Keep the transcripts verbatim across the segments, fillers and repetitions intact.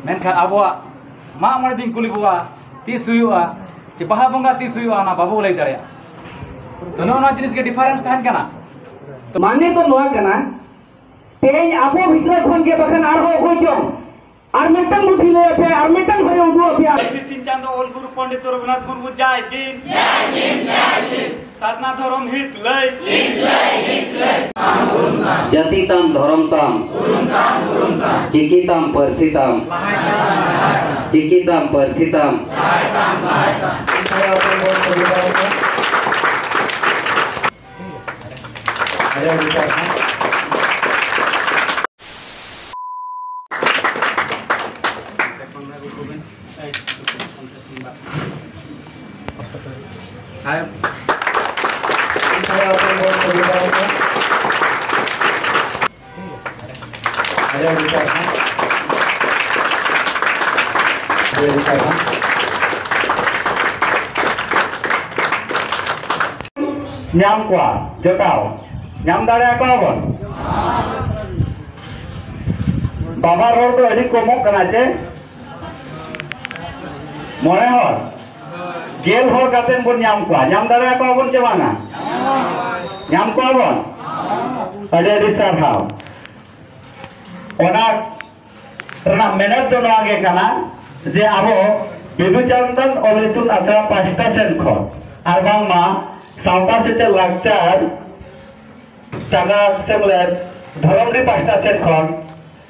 ᱢᱮᱱᱠᱷᱟᱱ ᱟᱵᱚᱣᱟᱜ ᱢᱟᱜ ᱢᱚᱬᱮ ᱫᱤᱱ ᱠᱩᱞᱤ ᱵᱚᱣᱟ ᱛᱤᱥ ᱦᱩᱭᱩᱜᱼᱟ, ᱪᱮ ᱵᱟᱦᱟ ᱵᱚᱸᱜᱟ ᱛᱤᱥ ᱦᱩᱭᱩᱜᱼᱟ, ᱚᱱᱟ ᱵᱟᱵᱚ ᱞᱟᱹᱭ ᱫᱟᱲᱮᱭᱟᱜᱼᱟ᱾ ᱛᱚ, ᱱᱚᱜᱼᱚ ᱱᱚᱣᱟ ᱡᱤᱱᱤᱥ ᱜᱮ ᱰᱤᱯᱷᱟᱨᱮᱱᱥ ᱛᱟᱦᱮᱱ ᱠᱟᱱᱟ᱾ ᱢᱟᱱᱮ ᱫᱚ ᱱᱚᱣᱟ ᱠᱟᱱᱟ, ᱛᱮᱦᱮᱧ ᱟᱵᱚ ᱵᱷᱤᱛᱨᱤ ᱠᱷᱚᱱ ᱜᱮ ᱵᱟᱠᱷᱟᱱ ᱟᱨᱦᱚᱸ ᱚᱠᱚᱭ ᱪᱚᱝ ᱟᱨ ᱢᱤᱫᱴᱟᱝ ᱵᱩᱫᱷᱤ ᱞᱟᱹᱭ ᱟᱯᱮ, ᱟᱨ ᱢᱤᱫᱴᱟᱝ ᱦᱚᱨᱮ ᱩᱫᱩᱜ ᱟᱯᱮᱭᱟ᱾ ᱯᱟᱹᱨᱥᱤ ᱥᱤᱧ ᱪᱟᱸᱫᱚ ᱚᱞ ᱜᱩᱨᱩ ᱯᱚᱱᱰᱤᱛ ᱨᱚᱜᱷᱩᱱᱟᱛᱷ ᱢᱩᱨᱢᱩ ᱡᱟᱭ ᱡᱤᱱ᱾ ᱡᱟᱭ ᱡᱤᱱ, ᱡᱟᱭ ᱡᱤᱱ᱾ ᱥᱟᱨᱱᱟ ᱫᱷᱚᱨᱚᱢ ᱦᱤᱛ ᱞᱟᱹᱭ᱾ ᱦᱤᱛ ᱞᱟᱹᱭ, ᱦᱤᱛ ᱞᱟᱹᱭ᱾ ᱡᱟᱹᱛᱤ ᱛᱟᱢ, ᱫᱷᱚᱨᱚᱢ ᱛᱟᱢ, ᱩᱨᱩᱢ ᱛᱟᱢ, ᱩᱨᱩᱢ ᱛᱟᱢ᱾ ᱪᱤᱠᱤ ᱛᱟᱢ, ᱯᱟᱹᱨᱥᱤ ᱛᱟᱢ᱾ ᱞᱟᱦᱟᱭ ᱛᱟᱢ, ᱞᱟᱦᱟᱭ ᱛᱟᱢ᱾ ᱪᱤᱠᱤ ᱛᱟᱢ, ᱯᱟᱹᱨᱥᱤ ᱛᱟᱢ᱾ ᱞᱟᱦᱟᱭ ᱛᱟᱢ, ᱞᱟᱦᱟᱭ ᱛᱟᱢ᱾ ᱟᱹᱰᱤ ᱟᱹᱰᱤ ᱥᱟᱨᱦᱟᱣ᱾ ᱦᱮᱸ᱾ ᱟᱹᱰᱤ ᱟᱹᱰᱤ ᱥᱟᱨᱦᱟᱣ᱾ ᱟᱹᱰᱤ ᱟᱹᱰᱤ ᱥᱟᱨᱦᱟᱣ᱾ ᱧᱟᱢ ᱠᱚᱣᱟ, ᱡᱚᱴᱟᱣ ᱧᱟᱢ ᱫᱟᱲᱮᱭᱟᱠᱚᱣᱟ ᱵᱚᱱ᱾ ᱵᱟᱵᱟ ᱨᱚᱲ ᱫᱚ ᱟᱹᱰᱤ ᱠᱚᱢᱚᱜ ᱠᱟᱱᱟ ᱪᱮ? ᱢᱚᱬᱮ ᱦᱚᱲ, ᱜᱮᱞ ᱦᱚᱲ ᱠᱟᱛᱮ ᱵᱚᱱ ᱧᱟᱢ ᱠᱚᱣᱟ᱾ ᱧᱟᱢ ᱫᱟᱲᱮᱭᱟᱠᱚᱣᱟ ᱵᱚᱱ ᱪᱮ ᱵᱟᱝᱟ? ᱧᱟᱢ ᱠᱚᱣᱟ ᱵᱚᱱ᱾ ᱟᱹᱰᱤ ᱟᱹᱰᱤ ᱥᱟᱨᱦᱟᱣ᱾ ᱚᱱᱟ ᱨᱮᱱᱟᱜ ᱢᱮᱱᱮᱛ ᱫᱚ ᱱᱚᱣᱟ ᱜᱮ ᱠᱟᱱᱟ ᱡᱮ ᱟᱵᱚ ᱵᱤᱫᱩ ᱪᱟᱸᱫᱟᱱ ᱚᱞ ᱤᱛᱩᱱ ᱟᱥᱲᱟ ᱯᱟᱦᱴᱟ ᱥᱮᱱ ᱠᱷᱚᱱ ᱟᱨ ᱵᱟᱝᱢᱟ ᱥᱟᱶᱛᱟ ᱥᱮᱪᱮᱫ ᱞᱟᱠᱪᱟᱨ ᱪᱟᱸᱜᱟ ᱥᱮᱢᱞᱮᱫ ᱫᱷᱚᱨᱚᱢᱰᱤ ᱯᱟᱦᱴᱟ ᱥᱮᱱ ᱠᱷᱚᱱ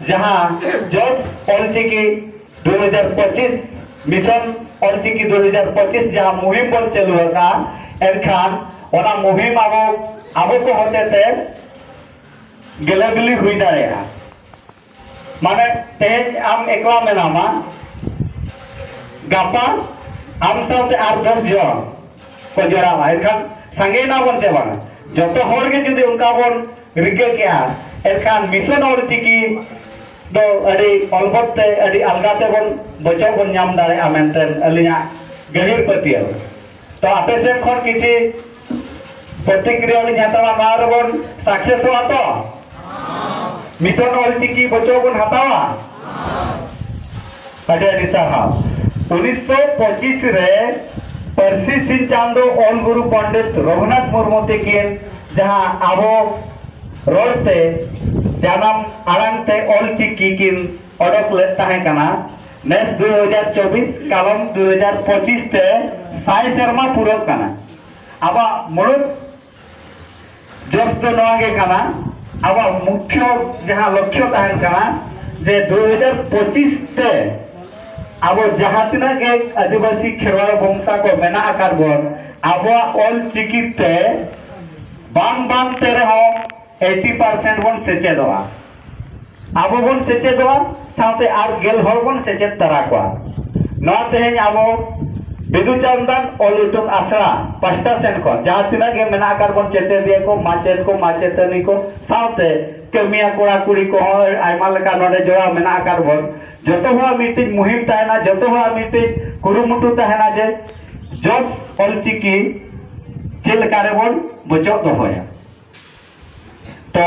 ᱡᱟᱦᱟᱸ ᱡᱚᱥ ᱚᱞᱪᱤᱠᱤ ᱫᱩ ᱦᱟᱡᱟᱨ ᱯᱚᱸᱪᱤᱥ, ᱢᱤᱥᱚᱱ ᱚᱞᱪᱤᱠᱤ ᱫᱩ ᱦᱟᱡᱟᱨ ᱯᱚᱸᱪᱤᱥ ᱡᱟᱦᱟᱸ ᱢᱩᱦᱤᱢ ᱵᱚᱱ ᱪᱟᱹᱞᱩ ᱟᱠᱟᱫᱼᱟ, ᱮᱱᱠᱷᱟᱱ ᱚᱱᱟ ᱢᱩᱦᱤᱢ ᱟᱵᱚ, ᱟᱵᱚ ᱠᱚ ᱦᱚᱛᱮᱛᱮ ᱜᱮᱞᱮᱵᱤᱞᱤ ᱦᱩᱭ ᱫᱟᱲᱮᱭᱟᱜᱼᱟ᱾ ᱢᱟᱱᱮ ᱛᱮᱦᱮᱧ ᱟᱢ ᱮᱠᱞᱟ ᱢᱮᱱᱟᱢᱟ, ᱜᱟᱯᱟ ᱟᱢ ᱥᱟᱶᱛᱮ ᱟᱨ ᱫᱚᱥ ᱡᱚᱱ ᱠᱚ ᱡᱚᱲᱟᱣᱟ, ᱮᱱᱠᱷᱟᱱ ᱥᱟᱸᱜᱮᱭᱮᱱᱟ ᱵᱚᱱ ᱪᱮ ᱵᱟᱝᱟ? ᱡᱚᱛᱚ ᱦᱚᱲ ᱜᱮ ᱡᱩᱫᱤ ᱚᱱᱠᱟ ᱵᱚᱱ ᱨᱤᱠᱟᱹ ᱠᱮᱜᱼᱟ, ᱮᱱᱠᱷᱟᱱ ᱢᱤᱥᱚᱱ ᱚᱞᱪᱤᱠᱤ ᱫᱚ ᱟᱹᱰᱤ ᱚᱞᱵᱚᱛ ᱛᱮ ᱟᱹᱰᱤ ᱟᱞᱜᱟ ᱛᱮᱵᱚᱱ ᱵᱚᱪᱚᱜ ᱵᱚᱱ ᱧᱟᱢ ᱫᱟᱲᱮᱭᱟᱜᱼᱟ ᱢᱮᱱᱛᱮ ᱟᱹᱞᱤᱧᱟᱜ ᱜᱟᱹᱦᱤᱨ ᱯᱟᱹᱛᱭᱟᱹᱣ᱾ ᱛᱚ ᱟᱯᱮ ᱥᱮᱫ ᱠᱷᱚᱱ ᱠᱤᱪᱷᱤ ᱯᱨᱚᱛᱤᱠᱨᱤᱭᱟ ᱞᱤᱧ ᱦᱟᱛᱟᱣᱟ, ᱱᱚᱣᱟ ᱨᱮᱵᱚᱱ ᱥᱟᱠᱥᱮᱥᱚᱜᱼᱟ ᱛᱚ? ᱢᱤᱥᱚᱱ ᱚᱞᱪᱤᱠᱤ ᱵᱚᱪᱚᱜ ᱵᱚᱱ ᱦᱟᱛᱟᱣᱟ? ᱟᱹᱰᱤ ᱟᱹᱰᱤ ᱥᱟᱨᱦᱟᱣ᱾ ᱩᱱᱤᱥᱥᱚ ᱯᱚᱸᱪᱤᱥ ᱨᱮ ᱯᱟᱹᱨᱥᱤ ᱥᱤᱧ ᱪᱟᱸᱫᱚ ᱚᱞ ᱜᱩᱨᱩ ᱯᱚᱱᱰᱤᱛ ᱨᱚᱜᱷᱩᱱᱟᱛᱷ ᱢᱩᱨᱢᱩ ᱛᱤᱠᱤᱱ ᱡᱟᱦᱟᱸ ᱟᱵᱚ ᱨᱚᱲ ᱛᱮ ᱡᱟᱱᱟᱢ ᱟᱲᱟᱝ ᱛᱮ ᱚᱞ ᱪᱤᱠᱤ ᱠᱤᱱ ᱚᱰᱚᱠ ᱞᱮᱫ ᱛᱟᱦᱮᱸ ᱠᱟᱱᱟ, ᱱᱮᱥ ᱫᱩ ᱦᱟᱡᱟᱨ ᱪᱚᱵᱵᱤᱥ, ᱠᱟᱞᱚᱢ ᱫᱩ ᱦᱟᱡᱟᱨ ᱯᱚᱸᱪᱤᱥ ᱛᱮ ᱥᱟᱭ ᱥᱮᱨᱢᱟ ᱯᱩᱨᱟᱹᱜ ᱠᱟᱱᱟ᱾ ᱟᱵᱚᱣᱟᱜ ᱢᱩᱲᱩᱫ ᱡᱚᱥ ᱫᱚ ᱱᱚᱣᱟ ᱜᱮ ᱠᱟᱱᱟ, ᱟᱵᱚᱣᱟᱜ ᱢᱩᱠᱷᱭᱚ ᱡᱟᱦᱟᱸ ᱞᱚᱠᱠᱷᱭᱚ ᱛᱟᱦᱮᱱ ᱠᱟᱱᱟ ᱡᱮ ᱫᱩ ᱦᱟᱡᱟᱨ ᱯᱚᱸᱪᱤᱥ ᱛᱮ ᱟᱵᱚ ᱡᱟᱦᱟᱸ ᱛᱤᱱᱟᱹᱜ ᱜᱮ ᱟᱹᱫᱤᱵᱟᱹᱥᱤ ᱠᱷᱮᱨᱣᱟᱲ ᱵᱚᱝᱥᱟ ᱠᱚ ᱢᱮᱱᱟᱜ ᱟᱠᱟᱫ ᱵᱚᱱ, ᱟᱵᱚᱣᱟᱜ ᱚᱞ ᱪᱤᱠᱤ ᱛᱮ ᱵᱟᱝ ᱵᱟᱝ ᱛᱮ ᱨᱮᱦᱚᱸ ᱮᱭᱤᱴᱤ ᱯᱟᱨᱥᱮᱱᱴ ᱵᱚᱱ ᱥᱮᱪᱮᱫᱚᱜᱼᱟ᱾ ᱟᱵᱚ ᱵᱚᱱ ᱥᱮᱪᱮᱫᱚᱜᱼᱟ, ᱥᱟᱶᱛᱮ ᱟᱨ ᱜᱮᱞ ᱦᱚᱲ ᱵᱚᱱ ᱥᱮᱪᱮᱫ ᱛᱟᱨᱟ ᱠᱚᱣᱟ᱾ ᱱᱚᱣᱟ ᱛᱮᱦᱮᱧ ᱟᱵᱚ ᱵᱤᱫᱩ ᱪᱟᱸᱫᱟᱱ ᱚᱞ ᱤᱛᱩᱱ ᱟᱥᱲᱟ ᱯᱟᱥᱴᱟ ᱥᱮᱱ ᱠᱷᱚᱱ ᱡᱟᱦᱟᱸ ᱛᱤᱱᱟᱹᱜ ᱜᱮ ᱢᱮᱱᱟᱜ ᱟᱠᱟᱫ ᱵᱚᱱ, ᱪᱮᱛᱮᱫᱤᱭᱟᱹ ᱠᱚ, ᱢᱟᱪᱮᱫ ᱠᱚ, ᱢᱟᱪᱮᱛᱟᱹᱱᱤ ᱠᱚ, ᱥᱟᱶᱛᱮ ᱠᱟᱹᱢᱤᱭᱟᱹ ᱠᱚᱲᱟ ᱠᱩᱲᱤ ᱠᱚᱦᱚᱸ ᱟᱭᱢᱟ ᱞᱮᱠᱟ ᱱᱚᱰᱮ ᱡᱚᱲᱟᱣ ᱢᱮᱱᱟᱜ ᱟᱠᱟᱫ ᱵᱚᱱ, ᱡᱚᱛᱚ ᱦᱚᱲᱟᱜ ᱢᱤᱫᱴᱤᱡ ᱢᱩᱦᱤᱢ ᱛᱟᱦᱮᱱᱟ, ᱡᱚᱛᱚ ᱦᱚᱲᱟᱜ ᱢᱤᱫᱴᱤᱡ ᱠᱩᱨᱩᱢᱩᱴᱩ ᱛᱟᱦᱮᱱᱟ ᱡᱮ ᱡᱚᱥ ᱚᱞᱪᱤᱠᱤ ᱪᱮᱫ ᱞᱮᱠᱟ ᱨᱮᱵᱚᱱ ᱵᱚᱪᱚᱜ ᱫᱚᱦᱚᱭᱟ᱾ ᱛᱚ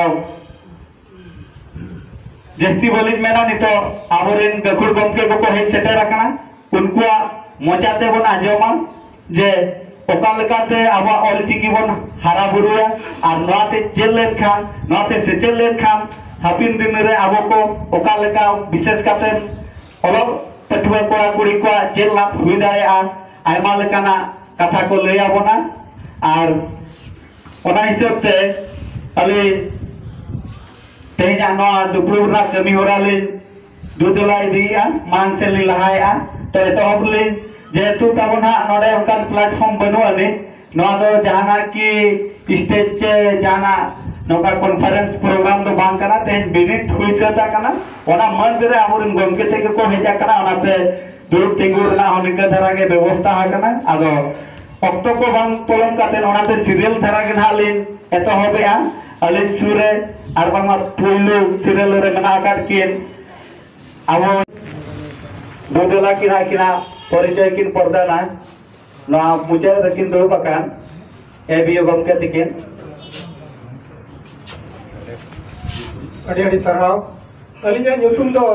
ᱡᱟᱹᱥᱛᱤ ᱵᱟᱹᱞᱤᱧ ᱢᱮᱱᱟ, ᱱᱤᱛᱚᱜ ᱟᱵᱚᱨᱮᱱ ᱜᱟᱹᱠᱷᱩᱲ ᱜᱚᱢᱠᱮ ᱠᱚᱠᱚ ᱦᱮᱡ ᱥᱮᱴᱮᱨ ᱟᱠᱟᱱᱟ, ᱩᱱᱠᱩᱣᱟᱜ ᱢᱚᱪᱟ ᱛᱮᱵᱚᱱ ᱟᱸᱡᱚᱢᱟ ᱡᱮ ᱚᱠᱟ ᱞᱮᱠᱟᱛᱮ ᱟᱵᱚᱣᱟᱜ ᱚᱞ ᱪᱤᱠᱤ ᱵᱚᱱ ᱦᱟᱨᱟ ᱵᱩᱨᱩᱭᱟ ᱟᱨ ᱱᱚᱣᱟᱛᱮ ᱪᱮᱫ ᱞᱮᱱᱠᱷᱟᱱ, ᱱᱚᱣᱟᱛᱮ ᱥᱮᱪᱮᱫ ᱞᱮᱱᱠᱷᱟᱱ ᱦᱟᱯᱮᱱ ᱫᱤᱱ ᱨᱮ ᱟᱵᱚ ᱠᱚ ᱚᱠᱟ ᱞᱮᱠᱟ, ᱵᱤᱥᱮᱥ ᱠᱟᱛᱮ ᱚᱞᱚᱜ ᱯᱟᱹᱴᱷᱩᱣᱟᱹ ᱠᱚᱲᱟ ᱠᱩᱲᱤ ᱠᱚᱣᱟᱜ ᱪᱮᱫ ᱞᱟᱵᱷ ᱦᱩᱭ ᱫᱟᱲᱮᱭᱟᱜᱼᱟ, ᱟᱭᱢᱟ ᱞᱮᱠᱟᱱᱟᱜ ᱠᱟᱛᱷᱟ ᱠᱚ ᱞᱟᱹᱭ ᱟᱵᱚᱱᱟ᱾ ᱟᱨ ᱚᱱᱟ ᱦᱤᱥᱟᱹᱵ ᱛᱮ ᱟᱹᱞᱤᱧ ᱛᱮᱦᱮᱧᱟᱜ ᱱᱚᱣᱟ ᱫᱩᱯᱲᱩᱵ ᱨᱮᱱᱟᱜ ᱠᱟᱹᱢᱤ ᱦᱚᱨᱟ ᱞᱤᱧ ᱫᱩᱫᱮᱞᱟ ᱤᱫᱤᱭᱮᱫᱼᱟ, ᱢᱟᱲᱟᱝ ᱥᱮᱫ ᱞᱤᱧ ᱞᱟᱦᱟᱭᱮᱫᱼᱟ᱾ ᱛᱚ ᱮᱛᱚᱦᱚᱵ ᱞᱤᱧ, ᱡᱮᱦᱮᱛᱩ ᱛᱟᱵᱚᱱ ᱦᱟᱸᱜ ᱱᱚᱰᱮ ᱚᱱᱠᱟᱱ platform ᱵᱟᱹᱱᱩᱜ ᱟᱹᱱᱤᱡ, ᱱᱚᱣᱟ ᱫᱚ ᱡᱟᱦᱟᱱᱟᱜ ᱠᱤ stage ᱪᱮ ᱡᱟᱦᱟᱱᱟᱜ ᱱᱚᱝᱠᱟ conference program ᱫᱚ ᱵᱟᱝ ᱠᱟᱱᱟ, ᱛᱮᱦᱮᱧ ᱵᱤᱱᱤᱰ ᱦᱩᱭ ᱥᱟᱹᱛ ᱟᱠᱟᱱᱟ, ᱚᱱᱟ ᱢᱟᱹᱱ ᱨᱮ ᱟᱵᱚᱨᱮᱱ ᱜᱚᱢᱠᱮ ᱛᱮᱜᱮ ᱠᱚ ᱦᱮᱡ ᱟᱠᱟᱱᱟ, ᱚᱱᱟᱛᱮ ᱫᱩᱲᱩᱵ ᱛᱤᱸᱜᱩ ᱨᱮᱱᱟᱜ ᱦᱚᱸ ᱱᱤᱝᱠᱟᱹ ᱫᱷᱟᱨᱟ ᱜᱮ ᱵᱮᱵᱚᱥᱛᱷᱟ ᱟᱠᱟᱱᱟ᱾ ᱟᱫᱚ ᱚᱠᱛᱚ ᱠᱚ ᱵᱟᱝ ᱯᱚᱞᱚᱢ ᱠᱟᱛᱮ ᱚᱱᱟᱛᱮ serial ᱫᱷᱟᱨᱟ ᱜᱮ ᱱᱟᱦᱟᱜ ᱞᱤᱧ ᱮᱛᱚᱦᱚᱵᱮᱜᱼᱟ᱾ ᱟᱹᱞᱤᱧ ᱥᱩᱨ ᱨᱮ ᱟᱨ ᱵᱟᱝᱢᱟ ᱯᱩᱭᱞᱩ serial ᱨᱮ ᱢᱮᱱᱟᱜ ᱟᱠᱟᱫ ᱠᱤᱱ ᱟᱵᱚ ᱫᱩᱫᱩᱞᱟ ᱠᱤᱱ ᱟᱹᱠᱤᱱᱟᱜ ᱯᱚᱨᱤᱪᱚᱭ ᱠᱤᱱ ᱯᱚᱨᱫᱟᱱᱟ᱾ ᱱᱚᱣᱟ ᱢᱩᱪᱟᱹᱫ ᱨᱮᱠᱤᱱ ᱫᱩᱲᱩᱵ ᱟᱠᱟᱱ ᱮ ᱵᱤ ᱳ ᱜᱚᱢᱠᱮ ᱛᱤᱠᱤᱱ᱾ ᱟᱹᱰᱤ ᱟᱹᱰᱤ ᱥᱟᱨᱦᱟᱣ᱾ ᱟᱹᱞᱤᱧᱟᱜ ᱧᱩᱛᱩᱢ ᱫᱚ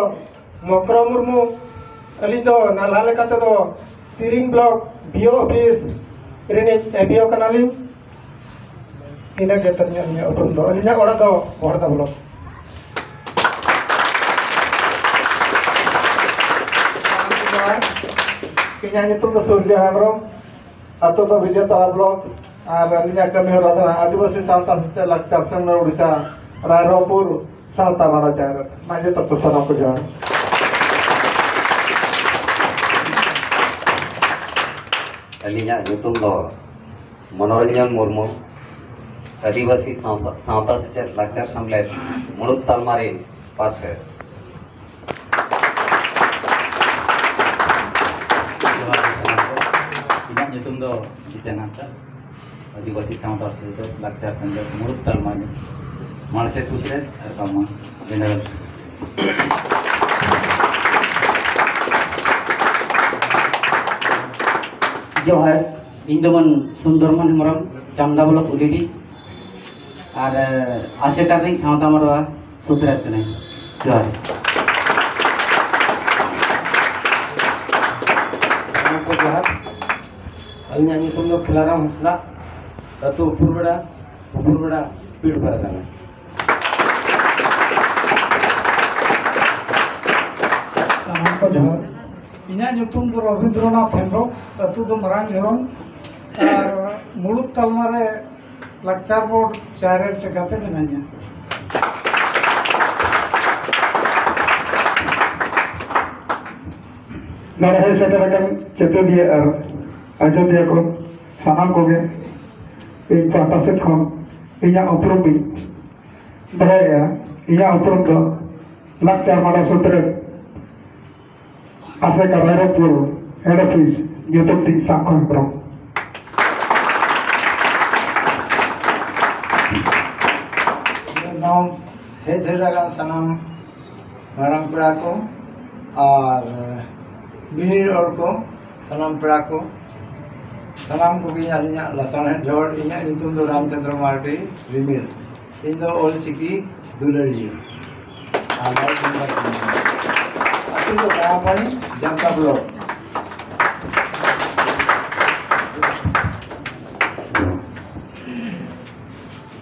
ᱢᱚᱠᱨᱚ ᱢᱩᱨᱢᱩ, ᱟᱹᱞᱤᱧ ᱫᱚ ᱱᱟᱞᱦᱟ ᱞᱮᱠᱟ ᱛᱮᱫᱚ ᱛᱤᱨᱤᱝ ᱵᱞᱚᱠ ᱵᱤ ᱳ ᱚᱯᱷᱤᱥ ᱨᱤᱱᱤᱡ ᱮ ᱵᱤ ᱳ ᱠᱟᱱᱟᱞᱤᱧ᱾ ᱤᱱᱟᱹ ᱜᱮ ᱛᱟᱹᱞᱤᱧᱟᱜ ᱟᱹᱞᱤᱧᱟᱜ ᱩᱯᱨᱩᱢ ᱫᱚ᱾ ᱟᱹᱞᱤᱧᱟᱜ ᱚᱲᱟᱜ ᱫᱚ ᱵᱚᱦᱚᱲᱫᱟ ᱵᱞᱚᱠ᱾ ᱤᱧᱟᱹᱜ ᱧᱩᱛᱩᱢ ᱫᱚ ᱥᱩᱨᱡᱚ ᱦᱮᱢᱵᱨᱚᱢ, ᱟᱹᱛᱩ ᱫᱚ ᱵᱤᱡᱚᱭᱛᱟᱲᱟ ᱵᱞᱚᱠ᱾ ᱟᱨ ᱟᱹᱞᱤᱧᱟᱜ ᱠᱟᱹᱢᱤ ᱦᱚᱨᱟ ᱫᱚ ᱟᱹᱫᱤᱵᱟᱹᱥᱤ ᱥᱟᱶᱛᱟ ᱥᱮᱪᱮᱫ ᱞᱟᱠᱪᱟᱨ ᱥᱮᱢᱞᱮᱫ ᱳᱰᱤᱥᱟ, ᱨᱟᱭᱨᱚᱝᱯᱩᱨ ᱥᱟᱶᱛᱟ ᱢᱟᱰᱟ ᱡᱟᱦᱮᱨ᱾ ᱢᱟ ᱡᱚᱛᱚ ᱠᱚ ᱥᱟᱱᱟᱢ ᱠᱚ ᱡᱚᱦᱟᱨ᱾ ᱟᱹᱞᱤᱧᱟᱜ ᱧᱩᱛᱩᱢ ᱫᱚ ᱢᱚᱱᱳᱨᱚᱧᱡᱚᱱ ᱢᱩᱨᱢᱩ, ᱟᱹᱫᱤᱵᱟᱹᱥᱤ ᱥᱟᱶᱛᱟ, ᱥᱟᱶᱛᱟ ᱥᱮᱪᱮᱫ ᱞᱟᱠᱪᱟᱨ ᱥᱮᱢᱞᱮᱫ ᱢᱩᱬᱩᱫ ᱛᱟᱞᱢᱟ ᱨᱤᱱ ᱯᱟᱨᱥᱮᱛ᱾ ᱡᱚᱦᱟᱨ ᱜᱮ ᱥᱟᱱᱟᱢ ᱠᱚ᱾ ᱤᱧᱟᱹᱜ ᱧᱩᱛᱩᱢ ᱫᱚ ᱡᱤᱛᱮᱱ ᱦᱟᱸᱥᱫᱟ, ᱟᱹᱫᱤᱵᱟᱹᱥᱤ ᱥᱟᱶᱛᱟ ᱥᱮᱪᱮᱫ ᱞᱟᱠᱪᱟᱨ ᱥᱮᱢᱞᱮᱫ ᱢᱩᱬᱩᱫ ᱛᱟᱞᱢᱟ ᱨᱤᱱ ᱢᱟᱬᱛᱮ ᱥᱩᱛᱨᱮᱛ ᱟᱨ ᱵᱟᱝᱢᱟ ᱡᱮᱱᱟᱨᱮᱞ ᱥᱮᱠᱨᱮᱴᱟᱨᱤ᱾ ᱡᱚᱦᱟᱨ, ᱤᱧ ᱫᱚ ᱢᱟᱹᱱ ᱥᱩᱱᱫᱚᱨᱢᱳᱦᱚᱱ ᱦᱮᱢᱵᱨᱚᱢ, ᱪᱟᱢᱫᱟ ᱵᱞᱚᱠ ᱩᱞᱤᱰᱤ, ᱟᱨ, ᱮ, ᱟᱥᱮᱠᱟ ᱨᱤᱱᱤᱡ ᱥᱟᱶᱛᱟ ᱢᱟᱰᱣᱟ ᱥᱩᱛᱨᱮᱛ ᱠᱟᱹᱱᱟᱹᱧ᱾ ᱡᱚᱦᱟᱨ᱾ ᱥᱟᱱᱟᱢ ᱠᱚ ᱡᱚᱦᱟᱨ᱾ ᱟᱹᱞᱤᱧᱟᱜ ᱧᱩᱛᱩᱢ ᱫᱚ ᱠᱷᱮᱞᱟᱨᱟᱢ ᱦᱟᱸᱥᱫᱟ, ᱟᱹᱛᱩ ᱩᱯᱩᱨᱵᱮᱲᱟ, ᱩᱯᱩᱨᱵᱮᱲᱟ ᱯᱤᱲ ᱯᱟᱨᱜᱟᱱᱟ᱾ ᱥᱟᱱᱟᱢ ᱠᱚ ᱡᱚᱦᱟᱨ᱾ ᱤᱧᱟᱹᱜ ᱧᱩᱛᱩᱢ ᱫᱚ ᱨᱚᱵᱤᱱᱫᱨᱚᱱᱟᱛᱷ ᱦᱮᱢᱵᱨᱚᱢ, ᱟᱹᱛᱩ ᱫᱚ ᱢᱟᱨᱟᱝ ᱡᱷᱚᱨᱚᱢ, ᱟᱨ ᱢᱩᱬᱩᱫ ᱛᱟᱞᱢᱟ ᱨᱮ ᱞᱟᱠᱪᱟᱨ ᱵᱳᱨᱰ ᱪᱮᱭᱟᱨ ᱞᱮᱠᱟᱛᱮ ᱢᱤᱱᱟᱹᱧᱟ᱾ ᱱᱚᱰᱮ ᱦᱮᱡ ᱥᱮᱴᱮᱨ ᱟᱠᱟᱱ ᱪᱟᱹᱛᱟᱹᱫᱤᱭᱟᱹ ᱟᱨ ᱟᱡᱚᱫᱤᱭᱟᱹ ᱠᱚ ᱥᱟᱱᱟᱢ ᱠᱚᱜᱮ ᱤᱧ ᱯᱟᱦᱴᱟ ᱥᱮᱫ ᱠᱷᱚᱱ ᱤᱧᱟᱹᱜ ᱩᱯᱨᱩᱢ ᱤᱧ ᱫᱚᱦᱚᱭᱮᱫᱼᱟ᱾ ᱤᱧᱟᱹᱜ ᱩᱯᱨᱩᱢ ᱫᱚ ᱞᱟᱠᱪᱟᱨ ᱢᱟᱰᱟ ᱥᱩᱛᱨᱮᱛ ᱟᱥᱮᱠᱟ ᱨᱟᱭᱨᱚᱝᱯᱩᱨ ᱦᱮᱰ ᱚᱯᱷᱤᱥ ᱧᱩᱛᱩᱢ ᱛᱤᱧ ᱥᱟᱵ ᱠᱷᱚᱱ ᱵᱨᱚ᱾ ᱱᱚᱣᱟ ᱦᱮᱡ ᱥᱮᱴᱮᱨ ᱟᱠᱟᱱ ᱥᱟᱱᱟᱢ ᱢᱟᱨᱟᱝ ᱯᱮᱲᱟ ᱠᱚ ᱟᱨ ᱵᱤᱱᱤᱰ ᱦᱚᱲ ᱠᱚ, ᱥᱟᱱᱟᱢ ᱯᱮᱲᱟ ᱠᱚ, ᱥᱟᱱᱟᱢ ᱠᱚᱜᱮ ᱟᱹᱞᱤᱧᱟᱜ ᱞᱟᱥᱟᱲᱦᱮᱫ ᱡᱚᱦᱟᱨ᱾ ᱤᱧᱟᱹᱜ ᱧᱩᱛᱩᱢ ᱫᱚ ᱨᱟᱢᱪᱚᱸᱫᱽᱨᱚ ᱢᱟᱨᱰᱤ ᱨᱤᱢᱤᱞ᱾ ᱤᱧ ᱫᱚ ᱚᱞ ᱪᱤᱠᱤ ᱫᱩᱞᱟᱹᱲᱤᱭᱟᱹ᱾ ᱟᱨ ᱱᱚᱣᱟ ᱠᱚ ᱢᱮᱱᱫᱟ ᱟᱹᱛᱩ ᱡᱟᱢᱛᱟ ᱵᱞᱚᱠ᱾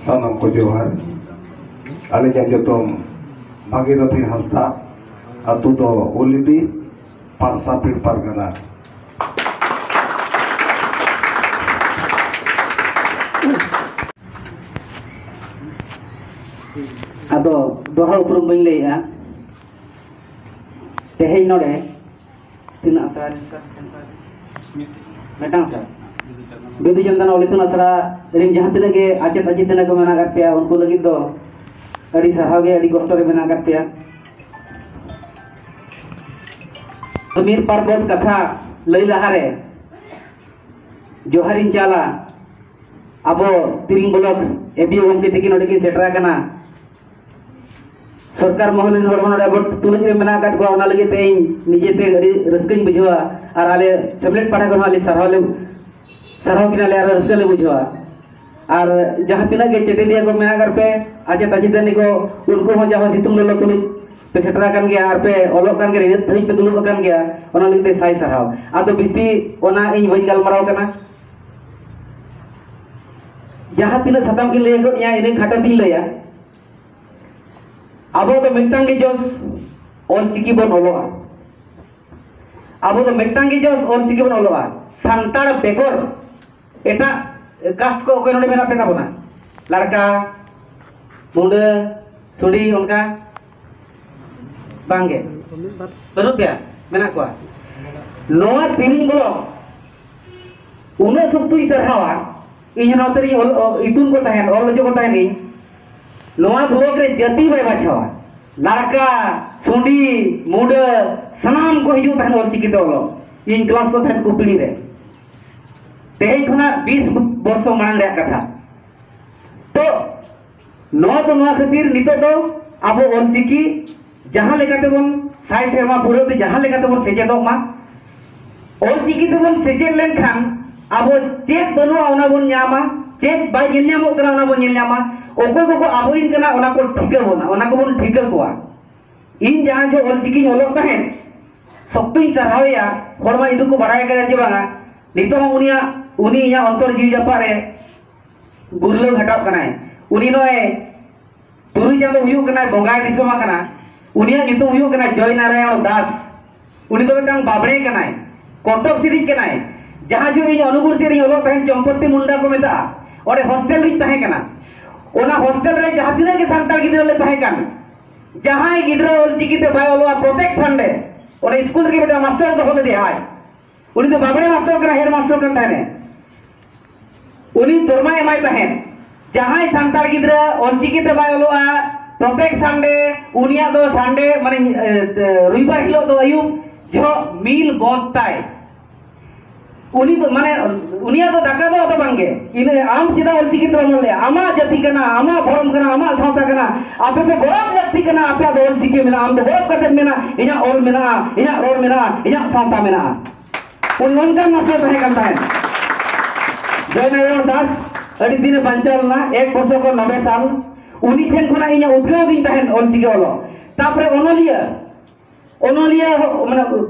ᱥᱟᱱᱟᱢ ᱠᱚ ᱡᱚᱦᱟᱨ᱾ ᱟᱹᱞᱤᱧᱟᱜ ᱧᱩᱛᱩᱢ ᱵᱷᱟᱜᱤᱨᱚᱛᱷᱤ ᱦᱟᱸᱥᱫᱟ, ᱟᱹᱛᱩ ᱫᱚ ᱩᱞᱤᱰᱤ, ᱯᱟᱨᱥᱟᱯᱤᱲ ᱯᱟᱨᱜᱟᱱᱟ᱾ ᱟᱫᱚ ᱫᱚᱦᱲᱟ ᱩᱯᱨᱩᱢ ᱵᱟᱹᱧ ᱞᱟᱹᱭᱮᱜᱼᱟ᱾ ᱛᱮᱦᱮᱧ ᱱᱚᱰᱮ ᱛᱤᱱᱟᱹᱜ ᱟᱥᱲᱟ ᱨᱮ? ᱢᱤᱫᱴᱟᱝ ᱟᱥᱲᱟ᱾ ᱵᱤᱫᱩ ᱪᱟᱸᱫᱟᱱ ᱚᱞ ᱤᱛᱩᱱ ᱟᱥᱲᱟ ᱨᱮᱱ ᱡᱟᱦᱟᱸ ᱛᱤᱱᱟᱹᱜ ᱜᱮ ᱟᱪᱮᱫ ᱟᱪᱮᱛᱟᱹᱱᱤ ᱠᱚ ᱢᱮᱱᱟᱜ ᱟᱠᱟᱫ ᱯᱮᱭᱟ, ᱩᱱᱠᱩ ᱞᱟᱹᱜᱤᱫ ᱫᱚ ᱟᱹᱰᱤ ᱥᱟᱨᱦᱟᱣ ᱜᱮ, ᱟᱹᱰᱤ ᱠᱚᱥᱴᱚ ᱨᱮ ᱢᱮᱱᱟᱜ ᱟᱠᱟᱫ ᱯᱮᱭᱟ᱾ ᱢᱤᱫ ᱵᱟᱨ ᱯᱚᱫ ᱠᱟᱛᱷᱟ ᱞᱟᱹᱭ ᱞᱟᱦᱟᱨᱮ ᱡᱚᱦᱟᱨᱤᱧ ᱪᱟᱞᱟ ᱟᱵᱚ ᱛᱤᱨᱤᱝ ᱵᱞᱚᱠ ᱮ ᱯᱤ ᱳ ᱜᱚᱢᱠᱮ ᱛᱤᱠᱤᱱ ᱱᱚᱰᱮ ᱠᱤᱱ ᱥᱮᱴᱮᱨ ᱟᱠᱟᱱᱟ᱾ ᱥᱚᱨᱠᱟᱨ ᱢᱚᱦᱚᱞ ᱨᱮᱱ ᱦᱚᱲ ᱦᱚᱸ ᱱᱚᱰᱮ ᱟᱵᱚ ᱛᱩᱞᱩᱡ ᱨᱮ ᱢᱮᱱᱟᱜ ᱟᱠᱟᱫ ᱠᱚᱣᱟ, ᱚᱱᱟ ᱞᱟᱹᱜᱤᱫ ᱛᱮ ᱤᱧ ᱱᱤᱡᱮᱛᱮ ᱟᱹᱰᱤ ᱨᱟᱹᱥᱠᱟᱹᱧ ᱵᱩᱡᱷᱟᱹᱣᱟ᱾ ᱟᱨ ᱟᱞᱮ ᱥᱮᱢᱞᱮᱫ ᱯᱟᱦᱴᱟ ᱠᱷᱚᱱ ᱦᱚᱸ ᱟᱞᱮ ᱥᱟᱨᱦᱟᱣ ᱞᱮ, ᱥᱟᱨᱦᱟᱣ ᱠᱤᱱᱟ ᱞᱮ ᱟᱨ ᱨᱟᱹᱥᱠᱟᱹ ᱞᱮ ᱵᱩᱡᱷᱟᱹᱣᱟ᱾ ᱟᱨ ᱡᱟᱦᱟᱸ ᱛᱤᱱᱟᱹᱜ ᱜᱮ ᱪᱮᱛᱮᱫᱤᱭᱟᱹ ᱠᱚ ᱢᱮᱱᱟᱜ ᱟᱠᱟᱫ ᱯᱮ, ᱟᱪᱮᱛ ᱟᱪᱮᱛᱟᱹᱱᱤ ᱠᱚ, ᱩᱱᱠᱩ ᱦᱚᱸ ᱡᱟᱦᱟᱸ ᱥᱤᱛᱩᱝ ᱞᱚᱞᱚ ᱛᱩᱞᱩᱡ ᱯᱮ ᱥᱮᱴᱮᱨ ᱟᱠᱟᱱ ᱜᱮᱭᱟ ᱟᱨ ᱯᱮ ᱚᱞᱚᱜ ᱠᱟᱱ ᱜᱮᱭᱟ, ᱱᱤᱱᱟᱹᱜ ᱫᱷᱟᱹᱵᱤᱡ ᱯᱮ ᱫᱩᱲᱩᱵ ᱟᱠᱟᱱ ᱜᱮᱭᱟ, ᱚᱱᱟ ᱞᱟᱹᱜᱤᱫ ᱛᱮ ᱥᱟᱭ ᱥᱟᱨᱦᱟᱣ᱾ ᱟᱫᱚ ᱵᱤᱥᱤ ᱚᱱᱟ ᱤᱧ ᱵᱟᱹᱧ ᱜᱟᱞᱢᱟᱨᱟᱣ ᱠᱟᱱᱟ᱾ ᱡᱟᱦᱟᱸ ᱛᱤᱱᱟᱹᱜ ᱥᱟᱛᱟᱢ ᱠᱤᱱ ᱞᱟᱹᱭ ᱜᱚᱫ ᱤᱧᱟ, ᱤᱱᱟᱹ ᱠᱷᱟᱴᱚ ᱛᱤᱧ ᱞᱟᱹᱭᱟ᱾ ᱟᱵᱚ ᱫᱚ ᱢᱤᱫᱴᱟᱝ ᱜᱮ ᱡᱚᱥ, ᱚᱞ ᱪᱤᱠᱤ ᱵᱚᱱ ᱚᱞᱚᱜᱼᱟ᱾ ᱟᱵᱚ ᱫᱚ ᱢᱤᱫᱴᱟᱝ ᱜᱮ ᱡᱚᱥ, ᱚᱞ ᱪᱤᱠᱤ ᱵᱚᱱ ᱚᱞᱚᱜᱼᱟ᱾ ᱥᱟᱱᱛᱟᱲ ᱵᱮᱜᱚᱨ ᱮᱴᱟᱜ ᱠᱟᱥᱴ ᱠᱚ ᱚᱠᱚᱭ ᱱᱚᱰᱮ ᱢᱮᱱᱟᱜ ᱯᱮ ᱛᱟᱵᱚᱱᱟ? ᱞᱟᱲᱠᱟ, ᱢᱩᱰᱟᱹ, ᱥᱩᱰᱤ, ᱚᱱᱠᱟ ᱵᱟᱝᱜᱮ? ᱵᱟᱹᱱᱩᱜ ᱯᱮᱭᱟ? ᱢᱮᱱᱟᱜ ᱠᱚᱣᱟ᱾ ᱱᱚᱣᱟ ᱛᱤᱨᱤᱝ ᱵᱞᱚᱠ ᱩᱱᱟᱹᱜ ᱥᱚᱠᱛᱚᱧ ᱥᱟᱨᱦᱟᱣᱟ, ᱤᱧ ᱦᱚᱸ ᱱᱚᱛᱮ ᱨᱤᱧ ᱚᱞ, ᱚ, ᱤᱛᱩᱱ ᱠᱚ ᱛᱟᱦᱮᱸᱱ, ᱚᱞ ᱦᱚᱪᱚ ᱠᱚ ᱛᱟᱦᱮᱸᱱᱤᱧ᱾ ᱱᱚᱣᱟ ᱵᱞᱚᱠ ᱨᱮ ᱡᱟᱹᱛᱤ ᱵᱟᱭ ᱵᱟᱪᱷᱟᱣᱟ᱾ ᱞᱟᱲᱠᱟ, ᱥᱩᱸᱰᱤ, ᱢᱩᱰᱟᱹ, ᱥᱟᱱᱟᱢ ᱠᱚ ᱦᱤᱡᱩᱜ ᱛᱟᱦᱮᱸᱱ ᱚᱞ ᱪᱤᱠᱤ ᱛᱮ ᱚᱞᱚᱜ᱾ ᱤᱧ ᱠᱞᱟᱥ ᱠᱚ ᱛᱟᱦᱮᱸᱱ ᱠᱩᱯᱲᱤ ᱨᱮ᱾ ᱛᱮᱦᱮᱧ ᱠᱷᱚᱱᱟᱜ ᱵᱤᱥ ᱵᱚᱨᱥᱚ ᱢᱟᱲᱟᱝ ᱨᱮᱭᱟᱜ ᱠᱟᱛᱷᱟ᱾ ᱛᱚ, ᱱᱚᱣᱟ ᱫᱚ ᱱᱚᱣᱟ ᱠᱷᱟᱹᱛᱤᱨ ᱱᱤᱛᱚᱜ ᱫᱚ ᱟᱵᱚ ᱚᱞ ᱪᱤᱠᱤ ᱡᱟᱦᱟᱸ ᱞᱮᱠᱟ ᱛᱮᱵᱚᱱ ᱥᱟᱭ ᱥᱮᱨᱢᱟ ᱯᱩᱨᱟᱹᱣ ᱛᱮ ᱡᱟᱦᱟᱸ ᱞᱮᱠᱟ ᱛᱮᱵᱚᱱ ᱥᱮᱪᱮᱫᱚᱜ ᱢᱟ, ᱚᱞ ᱪᱤᱠᱤ ᱛᱮᱵᱚᱱ ᱥᱮᱪᱮᱫ ᱞᱮᱱᱠᱷᱟᱱ ᱟᱵᱚ ᱪᱮᱫ ᱵᱟᱹᱱᱩᱜᱼᱟ ᱚᱱᱟ ᱵᱚᱱ ᱧᱟᱢᱟ, ᱪᱮᱫ ᱵᱟᱭ ᱧᱮᱞ ᱧᱟᱢᱚᱜ ᱠᱟᱱᱟ ᱚᱱᱟ ᱵᱚᱱ ᱧᱮᱞ ᱧᱟᱢᱟ, ᱚᱠᱚᱭ ᱠᱚᱠᱚ ᱟᱵᱚᱨᱮᱱ ᱠᱟᱱᱟ ᱚᱱᱟ ᱠᱚ ᱴᱷᱤᱠᱟᱹ ᱵᱚᱱᱟ, ᱚᱱᱟ ᱠᱚᱵᱚᱱ ᱴᱷᱤᱠᱟᱹ ᱠᱚᱣᱟ᱾ ᱤᱧ ᱡᱟᱦᱟᱸ ᱡᱚᱦᱚᱜ ᱚᱞᱪᱤᱠᱤᱧ ᱚᱞᱚᱜ ᱛᱟᱦᱮᱸᱫ, ᱥᱚᱠᱛᱚᱧ ᱥᱟᱨᱦᱟᱣᱮᱭᱟ᱾ ᱦᱚᱲ ᱢᱟ ᱤᱧ ᱫᱚᱠᱚ ᱵᱟᱲᱟᱭ ᱠᱟᱫᱟ ᱡᱮ ᱵᱟᱝᱟ, ᱱᱤᱛᱚᱜ ᱦᱚᱸ ᱩᱱᱤᱭᱟᱜ, ᱩᱱᱤ ᱤᱧᱟᱹᱜ ᱚᱱᱛᱚᱨ ᱡᱤᱣᱤ ᱡᱟᱯᱟᱜ ᱨᱮ ᱜᱩᱨᱞᱟᱹᱣ ᱜᱷᱟᱴᱟᱣ ᱠᱟᱱᱟᱭ᱾ ᱩᱱᱤ ᱱᱚᱜᱼᱚᱭ ᱛᱩᱨᱩᱭ ᱪᱟᱸᱫᱚ ᱦᱩᱭᱩᱜ ᱠᱟᱱᱟᱭ, ᱵᱚᱸᱜᱟᱭ ᱫᱤᱥᱚᱢ ᱟᱠᱟᱱᱟ᱾ ᱩᱱᱤᱭᱟᱜ ᱧᱩᱛᱩᱢ ᱦᱩᱭᱩᱜ ᱠᱟᱱᱟ ᱡᱚᱭ ᱱᱟᱨᱟᱭᱚᱬ ᱫᱟᱥ᱾ ᱩᱱᱤ ᱫᱚ ᱢᱤᱫᱴᱟᱝ ᱵᱟᱵᱽᱲᱮ ᱠᱟᱱᱟᱭ, ᱠᱚᱴᱚᱠ ᱥᱮᱫ ᱨᱤᱡ ᱠᱟᱱᱟᱭ᱾ ᱡᱟᱦᱟᱸ ᱡᱚᱦᱚᱜ ᱤᱧ ᱚᱱᱩᱜᱩᱲ ᱥᱮᱫ ᱨᱤᱧ ᱚᱞᱚᱜ ᱛᱟᱦᱮᱸᱱ, ᱪᱚᱢᱯᱚᱛᱤ ᱢᱩᱱᱰᱟ ᱠᱚ ᱢᱮᱛᱟᱜᱼᱟ, ᱚᱸᱰᱮ ᱦᱳᱥᱴᱮᱞ ᱨᱤᱧ ᱛᱟᱦᱮᱸ ᱠᱟᱱᱟ᱾ ᱚᱱᱟ ᱦᱳᱥᱴᱮᱞ ᱨᱮ ᱡᱟᱦᱟᱸ ᱛᱤᱱᱟᱹᱜ ᱜᱮ ᱥᱟᱱᱛᱟᱲ ᱜᱤᱫᱽᱨᱟᱹ ᱞᱮ ᱛᱟᱦᱮᱸ ᱠᱟᱱ, ᱡᱟᱦᱟᱸᱭ ᱜᱤᱫᱽᱨᱟᱹ ᱚᱞᱪᱤᱠᱤ ᱛᱮ ᱵᱟᱭ ᱚᱞᱚᱜᱼᱟ, ᱯᱨᱚᱛᱮᱠ ᱥᱟᱱᱰᱮ ᱚᱸᱰᱮ ᱥᱠᱩᱞ ᱨᱮᱜᱮ ᱢᱤᱫᱴᱟᱝ ᱢᱟᱥᱴᱟᱨ ᱫᱚᱦᱚ ᱞᱮᱫᱮᱭᱟᱭ᱾ ᱩᱱᱤ ᱫᱚ ᱵᱟᱵᱽᱲᱮ ᱢᱟᱥᱴᱟᱨ ᱠᱟᱱᱟ, ᱦᱮᱰ ᱢᱟᱥᱴᱟᱨ ᱠᱟᱱ ᱛᱟᱦᱮᱸᱱᱮ᱾ ᱩᱱᱤ ᱫᱚᱨᱢᱟᱭ ᱮᱢᱟᱭ ᱛᱟᱦᱮᱸᱫ᱾ ᱡᱟᱦᱟᱸᱭ ᱥᱟᱱᱛᱟᱲ ᱜᱤᱫᱽᱨᱟᱹ ᱚᱞᱪᱤᱠᱤ ᱛᱮ ᱵᱟᱭ ᱚᱞᱚᱜᱼᱟ, ᱯᱨᱚᱛᱮᱠ ᱥᱟᱱᱰᱮ ᱩᱱᱤᱭᱟᱜ ᱫᱚ ᱥᱟᱱᱰᱮ, ᱢᱟᱱᱮ, ᱮ, ᱮ, ᱨᱚᱵᱤᱵᱟᱨ ᱦᱤᱞᱳᱜ ᱫᱚ ᱟᱹᱭᱩᱵ ᱡᱚᱦᱚᱜ ᱢᱤᱞ ᱵᱚᱸᱫᱽ ᱛᱟᱭ᱾ ᱩᱱᱤ ᱫᱚ, ᱢᱟᱱᱮ, ᱩᱱᱤᱭᱟᱜ ᱫᱚ ᱫᱟᱠᱟ ᱫᱚ ᱟᱫᱚ ᱵᱟᱝᱜᱮ᱾ ᱤᱱᱟᱹ ᱟᱢ ᱪᱮᱫᱟᱜ ᱚᱞᱪᱤᱠᱤ ᱛᱮ ᱵᱟᱢ ᱚᱞ ᱞᱮᱜᱼᱟ? ᱟᱢᱟᱜ ᱡᱟᱹᱛᱤ ᱠᱟᱱᱟ, ᱟᱢᱟᱜ ᱫᱷᱚᱨᱚᱢ ᱠᱟᱱᱟ, ᱟᱢᱟᱜ ᱥᱟᱶᱛᱟ ᱠᱟᱱᱟ᱾ ᱟᱯᱮ ᱯᱮ ᱜᱚᱨᱚᱵᱽ ᱞᱟᱹᱠᱛᱤ ᱠᱟᱱᱟ, ᱟᱯᱮᱭᱟᱜ ᱫᱚ ᱚᱞᱪᱤᱠᱤ ᱢᱮᱱᱟᱜᱼᱟ᱾ ᱟᱢ ᱫᱚ ᱜᱚᱨᱚᱵᱽ ᱠᱟᱛᱮ ᱢᱮᱱᱟ, ᱤᱧᱟᱹᱜ ᱚᱞ ᱢᱮᱱᱟᱜᱼᱟ, ᱤᱧᱟᱹᱜ ᱨᱚᱲ ᱢᱮᱱᱟᱜᱼᱟ, ᱤᱧᱟᱹᱜ ᱥᱟᱶᱛᱟ ᱢᱮᱱᱟᱜᱼᱟ᱾ ᱩᱱᱤ ᱚᱱᱠᱟᱱ ᱢᱟᱥᱴᱟᱨ ᱛᱟᱦᱮᱸ ᱠᱟᱱ ᱛᱟᱦᱮᱸᱫ᱾ ᱡᱚᱭᱱᱟᱨᱟᱭᱚᱬ ᱫᱟᱥ ᱟᱹᱰᱤ ᱫᱤᱱᱮ ᱵᱟᱧᱪᱟᱣ ᱞᱮᱱᱟ, ᱮᱠ ᱵᱚᱨᱥᱚ ᱠᱚ ᱱᱚᱵᱮ ᱥᱟᱞ᱾ ᱩᱱᱤ ᱴᱷᱮᱱ ᱠᱷᱚᱱᱟᱜ ᱤᱧ ᱩᱫᱽᱜᱟᱹᱣ ᱫᱤᱧ ᱛᱟᱦᱮᱸᱫ ᱚᱞᱪᱤᱠᱤ ᱚᱞᱚᱜ᱾ ᱛᱟᱯᱚᱨᱮ ᱚᱱᱚᱞᱤᱭᱟᱹ, ᱚᱱᱚᱞᱤᱭᱟᱹ ᱦᱚ-, ᱢᱟᱱᱮ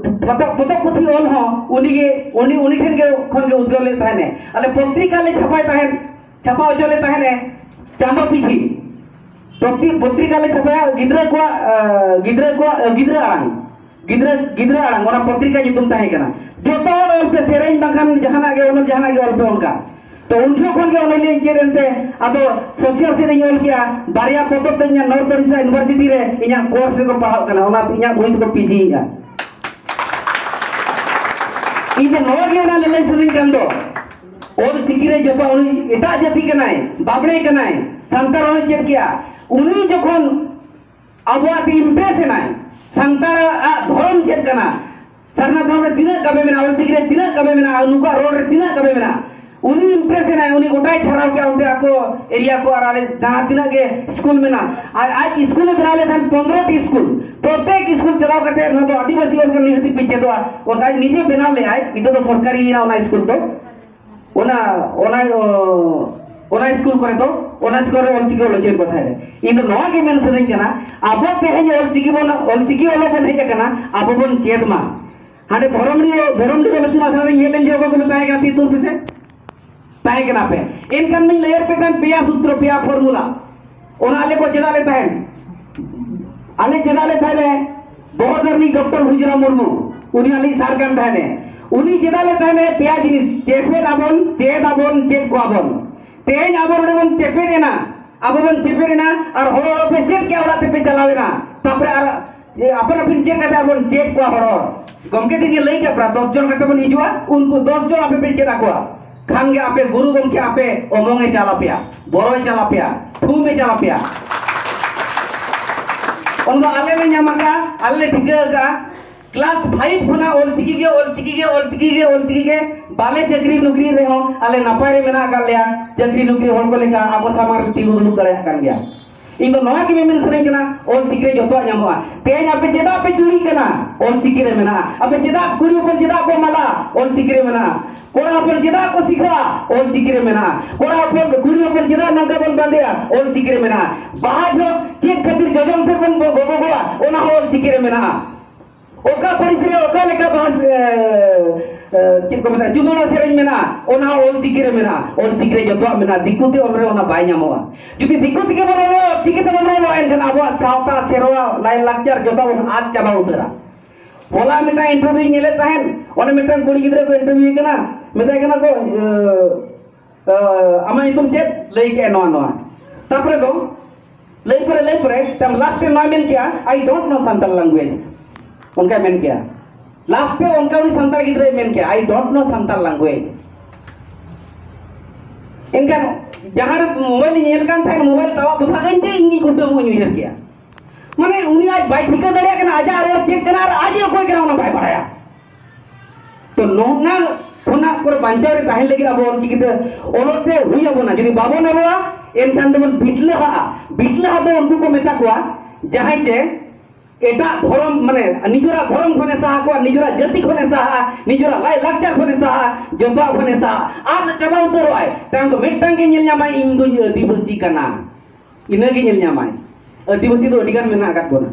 ᱯᱚᱛᱚᱵ, ᱯᱚᱛᱚᱵ ᱯᱩᱛᱷᱤ ᱚᱞ ᱦᱚᱸ ᱩᱱᱤ ᱜᱮ, ᱩᱱᱤ, ᱩᱱᱤ ᱴᱷᱮᱱ ᱜᱮ ᱠᱷᱚᱱ ᱜᱮ ᱩᱫᱽᱜᱟᱹᱣ ᱞᱮᱫ ᱛᱟᱦᱮᱸᱫ ᱮ᱾ ᱟᱞᱮ ᱯᱚᱛᱨᱤᱠᱟ ᱞᱮ ᱪᱷᱟᱯᱟᱭ ᱛᱟᱦᱮᱸᱫ, ᱪᱷᱟᱯᱟ ᱦᱚᱪᱚ ᱞᱮᱫ ᱛᱟᱦᱮᱸᱫ ᱮ, ᱪᱟᱸᱫᱚ ᱯᱤᱪᱷᱤ᱾ ᱯᱚᱛᱨᱤ-, ᱯᱚᱛᱨᱤᱠᱟ ᱞᱮ ᱪᱷᱟᱯᱟᱭᱟ ᱜᱤᱫᱽᱨᱟᱹ ᱠᱚᱣᱟᱜ, ᱟ, ᱜᱤᱫᱽᱨᱟᱹ ᱠᱚᱣᱟᱜ, ᱟ, ᱜᱤᱫᱽᱨᱟᱹ ᱟᱲᱟᱝ, ᱜᱤᱫᱽᱨᱟᱹ, ᱜᱤᱫᱽᱨᱟᱹ ᱟᱲᱟᱝ, ᱚᱱᱟ ᱯᱚᱛᱨᱤᱠᱟ ᱧᱩᱛᱩᱢ ᱛᱟᱦᱮᱸ ᱠᱟᱱᱟ᱾ ᱡᱚᱛᱚ ᱦᱚᱲ ᱚᱞ ᱯᱮ, ᱥᱮᱨᱮᱧ ᱵᱟᱝᱠᱷᱟᱱ ᱡᱟᱦᱟᱱᱟᱜ ᱜᱮ, ᱚᱱᱚᱞ ᱡᱟᱦᱟᱱᱟᱜ ᱜᱮ ᱚᱞ ᱯᱮ ᱚᱱᱠᱟ᱾ ᱛᱚ ᱩᱱ ᱡᱚᱠᱷᱚᱱ ᱠᱷᱚᱱ ᱜᱮ ᱚᱱᱚᱞᱤᱭᱟᱹᱧ ᱪᱮᱫ ᱮᱱᱛᱮ, ᱟᱫᱚ ᱥᱳᱥᱤᱭᱟᱞ ᱥᱮᱫ ᱤᱧ ᱚᱞ ᱠᱮᱜᱼᱟ, ᱵᱟᱨᱭᱟ ᱯᱚᱛᱚᱵ ᱫᱚ ᱤᱧᱟᱹᱜ ᱱᱚᱨᱛᱷ ᱳᱰᱤᱥᱟ ᱤᱭᱩᱱᱤᱵᱷᱟᱨᱥᱤᱴᱤ ᱨᱮ ᱤᱧᱟᱹᱜ ᱠᱳᱨᱥ ᱨᱮᱠᱚ ᱯᱟᱲᱦᱟᱜ ᱠᱟᱱᱟ, ᱚᱱᱟ ᱤᱧᱟᱹᱜ ᱵᱳᱭ ᱛᱮᱠᱚ ᱯᱤᱡᱤᱭᱮᱫᱼᱟ᱾ ᱤᱧ ᱫᱚ ᱱᱚᱣᱟ ᱜᱮ ᱚᱱᱟ ᱞᱟᱹᱞᱟᱹᱭ ᱥᱟᱱᱟᱧ ᱠᱟᱱ ᱫᱚ, ᱚᱞ ᱪᱤᱠᱤ ᱨᱮ ᱡᱚᱛᱚ, ᱩᱱᱤ ᱮᱴᱟᱜ ᱡᱟᱹᱛᱤ ᱠᱟᱱᱟᱭ, ᱵᱟᱵᱽᱲᱮ ᱠᱟᱱᱟᱭ, ᱥᱟᱱᱛᱟᱲ ᱚᱞ ᱪᱮᱫ ᱠᱮᱜᱼᱟ, ᱩᱱᱤ ᱡᱚᱠᱷᱚᱱ ᱟᱵᱚᱣᱟᱜ ᱛᱮ ᱤᱢᱯᱨᱮᱥ ᱮᱱᱟᱭ, ᱥᱟᱱᱛᱟᱲᱟᱜ ᱫᱷᱚᱨᱚᱢ ᱪᱮᱫ ᱠᱟᱱᱟ, ᱥᱟᱨᱱᱟ ᱫᱷᱚᱨᱚᱢ ᱨᱮ ᱛᱤᱱᱟᱹᱜ ᱠᱟᱹᱢᱤ ᱢᱮᱱᱟᱜᱼᱟ, ᱚᱞᱪᱤᱠᱤ ᱨᱮ ᱛᱤᱱᱟᱹᱜ ᱠᱟᱹᱢᱤ ᱢᱮᱱᱟᱜᱼᱟ, ᱱᱩᱠᱩᱣᱟᱜ ᱨᱚᱲ ᱨᱮ ᱛᱤᱱᱟᱹᱜ ᱠᱟᱹᱢᱤ ᱢᱮᱱᱟᱜᱼᱟ, ᱩᱱᱤ ᱤᱢᱯᱨᱮᱥ ᱮᱱᱟᱭ, ᱩᱱᱤ ᱜᱚᱴᱟᱭ ᱪᱷᱟᱨᱟᱣ ᱠᱮᱜᱼᱟ ᱚᱱᱛᱮ ᱟᱠᱚ ᱮᱨᱤᱭᱟ ᱠᱚ ᱟᱨ ᱟᱞᱮ ᱡᱟᱦᱟᱸ ᱛᱤᱱᱟᱹᱜ ᱜᱮ ᱥᱠᱩᱞ ᱢᱮᱱᱟᱜᱼᱟ᱾ ᱟᱨ ᱟᱡ ᱥᱠᱩᱞᱮ ᱵᱮᱱᱟᱣ ᱞᱮᱠᱷᱟᱱ ᱯᱚᱱᱨᱚ ᱴᱤ ᱥᱠᱩᱞ, ᱯᱨᱚᱛᱮᱠ ᱥᱠᱩᱞ ᱪᱟᱞᱟᱣ ᱠᱟᱛᱮ ᱱᱚᱣᱟ ᱫᱚ ᱟᱹᱫᱤᱵᱟᱹᱥᱤ ᱚᱞ ᱠᱟᱱᱟ, ᱱᱤᱦᱟᱹᱛᱤ ᱯᱮ ᱪᱮᱫᱚᱜᱼᱟ᱾ ᱚᱱᱠᱟ ᱟᱡ ᱱᱤᱡᱮ ᱵᱮᱱᱟᱣ ᱞᱮᱜᱼᱟᱭ, ᱱᱤᱛᱚᱜ ᱫᱚ ᱥᱚᱨᱠᱟᱨᱤ ᱮᱱᱟ ᱚᱱᱟ ᱥᱠᱩᱞ ᱫᱚ᱾ ᱚᱱᱟ, ᱚᱱᱟ, ᱚ, ᱚᱱᱟ ᱥᱠᱩᱞ ᱠᱚᱨᱮ ᱫᱚ, ᱚᱱᱟ ᱥᱠᱩᱞ ᱨᱮ ᱚᱞᱪᱤᱠᱤ ᱚᱞ ᱦᱚᱪᱚᱭᱮᱫ ᱠᱚ ᱛᱟᱦᱮᱸᱫ᱾ ᱤᱧ ᱫᱚ ᱱᱚᱣᱟ ᱜᱮ ᱢᱮᱱ ᱥᱟᱱᱟᱧ ᱠᱟᱱᱟ, ᱟᱵᱚ ᱛᱮᱦᱮᱧ ᱚᱞᱪᱤᱠᱤ ᱵᱚᱱ, ᱚᱞᱪᱤᱠᱤ ᱚᱞᱚᱜ ᱵᱚᱱ ᱦᱮᱡ ᱟᱠᱟᱱᱟ, ᱟᱵᱚ ᱵᱚᱱ ᱪᱮᱫ ᱢᱟ᱾ ᱦᱟᱸᱰᱮ ᱫᱷᱚᱨᱚᱢᱰᱤ, ᱫᱷᱚᱨᱚᱢᱰᱤ ᱤᱛᱩᱱ ᱟᱥᱲᱟ ᱨᱮ ᱧᱮᱞ ᱞᱮᱱ ᱡᱚᱦᱚᱜ ᱠᱚ ᱢᱮᱛᱟᱭ ᱠᱟᱱᱟ, ᱛᱤ ᱛᱩᱞ ᱯᱮᱥᱮ᱾ ᱛᱟᱦᱮᱸ ᱠᱟᱱᱟ ᱯᱮ᱾ ᱮᱱᱠᱷᱟᱱ ᱢᱤᱧ ᱞᱟᱹᱭᱟᱫ ᱯᱮ ᱛᱟᱦᱮᱸᱫ ᱯᱮᱭᱟ ᱥᱩᱛᱨᱚ, ᱯᱮᱭᱟ formula᱾ ᱚᱱᱟ ᱟᱞᱮ ᱠᱚ ᱪᱮᱫᱟᱜ ᱞᱮ ᱛᱟᱦᱮᱸᱫ? ᱟᱞᱮ ᱪᱮᱫᱟᱜ ᱞᱮ ᱛᱟᱦᱮᱸᱫ ᱞᱮ? ᱵᱚᱦᱚᱲᱫᱟ ᱨᱤᱱᱤᱡ ᱰᱚᱠᱴᱚᱨ ᱦᱩᱡᱨᱟ ᱢᱩᱨᱢᱩ, ᱩᱱᱤ ᱟᱞᱮᱭᱤᱡ ᱥᱟᱨ ᱠᱟᱱ ᱛᱟᱦᱮᱸᱫ ᱮ᱾ ᱩᱱᱤ ᱪᱮᱫᱟᱜ ᱞᱮ ᱛᱟᱦᱮᱸᱫ ᱞᱮ? ᱯᱮᱭᱟ ᱡᱤᱱᱤᱥ, ᱪᱮᱯᱮᱫ ᱟᱵᱚᱱ, ᱪᱮᱫ ᱟᱵᱚᱱ, ᱪᱮᱫ ᱠᱚᱣᱟ ᱵᱚᱱ᱾ ᱛᱮᱦᱮᱧ ᱟᱵᱚ ᱱᱚᱰᱮ ᱵᱚᱱ ᱪᱮᱯᱮᱫ ᱮᱱᱟ, ᱟᱵᱚ ᱵᱚᱱ ᱪᱮᱯᱮᱫ ᱮᱱᱟ, ᱟᱨ ᱦᱚᱲ ᱦᱚᱲ ᱯᱮ ᱪᱮᱫ ᱠᱮᱜᱼᱟ, ᱚᱲᱟᱜ ᱛᱮᱯᱮ ᱪᱟᱞᱟᱣ ᱮᱱᱟ, ᱛᱟᱯᱚᱨᱮ ᱟᱨ ᱮ, ᱟᱯᱟᱱ ᱟᱹᱯᱤᱱ ᱪᱮᱫ ᱠᱟᱛᱮ ᱟᱨ ᱵᱚᱱ ᱪᱮᱫ ᱠᱚᱣᱟ ᱦᱚᱲ ᱦᱚᱲ᱾ ᱜᱚᱢᱠᱮ ᱛᱤᱧ ᱞᱟᱹᱭ ᱠᱮᱫ ᱯᱮᱭᱟ, ᱫᱚᱥ ᱡᱚᱱ ᱠᱟᱛᱮ ᱵᱚᱱ ᱦᱤᱡᱩᱜᱼᱟ, ᱩᱱᱠᱩ ᱫᱚᱥ ᱡᱚᱱ ᱟᱯᱮ ᱯᱮ ᱪᱮᱫ ᱟᱠᱚᱣᱟ᱾ ᱠᱷᱟᱱ ᱜᱮ ᱟᱯᱮ ᱜᱩᱨᱩ ᱜᱚᱢᱠᱮ ᱟᱯᱮ ᱚᱢᱚᱝ ᱮ ᱪᱟᱞ ᱟᱯᱮᱭᱟ, ᱵᱚᱨᱚᱭ ᱪᱟᱞ ᱟᱯᱮᱭᱟ, ᱛᱷᱩᱢ ᱮ ᱪᱟᱞ ᱟᱯᱮᱭᱟ᱾ ᱚᱱᱟ ᱫᱚ ᱟᱞᱮ ᱞᱮ ᱧᱟᱢ ᱟᱠᱟᱫᱼᱟ, ᱟᱞᱮ ᱞᱮ ᱴᱷᱤᱠᱟᱹ ᱟᱠᱟᱫᱼᱟ᱾ ᱠᱞᱟᱥ ᱯᱷᱟᱭᱤᱵᱷ ᱠᱷᱚᱱᱟᱜ ᱚᱞᱪᱤᱠᱤ ᱜᱮ, ᱚᱞᱪᱤᱠᱤ ᱜᱮ, ᱚᱞᱪᱤᱠᱤ ᱜᱮ, ᱚᱞᱪᱤᱠᱤ ᱜᱮ᱾ ᱵᱟᱞᱮ ᱪᱟᱹᱠᱨᱤ ᱱᱚᱠᱨᱤ ᱨᱮᱦᱚᱸ ᱟᱞᱮ ᱱᱟᱯᱟᱭ ᱨᱮ ᱢᱮᱱᱟᱜ ᱟᱠᱟᱫ ᱞᱮᱭᱟ, ᱪᱟᱹᱠᱨᱤ ᱱᱚᱠᱨᱤ ᱦᱚᱲ ᱠᱚ ᱞᱮᱠᱟ ᱟᱵᱚ ᱥᱟᱢᱟᱝ ᱨᱮ ᱛᱤᱸᱜᱩ ᱫᱩᱲᱩᱵ ᱫᱟᱲᱮᱭᱟᱜ ᱠᱟᱱ ᱜᱮᱭᱟ᱾ ᱤᱧ ᱫᱚ ᱱᱚᱣᱟ ᱜᱮ ᱢᱮᱢᱮᱱ ᱥᱟᱱᱟᱧ ᱠᱟᱱᱟ, ᱚᱞᱪᱤᱠᱤ ᱨᱮ ᱡᱚᱛᱚᱣᱟᱜ ᱧᱟᱢᱚᱜᱼᱟ᱾ ᱛᱮᱦᱮᱧ ᱟᱯᱮ ᱪᱮᱫᱟᱜ ᱯᱮ ᱪᱩᱲᱤᱜ ᱠᱟᱱᱟ? ᱚᱞᱪᱤᱠᱤ ᱨᱮ ᱢᱮᱱᱟᱜᱼᱟ᱾ ᱟᱯᱮ ᱪᱮᱫᱟᱜ, ᱠᱩᱲᱤ ᱦᱚᱯᱚᱱ ᱪᱮᱫᱟᱜ ᱠᱚ ᱢᱟᱞᱟ? ᱚᱞᱪᱤᱠᱤ ᱨᱮ ᱢᱮᱱᱟᱜᱼᱟ᱾ ᱠᱚᱲᱟ ᱦᱚᱯᱚᱱ ᱪᱮᱫᱟᱜ ᱠᱚ ᱥᱤᱠᱷᱟᱹᱜᱼᱟ? ᱚᱞᱪᱤᱠᱤ ᱨᱮ ᱢᱮᱱᱟᱜᱼᱟ᱾ ᱠᱚᱲᱟ ᱦᱚᱯᱚᱱ, ᱠᱩᱲᱤ ᱦᱚᱯᱚᱱ ᱪᱮᱫᱟᱜ ᱱᱚᱝᱠᱟ ᱵᱚᱱ ᱵᱟᱸᱫᱮᱜᱼᱟ? ᱚᱞᱪᱤᱠᱤ ᱨᱮ ᱢᱮᱱᱟᱜᱼᱟ᱾ ᱵᱟᱦᱟ ᱡᱚᱦᱚᱜ ᱪᱮᱫ ᱠᱷᱟᱹᱛᱤᱨ ᱡᱚᱡᱚᱢ ᱥᱮᱫ ᱵᱚᱱ ᱜᱚᱜᱚᱜᱚᱜᱼᱟ? ᱚᱱᱟ ᱦᱚᱸ ᱚᱞᱪᱤᱠᱤ ᱨᱮ ᱢᱮᱱᱟᱜᱼᱟ᱾ ᱚᱠᱟ ᱯᱟᱹᱨᱤᱥ ᱨᱮ ᱚᱠᱟ ᱞᱮᱠᱟ ᱵᱟᱦᱟ, ᱮ, ᱮ, ᱪᱮᱫ ᱠᱚ ᱢᱮᱛᱟᱜᱼᱟ, ᱡᱩᱢᱟᱹᱲᱟ ᱥᱮᱨᱮᱧ ᱢᱮᱱᱟᱜᱼᱟ, ᱚᱱᱟ ᱦᱚᱸ ᱚᱞᱪᱤᱠᱤ ᱨᱮ ᱢᱮᱱᱟᱜᱼᱟ᱾ ᱚᱞᱪᱤᱠᱤ ᱨᱮ ᱡᱚᱛᱚᱣᱟᱜ ᱢᱮᱱᱟᱜᱼᱟ᱾ ᱫᱤᱠᱩ ᱛᱮ ᱚᱞ ᱨᱮ ᱚᱱᱟ ᱵᱟᱭ ᱧᱟᱢᱚᱜᱼᱟ᱾ ᱡᱩᱫᱤ ᱫᱤᱠᱩ ᱛᱮᱜᱮ ᱵᱚᱱ ᱚᱞᱟ, ᱪᱤᱠᱟᱹ ᱛᱮᱵᱚᱱ ᱚᱞᱟ? ᱮᱱᱠᱷᱟᱱ ᱟᱵᱚᱣᱟᱜ ᱥᱟᱶᱛᱟ, ᱥᱮᱨᱣᱟ, ᱞᱟᱭᱼᱞᱟᱠᱪᱟᱨ ᱡᱚᱛᱚ ᱵᱚᱱ ᱟᱫ ᱪᱟᱵᱟ ᱩᱛᱟᱹᱨᱟ᱾ ᱦᱚᱞᱟ ᱢᱤᱫᱴᱟᱝ interview ᱧᱮᱞᱮᱫ ᱛᱟᱦᱮᱸᱫ, ᱚᱸᱰᱮ ᱢᱤᱫᱴᱟᱝ ᱠᱩᱲᱤ ᱜᱤᱫᱽᱨᱟᱹ ᱠᱚ interview ᱠᱟᱱᱟ, ᱢᱮᱛᱟᱭ ᱠᱟᱱᱟ ᱠᱚ, ᱤᱭᱟᱹ, ᱟᱹ, ᱟᱢᱟᱜ ᱧᱩᱛᱩᱢ ᱪᱮᱫ? ᱞᱟᱹᱭ ᱠᱮᱜᱼᱟᱭ ᱱᱚᱣᱟ ᱱᱚᱣᱟ᱾ ᱛᱟᱯᱚᱨᱮ ᱫᱚ ᱞᱟᱹᱭ ᱯᱚᱨᱮ, ᱞᱟᱹᱭ ᱯᱚᱨᱮ, ᱛᱟᱭᱚᱢ last ᱨᱮ ᱱᱚᱣᱟ ᱢᱮᱱ ᱠᱮᱜᱼᱟ, "I don't know Santal language", ᱚᱱᱠᱟᱭ ᱢᱮᱱ ᱠᱮᱜᱼᱟ᱾ Last ᱨᱮ ᱚᱱᱠᱟ ᱩᱱᱤ ᱥᱟᱱᱛᱟᱲ ᱜᱤᱫᱽᱨᱟᱹᱭ ᱢᱮᱱ ᱠᱮᱜᱼᱟ, "I don't know Santal language". ᱮᱱᱠᱷᱟᱱ ᱡᱟᱦᱟᱸ ᱨᱮ mobile ᱤᱧ ᱧᱮᱞ ᱠᱟᱱ ᱛᱟᱦᱮᱸᱫ, mobile ᱛᱟᱣᱟ ᱵᱚᱥᱟᱜ ᱟᱹᱧ ᱛᱮ ᱤᱧ ᱜᱮ ᱠᱩᱴᱟᱹᱢ ᱤᱧ ᱩᱭᱦᱟᱹᱨ ᱠᱮᱜᱼᱟ᱾ ᱢᱟᱱᱮ ᱩᱱᱤ ᱟᱡ ᱵᱟᱭ ᱴᱷᱤᱠᱟᱹ ᱫᱟᱲᱮᱭᱟᱜ ᱠᱟᱱᱟ, ᱟᱡᱟᱜ ᱨᱚᱲ ᱪᱮᱫ ᱠᱟᱱᱟ ᱟᱨ ᱟᱡ ᱚᱠᱚᱭ ᱠᱟᱱᱟ ᱚᱱᱟ ᱵᱟᱭ ᱵᱟᱲᱟᱭᱟ᱾ ᱛᱚ ᱱᱚᱜᱼᱱᱟ ᱠᱷᱚᱱᱟᱜ ᱠᱚᱨᱮ ᱵᱟᱧᱪᱟᱣ ᱨᱮ ᱛᱟᱦᱮᱸ ᱞᱟᱹᱜᱤᱫ ᱟᱵᱚ ᱚᱞᱪᱤᱠᱤ ᱛᱮ ᱚᱞᱚᱜ ᱛᱮ ᱦᱩᱭ ᱟᱵᱚᱱᱟ᱾ ᱡᱩᱫᱤ ᱵᱟᱵᱚᱱ ᱚᱞᱚᱜᱼᱟ, ᱮᱱᱠᱷᱟᱱ ᱫᱚᱵᱚᱱ ᱵᱤᱴᱞᱟᱹᱦᱟᱜᱼᱟ᱾ ᱵᱤᱴᱞᱟᱹᱦᱟ ᱫᱚ ᱩᱱᱠᱩ ᱠᱚ ᱢᱮᱛᱟ ᱠᱚᱣᱟ, ᱡᱟᱦᱟᱸᱭ ᱪᱮ ᱮᱴᱟᱜ ᱫᱷᱚᱨᱚᱢ, ᱢᱟᱱᱮ ᱱᱤᱡᱮᱨᱟᱜ ᱫᱷᱚᱨᱚᱢ ᱠᱷᱚᱱᱮ ᱥᱟᱦᱟ ᱠᱚᱣᱟ, ᱱᱤᱡᱮᱨᱟᱜ ᱡᱟᱹᱛᱤ ᱠᱷᱚᱱᱮ ᱥᱟᱦᱟᱜᱼᱟ, ᱱᱤᱡᱮᱨᱟᱜ ᱞᱟᱭ ᱞᱟᱠᱪᱟᱨ ᱠᱷᱚᱱᱮ ᱥᱟᱦᱟᱜᱼᱟ, ᱡᱚᱛᱚᱣᱟᱜ ᱠᱷᱚᱱᱮ ᱥᱟᱦᱟᱜᱼᱟ᱾ ᱟᱫ ᱪᱟᱵᱟ ᱩᱛᱟᱹᱨᱚᱜᱼᱟᱭ᱾ ᱛᱟᱭᱚᱢ ᱫᱚ ᱢᱤᱫᱴᱟᱝ ᱜᱮ ᱧᱮᱞ ᱧᱟᱢᱟᱭ, "ᱤᱧ ᱫᱚᱧ ᱟᱹᱫᱤᱵᱟᱹᱥᱤ ᱠᱟᱱᱟ", ᱤᱱᱟᱹᱜᱮ ᱧᱮᱞ ᱧᱟᱢᱟᱭ᱾ ᱟᱹᱫᱤᱵᱟᱹᱥᱤ ᱫᱚ ᱟᱹᱰᱤ ᱜᱟᱱ ᱢᱮᱱᱟᱜ ᱟᱠᱟᱫ ᱵᱚᱱᱟ᱾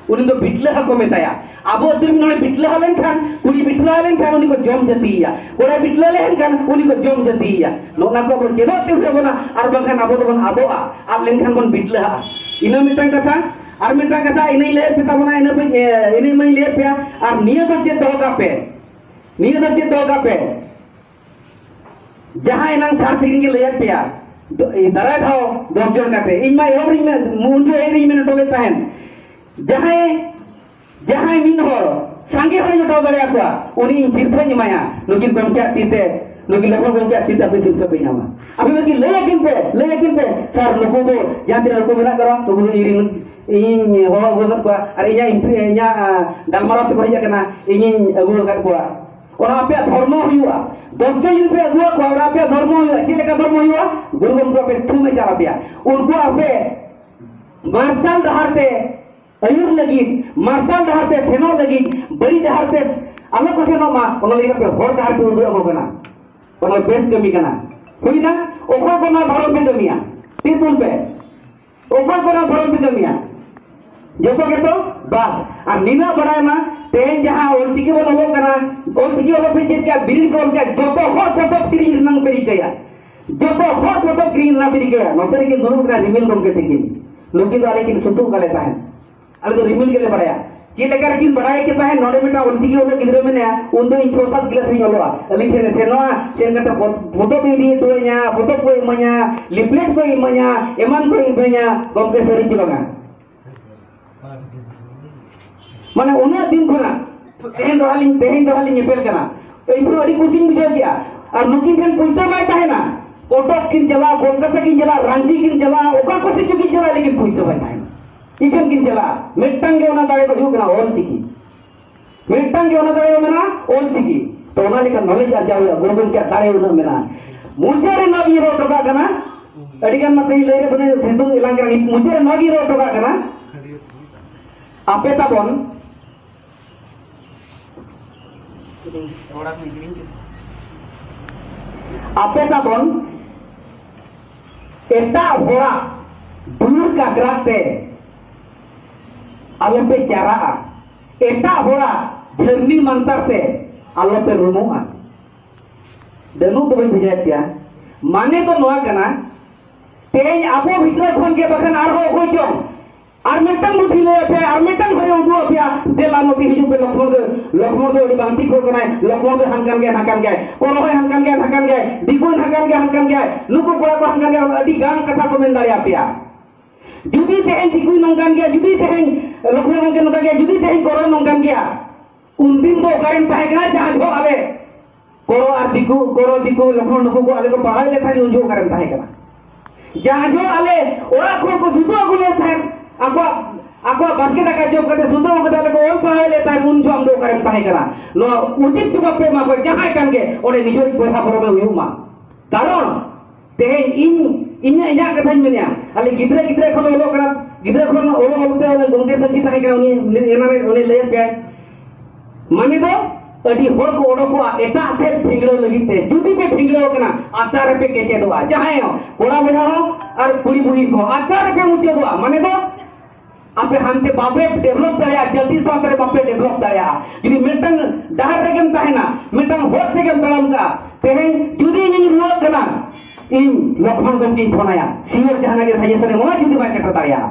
ᱩᱱᱤ ᱫᱚ ᱵᱤᱴᱞᱟᱹᱦᱟ ᱠᱚ ᱢᱮᱛᱟᱭᱟ᱾ ᱟᱵᱚ ᱟᱹᱛᱩ ᱨᱮ ᱱᱚᱰᱮ ᱵᱤᱴᱞᱟᱹᱦᱟ ᱞᱮᱱᱠᱷᱟᱱ, ᱠᱩᱲᱤ ᱵᱤᱴᱞᱟᱹᱦᱟ ᱞᱮᱱᱠᱷᱟᱱ ᱩᱱᱤ ᱠᱚ ᱡᱚᱢ ᱡᱟᱹᱛᱤᱭᱮᱭᱟ, ᱠᱚᱲᱟ ᱵᱤᱴᱞᱟᱹ ᱞᱮᱱᱠᱷᱟᱱ ᱩᱱᱤ ᱠᱚ ᱡᱚᱢ ᱡᱟᱹᱛᱤᱭᱮᱭᱟ᱾ ᱱᱚᱜᱼᱚ ᱱᱟ ᱠᱚ ᱟᱵᱚ ᱪᱮᱫᱚᱜ ᱛᱮ ᱦᱩᱭᱩᱜ ᱟᱵᱚᱱᱟ, ᱟᱨ ᱵᱟᱝᱠᱷᱟᱱ ᱟᱵᱚ ᱫᱚᱵᱚᱱ ᱟᱫᱚᱜᱼᱟ᱾ ᱟᱫ ᱞᱮᱱᱠᱷᱟᱱ ᱵᱚᱱ ᱵᱤᱴᱞᱟᱹᱦᱟᱜᱼᱟ᱾ ᱤᱱᱟᱹ ᱢᱤᱫᱴᱟᱝ ᱠᱟᱛᱷᱟ᱾ ᱟᱨ ᱢᱤᱫᱴᱟᱝ ᱠᱟᱛᱷᱟ ᱤᱱᱟᱹᱧ ᱞᱟᱹᱭᱟᱫ ᱯᱮ ᱛᱟᱵᱚᱱᱟ, ᱤᱱᱟᱹ ᱯᱮ-, ᱮ, ᱤᱱᱟᱹ ᱢᱟᱧ ᱞᱟᱹᱭᱟᱫ ᱯᱮᱭᱟ᱾ ᱟᱨ ᱱᱤᱭᱟᱹ ᱫᱚ ᱪᱮᱫ ᱫᱚᱦᱚ ᱠᱟᱜ ᱯᱮ, ᱱᱤᱭᱟᱹ ᱫᱚ ᱪᱮᱫ ᱫᱚᱦᱚ ᱠᱟᱜ ᱯᱮ, ᱡᱟᱦᱟᱸ ᱮᱱᱟᱝ ᱥᱟᱨ ᱛᱮᱜᱮᱧ ᱞᱟᱹᱭᱟᱫ ᱯᱮᱭᱟ, ᱫᱚ-, ᱫᱟᱨᱟᱭ ᱫᱷᱟᱣ ᱫᱚᱥ ᱡᱚᱱ ᱠᱟᱛᱮ, ᱤᱧ ᱢᱟ ᱮᱦᱚᱵ ᱨᱤᱧ ᱢᱮ-, ᱩᱱ ᱡᱚᱦᱚᱜ ᱨᱤᱧ ᱢᱮᱱ ᱦᱚᱴᱚ ᱞᱮᱫ ᱛᱟᱦᱮᱸᱫ, ᱡᱟᱦᱟᱸᱭ, ᱡᱟᱦᱟᱸᱭ ᱢᱤᱫ ᱦᱚᱲ ᱥᱟᱸᱜᱮ ᱦᱚᱲᱤᱧ ᱦᱚᱴᱚ ᱫᱟᱲᱮᱭᱟᱠᱚᱣᱟ, ᱩᱱᱤ ᱤᱧ ᱥᱤᱨᱯᱷᱟᱹᱧ ᱮᱢᱟᱭᱟ᱾ ᱱᱩᱠᱤᱱ ᱜᱚᱢᱠᱮᱭᱟᱜ ᱛᱤ ᱛᱮ, ᱱᱩᱠᱤᱱ ᱞᱚᱠᱷᱚᱱ ᱜᱚᱢᱠᱮᱭᱟᱜ ᱛᱤ ᱛᱮ ᱟᱯᱮ ᱥᱤᱨᱯᱷᱟᱹ ᱯᱮ ᱧᱟᱢᱟ᱾ ᱟᱯᱮ ᱵᱟᱹᱠᱤ ᱞᱟᱹᱭ ᱟᱹᱠᱤᱱ ᱯᱮ, ᱞᱟᱹᱭ ᱟᱹᱠᱤᱱ ᱯᱮ, ᱥᱟᱨ, ᱱᱩᱠᱩ ᱫᱚ ᱡᱟᱦᱟᱸ ᱛᱤᱱᱟᱹᱜ ᱱᱩᱠᱩ ᱢᱮᱱᱟᱜ ᱠᱚᱣᱟ, ᱱᱩᱠᱩ ᱫᱚ ᱤᱧ ᱨᱤᱱ, ᱤᱧᱤᱧ ᱦᱚᱦᱚ ᱟᱹᱜᱩ ᱟᱠᱟᱫ ᱠᱚᱣᱟ, ᱟᱨ ᱤᱧᱟᱹᱜ ᱤᱧ-, ᱤᱧᱟᱹᱜ, ᱟ, ᱜᱟᱞᱢᱟᱨᱟᱣ ᱛᱮᱠᱚ ᱦᱮᱡ ᱟᱠᱟᱱᱟ, ᱤᱧᱤᱧ ᱟᱹᱜᱩ ᱟᱠᱟᱫ ᱠᱚᱣᱟ᱾ ᱚᱱᱟ ᱟᱯᱮᱭᱟᱜ ᱫᱷᱚᱨᱢᱚ ᱦᱩᱭᱩᱜᱼᱟ᱾ ᱫᱚᱥ ᱡᱚᱱ ᱡᱩᱫᱤ ᱯᱮ ᱟᱹᱜᱩᱣᱟᱜ ᱠᱚᱣᱟ, ᱚᱱᱟ ᱟᱯᱮᱭᱟᱜ ᱫᱷᱚᱨᱢᱚ ᱦᱩᱭᱩᱜᱼᱟ᱾ ᱪᱮᱫ ᱞᱮᱠᱟ ᱫᱷᱚᱨᱢᱚ ᱦᱩᱭᱩᱜᱼᱟ? ᱜᱩᱨᱩ ᱜᱚᱢᱠᱮ ᱟᱯᱮ ᱛᱷᱩᱢ ᱮ ᱪᱟᱞ ᱟᱯᱮᱭᱟ᱾ ᱩᱱᱠᱩ ᱟᱯᱮ ᱢᱟᱨᱥᱟᱞ ᱰᱟᱦᱟᱨ ᱛᱮ ᱟᱹᱭᱩᱨ ᱞᱟᱹᱜᱤᱫ, ᱢᱟᱨᱥᱟᱞ ᱰᱟᱦᱟᱨ ᱛᱮ ᱥᱮᱱᱚᱜ ᱞᱟᱹᱜᱤᱫ, ᱵᱟᱹᱲᱤᱡ ᱰᱟᱦᱟᱨ ᱛᱮ ᱟᱞᱚ ᱠᱚ ᱥᱮᱱᱚᱜ ᱢᱟ, ᱚᱱᱟ ᱞᱟᱹᱜᱤᱫ ᱟᱯᱮ ᱦᱚᱨ ᱰᱟᱦᱟᱨ ᱯᱮ ᱩᱫᱩᱜ ᱟᱠᱚ ᱠᱟᱱᱟ᱾ ᱚᱱᱟ ᱵᱮᱥ ᱠᱟᱹᱢᱤ ᱠᱟᱱᱟ᱾ ᱦᱩᱭᱱᱟ? ᱚᱠᱚᱭ ᱠᱚ ᱱᱚᱣᱟ ᱫᱷᱚᱨᱚᱢ ᱯᱮ ᱠᱟᱹᱢᱤᱭᱟ? ᱛᱤ ᱛᱩᱞ ᱯᱮ᱾ ᱚᱠᱚᱭ ᱠᱚ ᱱᱚᱣᱟ ᱫᱷᱚᱨᱚᱢ ᱯᱮ ᱠᱟᱹᱢᱤᱭᱟ? ᱡᱚᱛᱚ ᱜᱮᱛᱚ? ᱵᱟᱥ᱾ ᱟᱨ ᱱᱤᱱᱟᱹᱜ ᱵᱟᱲᱟᱭ ᱢᱟ, ᱛᱮᱦᱮᱧ ᱡᱟᱦᱟᱸ ᱚᱞᱪᱤᱠᱤ ᱵᱚᱱ ᱚᱞᱚᱜ ᱠᱟᱱᱟ, ᱚᱞᱪᱤᱠᱤ ᱚᱞᱚᱜ ᱯᱮ ᱪᱮᱫ ᱠᱮᱜᱼᱟ, ᱵᱤᱨᱤᱫ ᱠᱚ ᱚᱞ ᱠᱮᱜᱼᱟ, ᱡᱚᱛᱚ ᱦᱚᱲ ᱯᱚᱛᱚᱵ ᱠᱤᱨᱤᱧ ᱨᱮᱱᱟᱜ ᱯᱮ ᱨᱤᱠᱟᱹᱭᱟ᱾ ᱡᱚᱛᱚ ᱦᱚᱲ ᱯᱚᱛᱚᱵ ᱠᱤᱨᱤᱧ ᱨᱮᱱᱟᱜ ᱯᱮ ᱨᱤᱠᱟᱹᱭᱟ᱾ ᱱᱚᱛᱮ ᱨᱮᱠᱤᱱ ᱫᱩᱲᱩᱵ ᱠᱟᱱᱟ ᱨᱤᱢᱤᱞ ᱜᱚᱢᱠᱮ ᱛᱤᱠᱤᱱ, ᱱᱩᱠᱤᱱ ᱫᱚ ᱟᱞᱮ ᱠᱤᱱ ᱥᱩᱛᱩᱜ ᱠᱟᱞᱮ ᱛᱟᱦᱮᱸᱫ᱾ ᱟᱞᱮ ᱫᱚ ᱨᱤᱢᱤᱞ ᱜᱮᱞᱮ ᱵᱟᱲᱟᱭᱟ᱾ ᱪᱮᱫ ᱞᱮᱠᱟ ᱨᱮᱠᱤᱱ ᱵᱟᱲᱟᱭ ᱠᱮᱫ ᱛᱟᱦᱮᱸᱫ, ᱱᱚᱰᱮ ᱢᱤᱫᱴᱟᱝ ᱚᱞᱪᱤᱠᱤ ᱚᱞᱚᱜ ᱜᱤᱫᱽᱨᱟᱹ ᱢᱮᱱᱟᱭᱟ, ᱩᱱ ᱫᱚ ᱤᱧ ᱪᱷᱚ ᱥᱟᱛ ᱜᱤᱞᱟᱹᱥ ᱤᱧ ᱚᱞᱚᱜᱼᱟ᱾ ᱟᱹᱞᱤᱧ ᱴᱷᱮᱱ ᱥᱮᱱᱚᱜᱼᱟ, ᱥᱮᱱ ᱠᱟᱛᱮ ᱯᱚᱛ-, ᱯᱚᱛᱚᱵ ᱤᱧ ᱤᱫᱤ ᱦᱚᱴᱚ ᱟᱹᱧᱟ, ᱯᱚᱛᱚᱵ ᱠᱚ ᱤᱢᱟᱹᱧᱟ, ᱞᱤᱯᱞᱮᱴ ᱠᱚ ᱤᱢᱟᱹᱧᱟ, ᱮᱢᱟᱱ ᱠᱚ ᱤᱢᱟᱹᱧᱟ, ᱜᱚᱢᱠᱮ ᱥᱟᱹᱨᱤ ᱪᱮ ᱵᱟᱝᱟ? ᱢᱟᱱᱮ ᱩᱱᱟᱹᱜ ᱫᱤᱱ ᱠᱷᱚᱱᱟᱜ ᱛᱮᱦᱮᱧ ᱫᱚ ᱦᱟᱸᱜ ᱞᱤᱧ, ᱛᱮᱦᱮᱧ ᱫᱚ ᱦᱟᱸᱜ ᱞᱤᱧ ᱧᱮᱯᱮᱞ ᱠᱟᱱᱟ᱾ ᱤᱧ ᱫᱚ ᱟᱹᱰᱤ ᱠᱩᱥᱤᱧ ᱵᱩᱡᱷᱟᱹᱣ ᱠᱮᱜᱼᱟ᱾ ᱟᱨ ᱱᱩᱠᱤᱱ ᱴᱷᱮᱱ ᱯᱩᱭᱥᱟᱹ ᱵᱟᱭ ᱛᱟᱦᱮᱱᱟ᱾ ᱠᱚᱴᱚᱠ ᱠᱤᱱ ᱪᱟᱞᱟᱜᱼᱟ, ᱠᱳᱞᱠᱟᱛᱟ ᱠᱤᱱ ᱪᱟᱞᱟᱜᱼᱟ, ᱨᱟᱸᱪᱤ ᱠᱤᱱ ᱪᱟᱞᱟᱜᱼᱟ, ᱚᱠᱟ ᱠᱚ ᱥᱮᱫ ᱪᱚ ᱠᱤᱱ ᱪᱟᱞᱟᱜᱼᱟ, ᱞᱮᱠᱤᱱ ᱯᱩᱭᱥᱟᱹ ᱵᱟᱭ ᱛᱟᱦᱮᱱᱟ᱾ ᱤᱠᱷᱟᱹᱱ ᱠᱤᱱ ᱪᱟᱞᱟᱜᱼᱟ᱾ ᱢᱤᱫᱴᱟᱝ ᱜᱮ ᱚᱱᱟ ᱫᱟᱲᱮ ᱫᱚ ᱦᱩᱭᱩᱜ ᱠᱟᱱᱟ ᱚᱞ ᱪᱤᱠᱤ᱾ ᱢᱤᱫᱴᱟᱝ ᱜᱮ ᱚᱱᱟ ᱫᱟᱲᱮ ᱫᱚ ᱢᱮᱱᱟᱜᱼᱟ, ᱚᱞ ᱪᱤᱠᱤ᱾ ᱛᱚ ᱚᱱᱟ ᱞᱮᱠᱟ ᱱᱚᱞᱮᱡᱽ ᱟᱨᱡᱟᱣ ᱦᱩᱭᱩᱜᱼᱟ᱾ ᱜᱩᱨᱩ ᱜᱚᱢᱠᱮᱭᱟᱜ ᱫᱟᱲᱮ ᱩᱱᱟᱹᱜ ᱢᱮᱱᱟᱜᱼᱟ᱾ ᱢᱩᱪᱟᱹᱫ ᱨᱮ ᱱᱚᱣᱟ ᱜᱤᱧ ᱨᱚᱲ ᱦᱚᱴᱚ ᱠᱟᱜ ᱠᱟᱱᱟ᱾ ᱟᱹᱰᱤ ᱜᱟᱱ ᱢᱟ ᱛᱮᱦᱮᱧ ᱞᱟᱹᱭ ᱨᱮ ᱢᱟᱱᱮ ᱥᱤᱛᱩᱝ ᱮᱞᱟᱝ ᱠᱟᱱᱟ᱾ ᱢᱩᱪᱟᱹᱫ ᱨᱮ ᱱᱚᱣᱟ ᱜᱤᱧ ᱨᱚᱲ ᱦᱚᱴᱚ ᱠᱟᱜ ᱠᱟᱱᱟ᱾ ᱟᱯᱮ ᱛᱟᱵᱚᱱ ᱟᱯᱮ ᱛᱟᱵᱚᱱ ᱮᱴᱟᱜ ᱦᱚᱲᱟᱜ ᱫᱩᱣᱟᱹᱨ ᱠᱟᱠᱨᱟᱛ ᱛᱮ ᱟᱞᱚᱯᱮ ᱪᱟᱨᱟᱜᱼᱟ, ᱮᱴᱟᱜ ᱦᱚᱲᱟᱜ ᱡᱷᱟᱹᱨᱱᱤ ᱢᱟᱱᱛᱟᱨ ᱛᱮ ᱟᱞᱚᱯᱮ ᱨᱩᱢᱩᱜᱼᱟ᱾ ᱰᱟᱹᱱᱩᱜ ᱫᱚ ᱵᱟᱹᱧ ᱵᱷᱮᱡᱟᱭᱮᱫ ᱯᱮᱭᱟ, ᱢᱟᱱᱮ ᱫᱚ ᱱᱚᱣᱟ ᱠᱟᱱᱟ, ᱛᱮᱦᱮᱧ ᱟᱵᱚ ᱵᱷᱤᱛᱨᱤ ᱠᱷᱚᱱ ᱜᱮ ᱵᱟᱠᱷᱟᱱ ᱟᱨᱦᱚᱸ ᱚᱠᱚᱭ ᱪᱚᱝ ᱟᱨ ᱢᱤᱫᱴᱟᱝ ᱵᱩᱫᱷᱤ ᱞᱟᱹᱭ ᱟᱯᱮᱭᱟ, ᱟᱨ ᱢᱤᱫᱴᱟᱝ ᱦᱚᱲᱮ ᱩᱫᱩᱜ ᱟᱯᱮᱭᱟ, ᱫᱮᱞᱟ ᱱᱚᱛᱮ ᱦᱤᱡᱩᱜ ᱯᱮ, ᱞᱚᱠᱷᱢᱚᱬ ᱫᱚ, ᱞᱚᱠᱷᱢᱚᱬ ᱫᱚ ᱟᱹᱰᱤ ᱵᱟᱝ ᱴᱷᱤᱠ ᱦᱚᱲ ᱠᱟᱱᱟᱭ, ᱞᱚᱠᱷᱢᱚᱬ ᱫᱚ ᱦᱟᱱᱠᱟᱱ ᱜᱮᱭᱟᱭ, ᱱᱟᱠᱟᱱ ᱜᱮᱭᱟᱭ, ᱠᱚᱨᱚ ᱦᱚᱸᱭ ᱦᱟᱱᱠᱟᱱ ᱜᱮᱭᱟᱭ, ᱱᱟᱠᱟᱱ ᱜᱮᱭᱟᱭ, ᱫᱤᱠᱩᱭ ᱦᱟᱱᱠᱟᱱ ᱜᱮᱭᱟᱭ, ᱦᱟᱱᱠᱟᱱ ᱜᱮᱭᱟᱭ, ᱱᱩᱠᱩ ᱠᱚᱲᱟ ᱠᱚ ᱦᱟᱱᱠᱟᱱ ᱜᱮᱭᱟᱭ, ᱟᱹᱰᱤ ᱜᱟᱱ ᱠᱟᱛᱷᱟ ᱠᱚ ᱢᱮᱱ ᱫᱟᱲᱮᱭᱟᱯᱮᱭᱟ᱾ ᱡᱩᱫᱤ ᱛᱮᱦᱮᱧ ᱫᱤᱠᱩᱭ ᱱᱚᱝᱠᱟᱱ ᱜᱮᱭᱟ, ᱡᱩᱫᱤ ᱛᱮᱦᱮᱧ ᱞᱚᱠᱷᱢᱚᱬ ᱜᱚᱢᱠᱮ ᱱᱚᱝᱠᱟᱱ ᱜᱮᱭᱟ, ᱡᱩᱫᱤ ᱛᱮᱦᱮᱧ ᱠᱚᱨᱚᱭ ᱱᱚᱝᱠᱟᱱ ᱜᱮᱭᱟ, ᱩᱱᱫᱤᱱ ᱫᱚ ᱚᱠᱟᱨᱮᱢ ᱛᱟᱦᱮᱸ ᱠᱟᱱᱟ? ᱡᱟᱦᱟᱸ ᱡᱚᱦᱚᱜ ᱟᱞᱮ ᱠᱚᱨᱚ ᱟᱨ ᱫᱤᱠᱩ, ᱠᱚᱨᱚ ᱫᱤᱠᱩ ᱞᱚᱠᱷᱢᱚᱬ ᱱᱩᱠᱩ ᱠᱚ ᱟᱞᱮ ᱠᱚ ᱯᱟᱲᱦᱟᱣᱮᱫ ᱞᱮ ᱛᱟᱦᱮᱸᱫ, ᱩᱱ ᱡᱚᱦᱚᱜ ᱚᱠᱟᱨᱮᱢ ᱛᱟᱦᱮᱸ ᱠᱟᱱᱟ? ᱡᱟᱦᱟᱸ ᱡᱚᱦᱚᱜ ᱟᱞᱮ ᱚᱲᱟᱜ ᱠᱷᱚᱱ ᱠᱚ ᱥᱩᱛᱟᱹ ᱟᱹᱜᱩ ᱞᱮᱫ ᱛᱟᱦᱮᱸᱫ, ᱟᱠᱚᱣᱟᱜ, ᱟᱠᱚᱣᱟᱜ ᱵᱟᱥᱠᱮ ᱫᱟᱠᱟ ᱡᱚᱢ ᱠᱟᱛᱮ ᱥᱩᱛᱟᱹ ᱟᱹᱜᱩ ᱠᱟᱛᱮ ᱟᱞᱮ ᱠᱚ ᱚᱞ ᱯᱟᱲᱦᱟᱣᱮᱫ ᱞᱮ ᱛᱟᱦᱮᱸᱫ, ᱩᱱ ᱡᱚᱦᱚᱜ ᱟᱢ ᱫᱚ ᱚᱠᱟᱨᱮᱢ ᱛᱟᱦᱮᱸ ᱠᱟᱱᱟ? ᱱᱚᱣᱟ ᱩᱪᱤᱛ ᱡᱚᱵᱟᱵ ᱯᱮ ᱮᱢᱟ ᱠᱚᱣᱟ, ᱡᱟᱦᱟᱸᱭ ᱠᱟᱱ ᱜᱮ, ᱚᱸᱰᱮ ᱱᱤᱡᱮᱨ ᱵᱚᱭᱦᱟ ᱵᱚᱨᱚᱢᱮ ᱦᱩᱭᱩᱜ ᱢᱟ᱾ ᱠᱟᱨᱚᱱ ᱛᱮᱦᱮᱧ ᱤᱧ, ᱤᱧᱟᱹᱜ, ᱤᱧᱟᱹᱜ ᱠᱟᱛᱷᱟᱧ ᱢᱮᱱᱮᱫᱼᱟ, ᱟᱞᱮ ᱜᱤᱫᱽᱨᱟᱹ, ᱜᱤᱫᱽᱨᱟᱹ ᱠᱷᱚᱱ ᱚᱞᱚᱜ ᱠᱟᱱᱟ, ᱜᱤᱫᱽᱨᱟᱹ ᱠᱷᱚᱱ ᱚᱞᱚᱜ ᱚᱞᱛᱮ ᱚᱱᱮ ᱜᱚᱢᱠᱮ ᱥᱟᱹᱠᱷᱤ ᱛᱟᱦᱮᱸ ᱠᱟᱱᱟ, ᱩᱱᱤ, ᱩᱱᱤ ᱮᱱᱟᱝ ᱨᱮ ᱩᱱᱤ ᱞᱟᱹᱭᱟᱫ ᱯᱮᱭᱟᱭ᱾ ᱢᱟᱱᱮ ᱫᱚ ᱟᱹᱰᱤ ᱦᱚᱲ ᱠᱚ ᱚᱰᱚᱠᱚᱜᱼᱟ ᱮᱴᱟᱜ ᱥᱮᱫ ᱵᱷᱤᱸᱫᱽᱲᱟᱹᱣ ᱞᱟᱹᱜᱤᱫ ᱛᱮ᱾ ᱡᱩᱫᱤ ᱯᱮ ᱵᱷᱤᱸᱫᱽᱲᱟᱹᱣ ᱠᱟᱱᱟ, ᱟᱪᱟᱨ ᱨᱮᱯᱮ ᱠᱮᱪᱮᱫᱚᱜᱼᱟ᱾ ᱡᱟᱦᱟᱸᱭ ᱦᱚᱸ ᱠᱚᱲᱟ ᱵᱚᱭᱦᱟ ᱦᱚᱸ ᱟᱨ ᱠᱩᱲᱤ ᱵᱩᱲᱦᱤ ᱠᱚ ᱟᱪᱟᱨ ᱨᱮᱯᱮ ᱢᱩᱪᱟᱹᱫᱚᱜᱼᱟ᱾ ᱢᱟᱱᱮ ᱫᱚ ᱟᱯᱮ ᱦᱟᱱᱛᱮ ᱵᱟᱯᱮ ᱰᱮᱵᱷᱞᱚᱯ ᱫᱟᱲᱮᱭᱟᱜᱼᱟ, ᱡᱟᱹᱛᱤ ᱥᱟᱶᱛᱟ ᱨᱮ ᱵᱟᱯᱮ ᱰᱮᱵᱷᱞᱚᱯ ᱫᱟᱲᱮᱭᱟᱜᱼᱟ᱾ ᱡᱩᱫᱤ ᱢᱤᱫᱴᱟᱝ ᱰᱟᱦᱟᱨ ᱨᱮᱜᱮᱢ ᱛᱟᱦᱮᱱᱟ, ᱢᱤᱫᱴᱟᱝ ᱦᱚᱨ ᱛᱮᱜᱮᱢ ᱛᱟᱲᱟᱢ ᱠᱟᱜᱼᱟ, ᱛᱮᱦᱮᱧ ᱡᱩᱫᱤ ᱤᱧᱤᱧ ᱨᱩᱣᱟᱹᱜ ᱠᱟᱱᱟ, ᱤᱧ ᱞᱚᱠᱷᱢᱚᱱ ᱜᱚᱢᱠᱮᱧ ᱯᱷᱳᱱᱟᱭᱟ, ᱥᱤᱭᱳᱨ ᱡᱟᱦᱟᱱᱟᱜ ᱜᱮ ᱥᱟᱡᱮᱥᱚᱱ ᱮᱢᱚᱜᱼᱟ, ᱡᱩᱫᱤ ᱵᱟᱭ ᱥᱮᱴᱮᱨ ᱫᱟᱲᱮᱭᱟᱜᱼᱟ᱾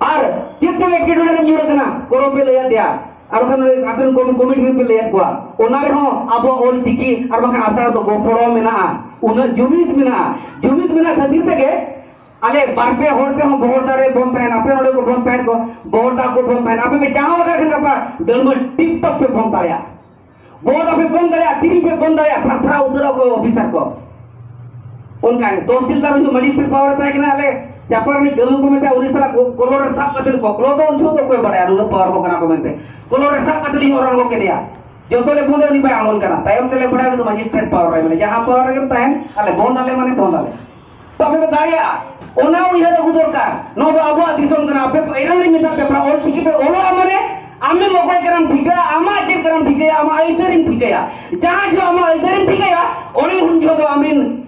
ᱟᱨ ᱪᱮᱫ ᱪᱚᱝ ᱮᱴᱠᱮᱴᱚᱬᱮ ᱨᱮᱢ ᱧᱩᱨ ᱟᱠᱟᱱᱟ, ᱠᱚᱨᱚ ᱯᱮ ᱞᱟᱹᱭ ᱟᱫᱮᱭᱟ, ᱟᱨ ᱵᱟᱠᱷᱟᱱ ᱟᱯᱮ ᱨᱮᱱ ᱠᱚᱢᱤ-, ᱠᱚᱢᱤᱴᱤ ᱨᱮᱱ ᱯᱮ ᱞᱟᱹᱭ ᱟᱫ ᱠᱚᱣᱟ, ᱚᱱᱟ ᱨᱮᱦᱚᱸ ᱟᱵᱚᱣᱟᱜ ᱚᱞ ᱪᱤᱠᱤ ᱟᱨ ᱵᱟᱠᱷᱟᱱ ᱟᱥᱲᱟ ᱫᱚ ᱜᱚᱯᱚᱲᱚ ᱢᱮᱱᱟᱜᱼᱟ, ᱩᱱᱟᱹᱜ ᱡᱩᱢᱤᱫ ᱢᱮᱱᱟᱜᱼᱟ᱾ ᱡᱩᱢᱤᱫ ᱢᱮᱱᱟᱜ ᱠᱷᱟᱹᱛᱤᱨ ᱛᱮᱜᱮ ᱟᱞᱮ ᱵᱟᱨ ᱯᱮ ᱦᱚᱲ ᱛᱮᱦᱚᱸ ᱵᱚᱦᱚᱲᱫᱟ ᱨᱮ ᱵᱚᱱ ᱛᱟᱦᱮᱱ, ᱟᱯᱮ ᱱᱚᱰᱮ ᱠᱚ ᱵᱚᱱ ᱛᱟᱦᱮᱱ ᱠᱚ, ᱵᱚᱦᱚᱲᱫᱟ ᱠᱚ ᱵᱚᱱ ᱛᱟᱦᱮᱱ, ᱟᱯᱮ ᱯᱮ ᱡᱟᱦᱟᱸ ᱟᱠᱟᱫ ᱠᱷᱟᱱ ᱜᱟᱯᱟ ᱫᱟᱹᱲᱢᱟᱹ ᱴᱤᱯ ᱴᱚᱯ ᱯᱮ ᱵᱚᱱ ᱫᱟᱲᱮᱭᱟᱜᱼᱟ᱾ ᱵᱚᱦᱚᱲᱫᱟ ᱯᱮ ᱵᱚᱱ ᱫᱟᱲᱮᱭᱟᱜᱼᱟ, ᱛᱤᱨᱤ ᱯᱮ ᱵᱚᱱ ᱫᱟᱲᱮᱭᱟᱜᱼᱟ, ᱛᱷᱟᱨ ᱛᱷᱟᱨᱟ ᱩᱛᱟᱹᱨᱚᱜ ᱚᱠᱚᱭ ᱚᱯᱷᱤᱥᱟᱨ ᱠᱚ᱾ ᱚᱱᱠᱟ ᱜᱮ ᱛᱚᱦᱥᱤᱞᱫᱟᱨ ᱦᱩᱭᱩᱜ ᱢᱟᱡᱤᱥᱴᱨᱮᱴ ᱯᱟᱣᱟᱨ ᱮ ᱛᱟᱦᱮᱸ ᱠᱟᱱᱟ, ᱟᱞᱮ ᱪᱟᱯᱲᱟ ᱨᱤᱱᱤᱡ ᱜᱟᱹᱞᱩ ᱠᱚ ᱢᱮᱛᱟᱭᱟ, ᱩᱱᱤ ᱥᱟᱞᱟᱜ ᱠᱚ-, ᱠᱚᱞᱚᱨ ᱨᱮ ᱥᱟᱵ ᱠᱟᱛᱮ ᱠᱚ, ᱠᱚᱞᱚᱨ ᱫᱚ ᱩᱱ ᱡᱚᱦᱚᱜ ᱫᱚ ᱚᱠᱚᱭ ᱵᱟᱲᱟᱭᱟ ᱱᱩᱱᱟᱹᱜ ᱯᱟᱣᱟᱨ ᱠᱚ ᱠᱟᱱᱟ ᱠᱚ ᱢᱮᱱᱛᱮ, ᱠᱚᱞᱚᱨ ᱨᱮ ᱥᱟᱵ ᱠᱟᱛᱮ ᱞᱤᱧ ᱚᱨ ᱟᱬᱜᱚ ᱠᱮᱫᱮᱭᱟ᱾ ᱡᱚᱛᱚ ᱞᱮ ᱵᱚᱸᱫᱮ, ᱩᱱᱤ ᱵᱟᱭ ᱟᱬᱜᱚᱱ ᱠᱟᱱᱟ᱾ ᱛᱟᱭᱚᱢ ᱛᱮᱞᱮ ᱵᱟᱲᱟᱭᱟ ᱩᱱᱤ ᱫᱚ ᱢᱟᱡᱤᱥᱴᱨᱮᱴ ᱯᱟᱣᱟᱨ ᱨᱮ ᱢᱮᱱᱟᱭᱟ, ᱡᱟᱦᱟᱸ ᱯᱟᱣᱟᱨ ᱨᱮᱜᱮᱢ ᱛᱟᱦᱮᱱ, ᱟᱞᱮ ᱵᱚᱱᱫ ᱟᱞᱮ ᱢᱟᱱᱮ ᱵᱚᱱᱫ ᱟᱞᱮ᱾ ᱛᱚ ᱟᱯᱮ ᱯᱮ ᱫᱟᱲᱮᱭᱟᱜᱼᱟ, ᱚᱱᱟ ᱩᱭᱦᱟᱹᱨ ᱟᱹᱜᱩ ᱫᱚᱨᱠᱟᱨ᱾ ᱱᱚᱣᱟ ᱫᱚ ᱟᱵᱚᱣᱟᱜ ᱫᱤᱥᱚᱢ ᱠᱟᱱᱟ᱾ ᱟᱯᱮ ᱮᱱᱟᱝ ᱨᱤᱧ ᱢᱮᱛᱟᱫ ᱯᱮ, ᱯᱮᱲᱟ ᱚᱞ ᱪᱤᱠᱤ ᱯᱮ ᱚᱞᱚᱜᱼᱟ ᱢᱟᱱᱮ ᱟᱢᱮᱢ ᱚᱠᱚᱭ ᱠᱟᱱᱟᱢ ᱴᱷᱤᱠᱟᱹᱭᱟ, ᱟᱢᱟᱜ ᱪᱮᱫ ᱠᱟᱱᱟᱢ ᱴᱷᱤᱠᱟᱹᱭᱟ, ᱟᱢᱟᱜ ᱟᱹᱭᱫᱟᱹᱨᱤᱢ ᱴᱷᱤᱠᱟᱹᱭᱟ᱾ ᱡᱟᱦᱟᱸ ᱡᱚᱦᱚᱜ ᱟᱢᱟᱜ ᱟᱹᱭᱫᱟᱹᱨᱤᱢ ᱴᱷᱤᱠᱟᱹᱭᱟ, ᱚᱱᱮ ᱩᱱ ᱡᱚᱦᱚᱜ ᱫᱚ ᱟᱢᱨᱮᱱ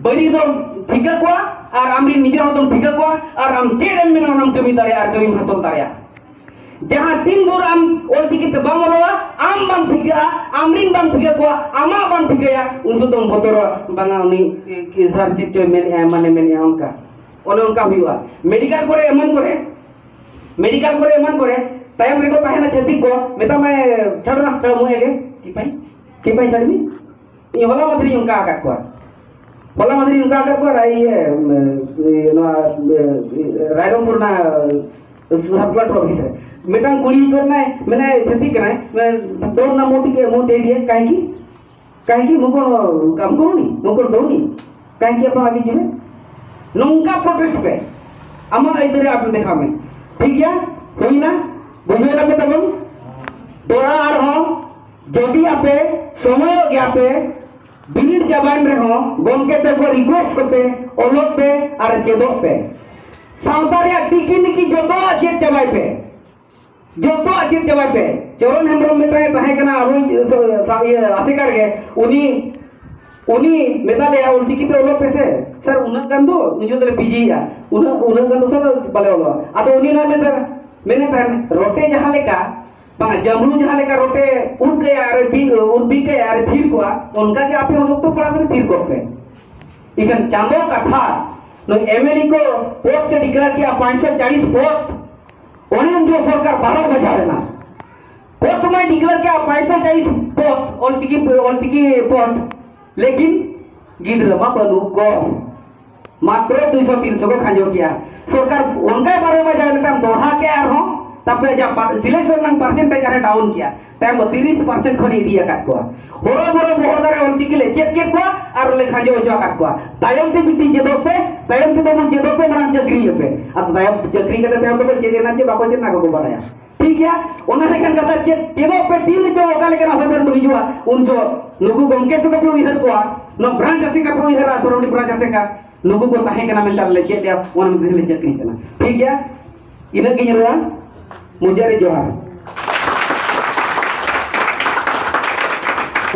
ᱵᱟᱹᱲᱤᱡ ᱫᱚ ᱴᱷᱤᱠᱟᱹ ᱠᱚᱣᱟ ᱟᱨ ᱟᱢᱨᱮᱱ ᱱᱤᱡᱮᱨ ᱦᱚᱲ ᱫᱚᱢ ᱴᱷᱤᱠᱟᱹ ᱠᱚᱣᱟ ᱟᱨ ᱟᱢ ᱪᱮᱫ ᱮᱢ ᱢᱮᱱᱟ ᱚᱱᱟᱢ ᱠᱟᱹᱢᱤ ᱫᱟᱲᱮᱭᱟᱜᱼᱟ ᱟᱨ ᱠᱟᱹᱢᱤᱢ ᱦᱟᱥᱚᱞ ᱫᱟᱲᱮᱭᱟᱜᱼᱟ᱾ ᱡᱟᱦᱟᱸ ᱛᱤᱱ ᱵᱷᱳᱨ ᱟᱢ ᱚᱞᱪᱤᱠᱤ ᱛᱮ ᱵᱟᱢ ᱚᱞᱚᱜᱼᱟ, ᱟᱢ ᱵᱟᱢ ᱴᱷᱤᱠᱟᱹᱜᱼᱟ, ᱟᱢᱨᱮᱱ ᱵᱟᱢ ᱴᱷᱤᱠᱟᱹ ᱠᱚᱣᱟ, ᱟᱢᱟᱜ ᱵᱟᱢ ᱴᱷᱤᱠᱟᱹᱭᱟ, ᱩᱱ ᱡᱚᱠᱷᱚᱱ ᱫᱚᱢ ᱵᱚᱛᱚᱨᱚᱜᱼᱟ, ᱵᱟᱝᱟ ᱩᱱᱤ ᱮ, ᱥᱟᱨ ᱪᱮᱫ ᱪᱚᱭ ᱢᱮᱱᱮᱫᱼᱟ, ᱢᱟᱱᱮ ᱢᱮᱱᱮᱫᱼᱟ ᱚᱱᱠᱟ᱾ ᱚᱱᱮ ᱚᱱᱠᱟ ᱦᱩᱭᱩᱜᱼᱟ᱾ ᱢᱮᱰᱤᱠᱟᱞ ᱠᱚᱨᱮ ᱮᱢᱟᱱ ᱠᱚᱨᱮ, ᱢᱮᱰᱤᱠᱟᱞ ᱠᱚᱨᱮ ᱮᱢᱟᱱ ᱠᱚᱨᱮ ᱛᱟᱭᱚᱢ ᱨᱮᱠᱚ ᱛᱟᱦᱮᱱᱟ ᱪᱷᱟᱹᱛᱤᱠ ᱠᱚ, ᱢᱮᱛᱟᱢᱟᱭ ᱪᱷᱟᱲ ᱢᱟ, ᱪᱷᱟᱲ ᱢᱩᱭ ᱟᱜᱮ, ᱠᱤᱯᱟᱹᱧ, ᱠᱤᱯᱟᱹᱧ ᱪᱷᱟᱲ ᱢᱤ᱾ ᱤᱧ ᱦᱚᱞᱟ ᱢᱟᱫᱷᱮᱨ ᱤᱧ ᱚᱱᱠᱟ ᱟᱠᱟᱫ ᱠᱚᱣᱟ, ᱦᱚᱞᱟ ᱢᱟᱫᱷᱮᱨ ᱤᱧ ᱚᱱᱠᱟ ᱟᱠᱟᱫ ᱠᱚᱣᱟ ᱨᱟᱭ-, ᱤᱭᱟᱹ, ᱤᱭᱟᱹ, ᱱᱚᱣᱟ, ᱤᱭᱟᱹ, ᱨᱟᱭᱨᱚᱝᱯᱩᱨ ᱨᱮᱱᱟᱜ ᱥᱟᱵ ᱠᱞᱟᱴᱚᱨ ᱚᱯᱷᱤᱥ ᱨᱮ᱾ ᱢᱤᱫᱴᱟᱝ ᱠᱩᱲᱤ ᱠᱚ ᱢᱮᱱᱟᱭ, ᱢᱮᱱᱟᱭ ᱪᱷᱟᱹᱛᱤᱠ ᱠᱟᱱᱟᱭ, ᱢᱮᱱᱟᱭ, "ᱫᱚ ᱚᱱᱟ ᱢᱩ ᱛᱮᱜᱮ, ᱢᱩ ᱛᱮ ᱫᱤᱭᱮ ᱠᱟᱭᱠᱤ, ᱠᱟᱭᱠᱤ ᱢᱩ ᱠᱚ ᱠᱟᱢ ᱠᱚᱨᱩᱱᱤ, ᱢᱩ ᱠᱚ ᱫᱚᱨᱩᱱᱤ, ᱠᱟᱭᱠᱤ ᱟᱯᱱᱟ ᱟᱜᱮ ᱡᱤᱵᱮ?" ᱱᱚᱝᱠᱟ ᱯᱨᱚᱴᱮᱥᱴ ᱯᱮ, ᱟᱢᱟᱜ ᱟᱹᱭᱫᱟᱹᱨᱤ ᱟᱯᱮ ᱫᱮᱠᱷᱟᱣ ᱢᱮ᱾ ᱴᱷᱤᱠ ᱜᱮᱭᱟ, ᱦᱩᱭᱱᱟ, ᱵᱩᱡᱷᱟᱹᱣ ᱱᱟᱯᱮ ᱛᱟᱵᱚᱱ᱾ ᱫᱚᱲᱦᱟ ᱟᱨᱦᱚᱸ ᱡᱩᱫᱤ ᱟᱯᱮ ᱥᱚᱢᱚᱭᱚᱜ ᱜᱮᱭᱟ ᱯᱮ, ᱵᱤᱱᱤᱰ ᱪᱟᱵᱟᱭᱮᱱ ᱨᱮᱦᱚᱸ ᱜᱚᱢᱠᱮ ᱛᱟᱠᱚ ᱨᱤᱠᱩᱭᱮᱥᱴ ᱠᱚᱯᱮ, ᱚᱞᱚᱜ ᱯᱮ ᱟᱨ ᱪᱮᱫᱚᱜ ᱯᱮ᱾ ᱥᱟᱶᱛᱟ ᱨᱮᱭᱟᱜ ᱴᱤᱠᱤ ᱱᱤᱠᱤ ᱡᱚᱛᱚᱣᱟᱜ ᱪᱮᱫ ᱪᱟᱵᱟᱭ ᱯᱮ, ᱡᱚᱛᱚᱣᱟᱜ ᱪᱮᱫ ᱪᱟᱵᱟᱭ ᱯᱮ᱾ ᱪᱚᱨᱚᱱ ᱦᱮᱢᱵᱨᱚᱢ ᱢᱤᱫᱴᱟᱝ ᱮ ᱛᱟᱦᱮᱸ ᱠᱟᱱᱟ, ᱟᱵᱚᱭᱤᱡ ᱥᱟ-, ᱥᱟ-, ᱤᱭᱟᱹ ᱟᱥᱮᱠᱟ ᱨᱮᱜᱮ, ᱩᱱᱤ, ᱩᱱᱤ ᱢᱮᱛᱟ ᱞᱮᱭᱟ, "ᱚᱞᱪᱤᱠᱤ ᱛᱮ ᱚᱞᱚᱜ ᱯᱮ ᱥᱮ ᱥᱟᱨ, ᱩᱱᱟᱹᱜ ᱜᱟᱱ ᱫᱚ ᱩᱱ ᱡᱚᱠᱷᱚᱱ ᱫᱚᱞᱮ ᱯᱤᱡᱤᱭᱮᱫᱼᱟ, ᱩᱱᱟᱹᱜ, ᱩᱱᱟᱹᱜ ᱜᱟᱱ ᱫᱚ ᱥᱟᱨ ᱵᱟᱞᱮ ᱚᱞᱚᱜᱼᱟ᱾" ᱟᱫᱚ ᱩᱱᱤ ᱱᱚᱣᱟ ᱢᱮᱱᱫᱟ, ᱢᱮᱱᱮᱫ ᱛᱟᱦᱮᱱ, ᱨᱚᱴᱮ ᱡᱟᱦᱟᱸ ᱞᱮᱠᱟ ᱵᱟᱝ, ᱡᱟᱢᱲᱩ ᱡᱟᱦᱟᱸ ᱞᱮᱠᱟ ᱨᱚᱴᱮ ᱩᱫ ᱠᱟᱭᱟ ᱟᱨ ᱵᱤ-, ᱩᱫ ᱵᱤᱫ ᱠᱟᱭᱟ ᱟᱨ ᱛᱷᱤᱨ ᱠᱚᱜᱼᱟ, ᱚᱱᱠᱟ ᱜᱮ ᱟᱯᱮ ᱦᱚᱸ ᱥᱚᱠᱛᱚ ᱯᱟᱲᱟᱜ ᱠᱟᱛᱮ ᱛᱷᱤᱨ ᱠᱚᱜ ᱯᱮ᱾ ᱤᱠᱷᱟᱹᱱ ᱪᱟᱸᱫᱚ ᱠᱟᱛᱷᱟ, ᱱᱩᱭ ᱮᱢᱮᱞᱤ ᱠᱚ ᱯᱳᱥᱴ ᱰᱤᱠᱞᱮᱭᱟᱨ ᱠᱮᱜᱼᱟ ᱯᱟᱸᱪᱥᱚ ᱪᱟᱞᱤᱥ ᱯᱳᱥᱴ, ᱚᱱᱮ ᱩᱱ ᱡᱚᱠᱷᱚᱱ ᱥᱚᱨᱠᱟᱨ ᱵᱟᱨᱚ ᱵᱟᱡᱟᱣ ᱮᱱᱟ᱾ ᱯᱳᱥᱴ ᱢᱟᱭ ᱰᱤᱠᱞᱮᱭᱟᱨ ᱠᱮᱜᱼᱟ ᱯᱟᱸᱪᱥᱚ ᱪᱟᱞᱤᱥ ᱯᱳᱥᱴ, ᱚᱞᱪᱤᱠᱤ, ᱚᱞᱪᱤᱠᱤ ᱯᱳᱥᱴ, ᱞᱮᱠᱤᱱ ᱜᱤᱫᱽᱨᱟᱹ ᱢᱟ ᱵᱟᱹᱱᱩᱜ ᱠᱚ᱾ ᱢᱟᱛᱨᱚ ᱫᱩᱭᱥᱚ ᱛᱤᱱᱥᱚ ᱠᱚ ᱠᱷᱟᱸᱡᱚ ᱠᱮᱜᱼᱟ᱾ ᱥᱚᱨᱠᱟᱨ ᱚᱱᱠᱟᱭ ᱵᱟᱨᱚ ᱵᱟᱡᱟᱣ ᱱᱮᱛᱟᱨ ᱫᱚᱲᱦᱟ ᱠᱮᱜᱼᱟ ᱟᱨᱦᱚᱸ, ᱛᱟᱯᱚᱨᱮ ᱡᱟ ᱯᱟᱨ-, ᱥᱤᱞᱮᱠᱥᱚᱱ ᱨᱮᱱᱟᱜ ᱯᱟᱨᱥᱮᱱᱴᱮᱡᱽ ᱟᱨᱦᱚᱸ ᱰᱟᱣᱩᱱ ᱠᱮᱜᱼᱟ᱾ ᱛᱟᱭᱚᱢ ᱫᱚ ᱛᱤᱨᱤᱥ ᱯᱟᱨᱥᱮᱱᱴ ᱠᱷᱚᱱ ᱤᱫᱤ ᱟᱠᱟᱫ ᱠᱚᱣᱟ᱾ ᱦᱚᱨᱚ ᱵᱚᱨᱚ ᱵᱚᱦᱚᱜ ᱫᱟᱨᱮ ᱚᱞᱪᱤᱠᱤ ᱞᱮ ᱪᱮᱫ ᱠᱮᱫ ᱠᱚᱣᱟ ᱟᱨ ᱞᱮ ᱠᱷᱟᱸᱡᱚ ᱦᱚᱪᱚ ᱟᱠᱟᱫ ᱠᱚᱣᱟ᱾ ᱛᱟᱭᱚᱢ ᱛᱮ ᱢᱤᱫᱴᱤᱡ ᱪᱮᱫᱚᱜ ᱯᱮ, ᱛᱟᱭᱚᱢ ᱛᱮ ᱵᱟᱵᱚᱱ ᱪᱮᱫᱚᱜ ᱯᱮ, ᱢᱟᱲᱟᱝ ᱪᱟᱹᱠᱨᱤ ᱞᱮᱯᱮ᱾ ᱟᱫᱚ ᱛᱟᱭᱚᱢ ᱪᱟᱹᱠᱨᱤ ᱠᱟᱛᱮ ᱛᱟᱭᱚᱢ ᱛᱮᱵᱚᱱ ᱪᱮᱫ ᱮᱱᱟ ᱪᱮ ᱵᱟᱠᱚ ᱪᱮᱫ ᱮᱱᱟ ᱜᱚᱜᱚ ᱵᱟᱲᱟᱭᱟ᱾ ᱴᱷᱤᱠ ᱜᱮᱭᱟ, ᱚᱱᱟ ᱞᱮᱠᱟᱱ ᱠᱟᱛᱷᱟ ᱪᱮᱫ ᱪᱮᱫᱚᱜ ᱯᱮ, ᱛᱤᱱ ᱨᱮᱪᱚ ᱚᱠᱟ ᱞᱮᱠᱟᱱᱟᱜ ᱦᱚᱭ ᱵᱟᱹᱨᱰᱩ ᱦᱤᱡᱩᱜᱼᱟ, ᱩᱱ ᱡᱚᱦᱚᱜ ᱱᱩᱠᱩ ᱜᱚᱢᱠᱮ ᱛᱟᱠᱚ ᱯᱮ ᱩᱭᱦᱟᱹᱨ ᱠᱚᱣᱟ, ᱱᱚᱣᱟ ᱵᱨᱟᱧᱪ ᱟᱥᱮᱠᱟ ᱯᱮ ᱩᱭᱦᱟᱹᱨᱟ, ᱛᱚᱨᱚᱱᱰᱤ ᱵᱨᱟᱧᱪ ᱟᱥᱮᱠᱟ, ᱱᱩᱠᱩ ᱠᱚ ᱛᱟᱦᱮᱸ ᱠᱟᱱᱟ ᱢᱮᱱᱛᱮ ᱟᱞᱮ ᱪᱮᱫ ᱞᱮᱭᱟ, ᱚᱱᱟ ᱢᱚᱫᱽᱫᱷᱮ ᱞᱮ ᱪᱟᱹᱠᱨᱤ ᱠᱟᱱᱟ᱾ ᱴᱷᱤᱠ ᱜᱮᱭᱟ, ᱤᱱᱟᱹᱜ ᱜᱤᱧ ᱨᱚᱲᱟ, ᱢᱩᱪᱟᱹᱫ ᱨᱮ ᱡᱚᱦᱟᱨ᱾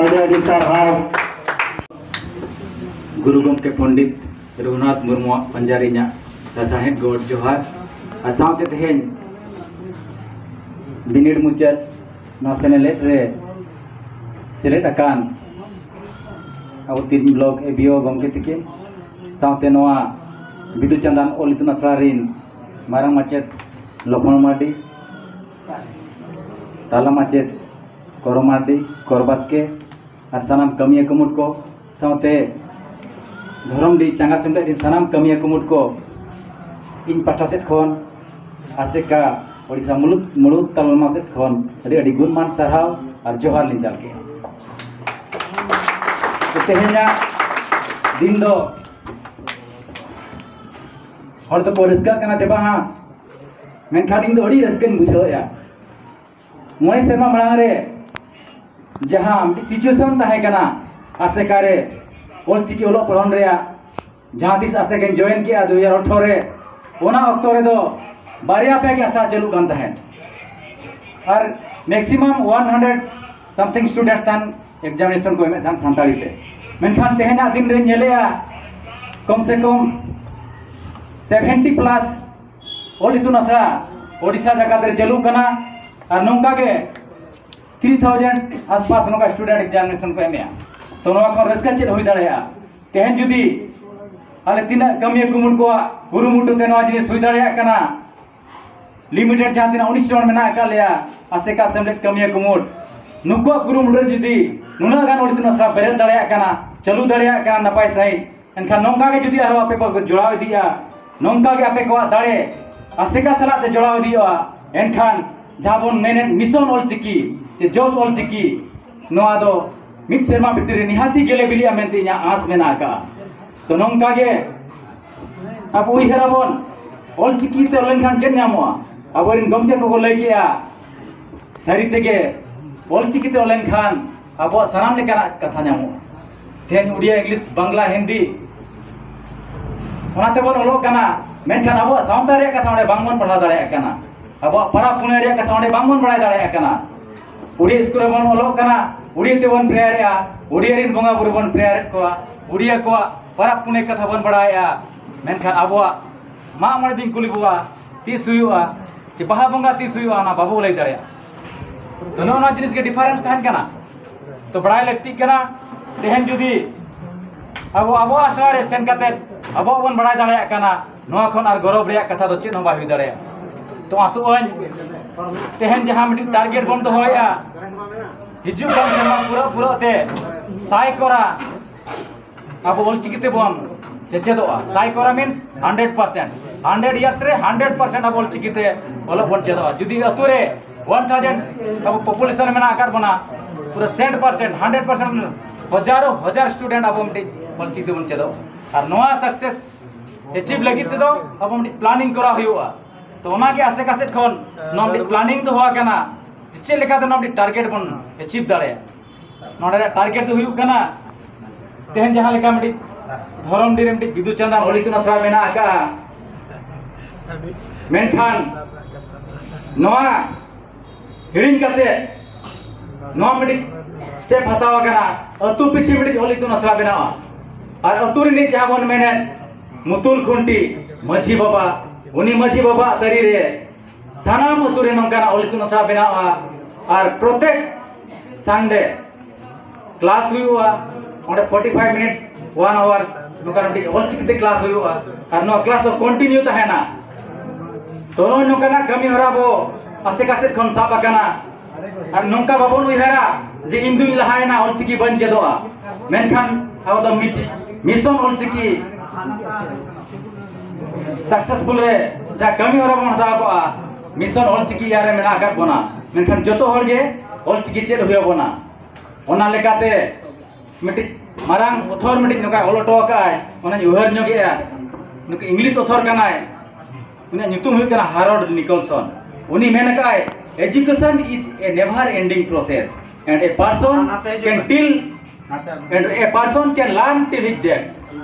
ᱟᱹᱰᱤ ᱟᱹᱰᱤ ᱥᱟᱨᱦᱟᱣ ᱜᱩᱨᱩ ᱜᱚᱢᱠᱮ ᱯᱚᱱᱰᱤᱛ ᱨᱚᱜᱷᱩᱱᱟᱛᱷ ᱢᱩᱨᱢᱩᱣᱟᱜ ᱯᱟᱸᱡᱟ ᱨᱮ ᱤᱧᱟᱹᱜ ᱞᱟᱥᱟᱲᱦᱮᱫ ᱜᱚᱰ ᱡᱚᱦᱟᱨ᱾ ᱟᱨ ᱥᱟᱶᱛᱮ ᱛᱮᱦᱮᱧ ᱵᱤᱱᱤᱰ ᱢᱩᱪᱟᱹᱫ ᱱᱚᱣᱟ ᱥᱮᱱᱮᱞᱮᱫ ᱨᱮ ᱥᱮᱞᱮᱫ ᱟᱠᱟᱱ ᱟᱵᱚ ᱛᱤᱞᱢᱤᱧ ᱵᱞᱚᱠ ᱮ ᱵᱤ ᱳ ᱜᱚᱢᱠᱮ ᱛᱤᱠᱤᱱ, ᱥᱟᱶᱛᱮ ᱱᱚᱣᱟ ᱵᱤᱫᱩ ᱪᱟᱸᱫᱟᱱ ᱚᱞ ᱤᱛᱩᱱ ᱟᱥᱲᱟ ᱨᱤᱱ ᱢᱟᱨᱟᱝ ᱢᱟᱪᱮᱫ ᱞᱚᱠᱷᱢᱚᱬ ᱢᱟᱨᱰᱤ, ᱛᱟᱞᱟ ᱢᱟᱪᱮᱫ ᱠᱚᱨᱚ ᱢᱟᱨᱰᱤ, ᱠᱚᱨ ᱵᱟᱥᱠᱮ, ᱟᱨ ᱥᱟᱱᱟᱢ ᱠᱟᱹᱢᱤᱭᱟᱹ ᱠᱩᱢᱩᱴ ᱠᱚ, ᱥᱟᱶᱛᱮ ᱫᱷᱚᱨᱚᱢᱰᱤ ᱪᱟᱸᱜᱟ ᱥᱮᱢᱞᱮᱫ ᱨᱤᱱ ᱥᱟᱱᱟᱢ ᱠᱟᱹᱢᱤᱭᱟᱹ ᱠᱩᱢᱩᱴ ᱠᱚ, ᱤᱧ ᱯᱟᱦᱴᱟ ᱥᱮᱫ ᱠᱷᱚᱱ ᱟᱥᱮᱠᱟ ᱳᱰᱤᱥᱟ ᱢᱩᱞᱩᱠ ᱢᱩᱬᱩᱫ ᱛᱟᱞᱢᱟ ᱥᱮᱫ ᱠᱷᱚᱱ ᱟᱹᱰᱤ ᱟᱹᱰᱤ ᱜᱩᱱᱢᱟᱱ ᱥᱟᱨᱦᱟᱣ ᱟᱨ ᱡᱚᱦᱟᱨ ᱞᱤᱧ ᱪᱟᱞ ᱠᱮᱫᱼᱟ᱾ ᱛᱮᱦᱮᱧᱟᱜ ᱫᱤᱱ ᱫᱚ ᱦᱚᱲ ᱫᱚᱠᱚ ᱨᱟᱹᱥᱠᱟᱹᱜ ᱠᱟᱱᱟ ᱪᱮ ᱵᱟᱝᱟ, ᱢᱮᱱᱠᱷᱟᱱ ᱤᱧ ᱫᱚ ᱟᱹᱰᱤ ᱨᱟᱹᱥᱠᱟᱹᱧ ᱵᱩᱡᱷᱟᱹᱣᱮᱫᱼᱟ᱾ ᱢᱚᱬᱮ ᱥᱮᱨᱢᱟ ᱢᱟᱲᱟᱝ ᱨᱮ ᱡᱟᱦᱟᱸ ᱢᱤᱫᱴᱤᱡ ᱥᱤᱪᱩᱭᱮᱥᱚᱱ ᱛᱟᱦᱮᱸ ᱠᱟᱱᱟ ᱟᱥᱮᱠᱟ ᱨᱮ ᱚᱞᱪᱤᱠᱤ ᱚᱞᱚᱜ ᱯᱚᱲᱦᱚᱱ ᱨᱮᱭᱟᱜ, ᱡᱟᱦᱟᱸ ᱛᱤᱥ ᱟᱥᱮᱠᱟᱧ ᱡᱚᱭᱮᱱ ᱠᱮᱜᱼᱟ ᱫᱩ ᱦᱟᱡᱟᱨ ᱟᱴᱷᱨᱚ ᱨᱮ, ᱚᱱᱟ ᱚᱠᱛᱚ ᱨᱮᱫᱚ ᱵᱟᱨᱭᱟ ᱯᱮᱭᱟ ᱜᱮ ᱟᱥᱲᱟ ᱪᱟᱹᱞᱩᱜ ᱠᱟᱱ ᱛᱟᱦᱮᱸᱫ᱾ ᱟᱨ maximum one hundred something student ᱛᱟᱦᱮᱱ ᱮᱠᱡᱟᱢᱤᱱᱮᱥᱚᱱ ᱠᱚ ᱮᱢᱮᱫ ᱛᱟᱦᱮᱱ ᱥᱟᱱᱛᱟᱲᱤ ᱛᱮ᱾ ᱢᱮᱱᱠᱷᱟᱱ ᱛᱮᱦᱮᱧᱟᱜ ᱫᱤᱱ ᱨᱮᱧ ᱧᱮᱞᱮᱜᱼᱟ ᱠᱚᱢ ᱥᱮ ᱠᱚᱢ ᱥᱮᱵᱷᱮᱱᱴᱤ ᱯᱞᱟᱥ ᱚᱞ ᱤᱛᱩᱱ ᱟᱥᱲᱟ ᱳᱰᱤᱥᱟ ᱡᱟᱠᱟᱛ ᱨᱮ ᱪᱟᱹᱞᱩᱜ ᱠᱟᱱᱟ᱾ ᱟᱨ ᱱᱚᱝᱠᱟ ᱜᱮ ᱛᱷᱨᱤ ᱛᱷᱟᱣᱡᱮᱱᱰ ᱟᱥᱯᱟᱥ ᱱᱚᱝᱠᱟ ᱥᱴᱩᱰᱮᱱᱴ ᱮᱠᱡᱟᱢᱤᱱᱮᱥᱚᱱ ᱠᱚ ᱮᱢᱮᱜᱼᱟ᱾ ᱛᱚ ᱱᱚᱣᱟ ᱠᱷᱚᱱ ᱨᱟᱹᱥᱠᱟᱹ ᱪᱮᱫ ᱦᱩᱭ ᱫᱟᱲᱮᱭᱟᱜᱼᱟ? ᱛᱮᱦᱮᱧ ᱡᱩᱫᱤ ᱟᱞᱮ ᱛᱤᱱᱟᱹᱜ ᱠᱟᱹᱢᱤᱭᱟᱹ ᱠᱩᱢᱩᱴ ᱠᱚᱣᱟᱜ ᱠᱩᱨᱩᱢᱩᱴᱩ ᱛᱮ ᱱᱚᱣᱟ ᱡᱤᱱᱤᱥ ᱦᱩᱭ ᱫᱟᱲᱮᱭᱟᱜ ᱠᱟᱱᱟ, ᱞᱤᱢᱤᱴᱮᱰ ᱡᱟᱦᱟᱸ ᱛᱤᱱᱟᱹᱜ ᱩᱱᱤᱥ ᱡᱚᱱ ᱢᱮᱱᱟᱜ ᱟᱠᱟᱫ ᱞᱮᱭᱟ ᱟᱥᱮᱠᱟ ᱥᱮᱢᱞᱮᱫ ᱠᱟᱹᱢᱤᱭᱟᱹ ᱠᱩᱢᱩᱴ, ᱱᱩᱠᱩᱣᱟᱜ ᱠᱩᱨᱩᱢᱩᱴᱩ ᱨᱮ ᱡᱩᱫᱤ ᱱᱩᱱᱟᱹᱜ ᱜᱟᱱ ᱚᱞ ᱤᱛᱩᱱ ᱟᱥᱲᱟ ᱵᱮᱨᱮᱫ ᱫᱟᱲᱮᱭᱟᱜ ᱠᱟᱱᱟ, ᱪᱟᱹᱞᱩ ᱫᱟᱲᱮᱭᱟᱜ ᱠᱟᱱᱟ ᱱᱟᱯᱟᱭ ᱥᱟᱺᱦᱤᱡ, ᱮᱱᱠᱷᱟᱱ ᱱᱚᱝᱠᱟ ᱜᱮ ᱡᱩᱫᱤ ᱟᱨᱦᱚᱸ ᱟᱯᱮ ᱠᱚ ᱡᱚᱲᱟᱣ ᱤᱫᱤᱜᱼᱟ, ᱱᱚᱝᱠᱟ ᱜᱮ ᱟᱯᱮ ᱠᱚᱣᱟᱜ ᱫᱟᱲᱮ ᱟᱥᱮᱠᱟ ᱥᱟᱞᱟᱜ ᱛᱮ ᱡᱚᱲᱟᱣ ᱤᱫᱤᱜᱼᱟ, ᱮᱱᱠᱷᱟᱱ ᱡᱟᱦᱟᱸ ᱵᱚᱱ ᱢᱮᱱᱮᱫ ᱢᱤᱥᱚᱱ ᱚᱞᱪᱤᱠᱤ ᱥᱮ ᱡᱚᱥ ᱚᱞᱪᱤᱠᱤ, ᱱᱚᱣᱟ ᱫᱚ ᱢᱤᱫ ᱥᱮᱨᱢᱟ ᱵᱷᱤᱛᱨᱤ ᱨᱮ ᱱᱤᱦᱟᱹᱛᱤ ᱜᱮᱞᱮ ᱵᱤᱞᱤᱜᱼᱟ ᱢᱮᱱᱛᱮ ᱤᱧᱟᱹᱜ ᱟᱸᱥ ᱢᱮᱱᱟᱜ ᱟᱠᱟᱫᱼᱟ᱾ ᱛᱚ ᱱᱚᱝᱠᱟ ᱜᱮ ᱟᱵᱚ ᱩᱭᱦᱟᱹᱨ ᱟᱵᱚᱱ, ᱚᱞᱪᱤᱠᱤ ᱛᱮ ᱚᱞ ᱞᱮᱱᱠᱷᱟᱱ ᱪᱮᱫ ᱧᱟᱢᱚᱜᱼᱟ? ᱟᱵᱚᱨᱮᱱ ᱜᱚᱢᱠᱮ ᱠᱚᱠᱚ ᱞᱟᱹᱭ ᱠᱮᱜᱼᱟ, ᱥᱟᱹᱨᱤ ᱛᱮᱜᱮ ᱚᱞᱪᱤᱠᱤ ᱛᱮ ᱚᱞ ᱞᱮᱱᱠᱷᱟᱱ ᱟᱵᱚᱣᱟᱜ ᱥᱟᱱᱟᱢ ᱞᱮᱠᱟᱱᱟᱜ ᱠᱟᱛᱷᱟ ᱧᱟᱢᱚᱜᱼᱟ᱾ ᱛᱮᱦᱮᱧ ᱩᱲᱤᱭᱟ, ᱤᱝᱞᱤᱥ, ᱵᱟᱝᱞᱟ, ᱦᱤᱱᱫᱤ, ᱚᱱᱟ ᱛᱮᱵᱚᱱ ᱚᱞᱚᱜ ᱠᱟᱱᱟ, ᱢᱮᱱᱠᱷᱟᱱ ᱟᱵᱚᱣᱟᱜ ᱥᱟᱶᱛᱟ ᱨᱮᱭᱟᱜ ᱠᱟᱛᱷᱟ ᱚᱸᱰᱮ ᱵᱟᱝᱵᱚᱱ ᱯᱟᱲᱦᱟᱣ ᱫᱟᱲᱮᱭᱟᱜ ᱠᱟᱱᱟ᱾ ᱟᱵᱚᱣᱟᱜ ᱯᱚᱨᱚᱵᱽ ᱯᱩᱱᱟᱹᱭ ᱨᱮᱭᱟᱜ ᱠᱟᱛᱷᱟ ᱚᱸᱰᱮ ᱵᱟᱝᱵᱚᱱ ᱵᱟᱲᱟᱭ ᱫᱟᱲᱮᱭᱟᱜ ᱠᱟᱱᱟ᱾ ᱩᱲᱤᱭᱟ ᱥᱠᱩᱞ ᱨᱮᱵᱚᱱ ᱚᱞᱚᱜ ᱠᱟᱱᱟ, ᱩᱲᱤᱭᱟ ᱛᱮᱵᱚᱱ ᱯᱨᱮᱭᱟᱨᱮᱜᱼᱟ, ᱩᱲᱤᱭᱟ ᱨᱮᱱ ᱵᱚᱸᱜᱟ ᱵᱩᱨᱩ ᱵᱚᱱ ᱯᱨᱮᱭᱟᱨᱮᱫ ᱠᱚᱣᱟ, ᱩᱲᱤᱭᱟ ᱠᱚᱣᱟᱜ ᱯᱟᱨᱟᱵᱽ ᱯᱩᱱᱟᱹᱭ ᱠᱟᱛᱷᱟ ᱵᱚᱱ ᱵᱟᱲᱟᱭᱮᱫᱼᱟ, ᱢᱮᱱᱠᱷᱟᱱ ᱟᱵᱚᱣᱟᱜ ᱢᱟᱜ ᱢᱚᱬᱮ ᱫᱤᱱ ᱠᱩᱞᱤ ᱵᱚᱣᱟ ᱛᱤᱥ ᱦᱩᱭᱩᱜᱼᱟ, ᱪᱮ ᱵᱟᱦᱟ ᱵᱚᱸᱜᱟ ᱛᱤᱥ ᱦᱩᱭᱩᱜᱼᱟ, ᱚᱱᱟ ᱵᱟᱵᱚ ᱞᱟᱹᱭ ᱫᱟᱲᱮᱭᱟᱜᱼᱟ᱾ ᱛᱚ ᱱᱚᱜᱼᱚ ᱱᱚᱣᱟ ᱡᱤᱱᱤᱥ ᱜᱮ ᱰᱤᱯᱷᱟᱨᱮᱱᱥ ᱛᱟᱦᱮᱱ ᱠᱟᱱᱟ᱾ ᱛᱚ ᱵᱟᱲᱟᱭ ᱞᱟᱹᱠᱛᱤᱜ ᱠᱟᱱᱟ, ᱛᱮᱦᱮᱧ ᱡᱩᱫᱤ ᱟᱵᱚ ᱟᱵᱚᱣᱟᱜ ᱟᱥᱲᱟ ᱨᱮ ᱥᱮᱱ ᱠᱟᱛᱮ ᱟᱵᱚᱣᱟᱜ ᱵᱚᱱ ᱵᱟᱲᱟᱭ ᱫᱟᱲᱮᱭᱟᱜ ᱠᱟᱱᱟ, ᱱᱚᱣᱟ ᱠᱷᱚᱱ ᱟᱨ ᱜᱚᱨᱚᱵᱽ ᱨᱮᱭᱟᱜ ᱠᱟᱛᱷᱟ ᱫᱚ ᱪᱮᱫ ᱦᱚᱸ ᱵᱟᱭ ᱦᱩᱭ ᱫᱟᱲᱮᱭᱟᱜᱼᱟ᱾ ᱛᱚ ᱟᱥᱚᱜ ᱟᱹᱧ, ᱛᱮᱦᱮᱧ ᱡᱟᱦᱟᱸ ᱢᱤᱫᱴᱤᱡ ᱴᱟᱨᱜᱮᱴ ᱵᱚᱱ ᱫᱚᱦᱚᱭᱮᱫᱼᱟ, ᱦᱤᱡᱩᱜ ᱠᱟᱱ ᱥᱮᱨᱢᱟ ᱯᱩᱨᱟᱹ ᱯᱩᱨᱟᱹ ᱛᱮ ᱥᱟᱭ ᱠᱚᱨᱟ ᱟᱵᱚ ᱚᱞᱪᱤᱠᱤ ᱛᱮᱵᱚᱱ ᱥᱮᱪᱮᱫᱚᱜᱼᱟ᱾ ᱥᱟᱭ ᱠᱚᱨᱟ means hundred percent, hundred years ᱨᱮ hundred percent ᱟᱵᱚ ᱚᱞᱪᱤᱠᱤ ᱛᱮ ᱚᱞᱚᱜ ᱵᱚᱱ ᱪᱮᱫᱚᱜᱼᱟ᱾ ᱡᱩᱫᱤ ᱟᱹᱛᱩ ᱨᱮ one thousand ᱟᱵᱚ population ᱨᱮ ᱢᱮᱱᱟᱜ ᱟᱠᱟᱫ ᱵᱚᱱᱟ, ᱯᱩᱨᱟᱹ ᱥᱮᱴ ᱯᱟᱨᱥᱮᱱᱴ, hundred percent, ᱦᱟᱡᱟᱨᱚ ᱦᱟᱡᱟᱨ student ᱟᱵᱚ ᱢᱤᱫᱴᱤᱡ ᱚᱞᱪᱤᱠᱤ ᱛᱮᱵᱚᱱ ᱪᱮᱫᱚᱜᱼᱟ᱾ ᱟᱨ ᱱᱚᱣᱟ success achieve ᱞᱟᱹᱜᱤᱫ ᱛᱮᱫᱚ ᱟᱵᱚ ᱢᱤᱫᱴᱤᱡ planning ᱠᱚᱨᱟᱣ ᱦᱩᱭᱩᱜᱼᱟ᱾ ᱛᱚ ᱚᱱᱟᱜᱮ ᱟᱥᱮ ᱠᱟᱥᱮᱫ ᱠᱷᱚᱱ ᱱᱚᱣᱟ ᱢᱤᱫᱴᱤᱡ planning ᱫᱚᱦᱚ ᱟᱠᱟᱱᱟ, ᱪᱮᱫ ᱞᱮᱠᱟᱛᱮ ᱱᱚᱣᱟ ᱢᱤᱫᱴᱤᱡ target ᱵᱚᱱ achieve ᱫᱟᱲᱮᱭᱟᱜᱼᱟ᱾ ᱱᱚᱰᱮ ᱨᱮᱭᱟᱜ target ᱫᱚ ᱦᱩᱭᱩᱜ ᱠᱟᱱᱟ, ᱛᱮᱦᱮᱧ ᱡᱟᱦᱟᱸ ᱞᱮᱠᱟ ᱢᱤᱫᱴᱤᱡ ᱫᱷᱚᱨᱚᱢᱰᱤ ᱨᱮ ᱢᱤᱫᱴᱤᱡ ᱵᱤᱫᱩ ᱪᱟᱸᱫᱟᱱ ᱚᱞ ᱤᱛᱩᱱ ᱟᱥᱲᱟ ᱢᱮᱱᱟᱜ ᱟᱠᱟᱫᱼᱟ, ᱢᱮᱱᱠᱷᱟᱱ ᱱᱚᱣᱟ ᱦᱤᱲᱤᱧ ᱠᱟᱛᱮ ᱱᱚᱣᱟ ᱢᱤᱫᱴᱤᱡ step ᱦᱟᱛᱟᱣ ᱟᱠᱟᱱᱟ, ᱟᱹᱛᱩ ᱯᱤᱪᱷᱤ ᱢᱤᱫᱴᱤᱡ ᱚᱞ ᱤᱛᱩᱱ ᱟᱥᱲᱟ ᱵᱮᱱᱟᱣᱟ᱾ ᱟᱨ ᱟᱹᱛᱩ ᱨᱤᱱᱤᱡ ᱡᱟᱦᱟᱸ ᱵᱚᱱ ᱢᱮᱱᱮᱫ ᱢᱩᱛᱩᱞ ᱠᱷᱩᱱᱴᱤ ᱢᱟᱹᱡᱷᱤ ᱵᱟᱵᱟ, ᱩᱱᱤ ᱢᱟᱹᱡᱷᱤ ᱵᱟᱵᱟᱣᱟᱜ ᱛᱟᱹᱨᱤ ᱨᱮ ᱥᱟᱱᱟᱢ ᱟᱹᱛᱩ ᱨᱮ ᱱᱚᱝᱠᱟᱱᱟᱜ ᱚᱞ ᱤᱛᱩᱱ ᱟᱥᱲᱟ ᱵᱮᱱᱟᱣᱟ᱾ ᱟᱨ ᱯᱨᱚᱛᱮᱠ Sunday class ᱦᱩᱭᱩᱜᱼᱟ, ᱚᱸᱰᱮ forty five minutes, one hour ᱱᱚᱝᱠᱟᱱᱟᱜ ᱢᱤᱫᱴᱤᱡ ᱚᱞᱪᱤᱠᱤ ᱛᱮ class ᱦᱩᱭᱩᱜᱼᱟ᱾ ᱟᱨ ᱱᱚᱣᱟ class ᱫᱚ continue ᱛᱟᱦᱮᱱᱟ᱾ ᱛᱚ ᱱᱚᱜᱼᱚᱭ ᱱᱚᱝᱠᱟᱱᱟᱜ ᱠᱟᱹᱢᱤ ᱦᱚᱨᱟ ᱵᱚ ᱟᱥᱮ ᱠᱟᱥᱮᱫ ᱠᱷᱚᱱ ᱥᱟᱵ ᱟᱠᱟᱱᱟ᱾ ᱟᱨ ᱱᱚᱝᱠᱟ ᱵᱟᱵᱚᱱ ᱩᱭᱦᱟᱹᱨᱟ ᱡᱮ ᱤᱧ ᱫᱩᱧ ᱞᱟᱦᱟᱭᱮᱱᱟ, ᱚᱞᱪᱤᱠᱤ ᱵᱟᱹᱧ ᱪᱮᱫᱚᱜᱼᱟ, ᱢᱮᱱᱠᱷᱟᱱ ᱟᱵᱚ ᱫᱚ ᱢᱤᱫᱴᱤᱡ mission ᱚᱞᱪᱤᱠᱤ successful ᱨᱮ ᱡᱟᱦᱟᱸ ᱠᱟᱹᱢᱤ ᱦᱚᱨᱟ ᱵᱚᱱ ᱦᱟᱛᱟᱣ ᱠᱚᱜᱼᱟ, mission ᱚᱞᱪᱤᱠᱤ ᱤᱭᱟᱹ ᱨᱮ ᱢᱮᱱᱟᱜ ᱟᱠᱟᱫ ᱵᱚᱱᱟ, ᱢᱮᱱᱠᱷᱟᱱ ᱡᱚᱛᱚ ᱦᱚᱲ ᱜᱮ ᱚᱞᱪᱤᱠᱤ ᱪᱮᱫ ᱦᱩᱭ ᱟᱵᱚᱱᱟ᱾ ᱚᱱᱟ ᱞᱮᱠᱟᱛᱮ ᱢᱤᱫᱴᱤᱡ ᱢᱟᱨᱟᱝ author ᱢᱤᱫᱴᱤᱡ ᱱᱚᱝᱠᱟᱭ ᱚᱞ ᱦᱚᱴᱚ ᱟᱠᱟᱫᱼᱟᱭ, ᱚᱱᱟᱧ ᱩᱭᱦᱟᱹᱨ ᱧᱚᱜᱮᱜᱼᱟ᱾ ᱱᱩᱠᱩ English author ᱠᱟᱱᱟᱭ, ᱩᱱᱤᱭᱟᱜ ᱧᱩᱛᱩᱢ ᱦᱩᱭᱩᱜ ᱠᱟᱱᱟ ᱦᱟᱨᱚᱞᱰ ᱱᱤᱠᱚᱞᱥᱚᱱ᱾ ᱩᱱᱤ ᱢᱮᱱ ᱟᱠᱟᱫᱼᱟᱭ, "Education is a never ending process and a person can till and a person can learn till his death."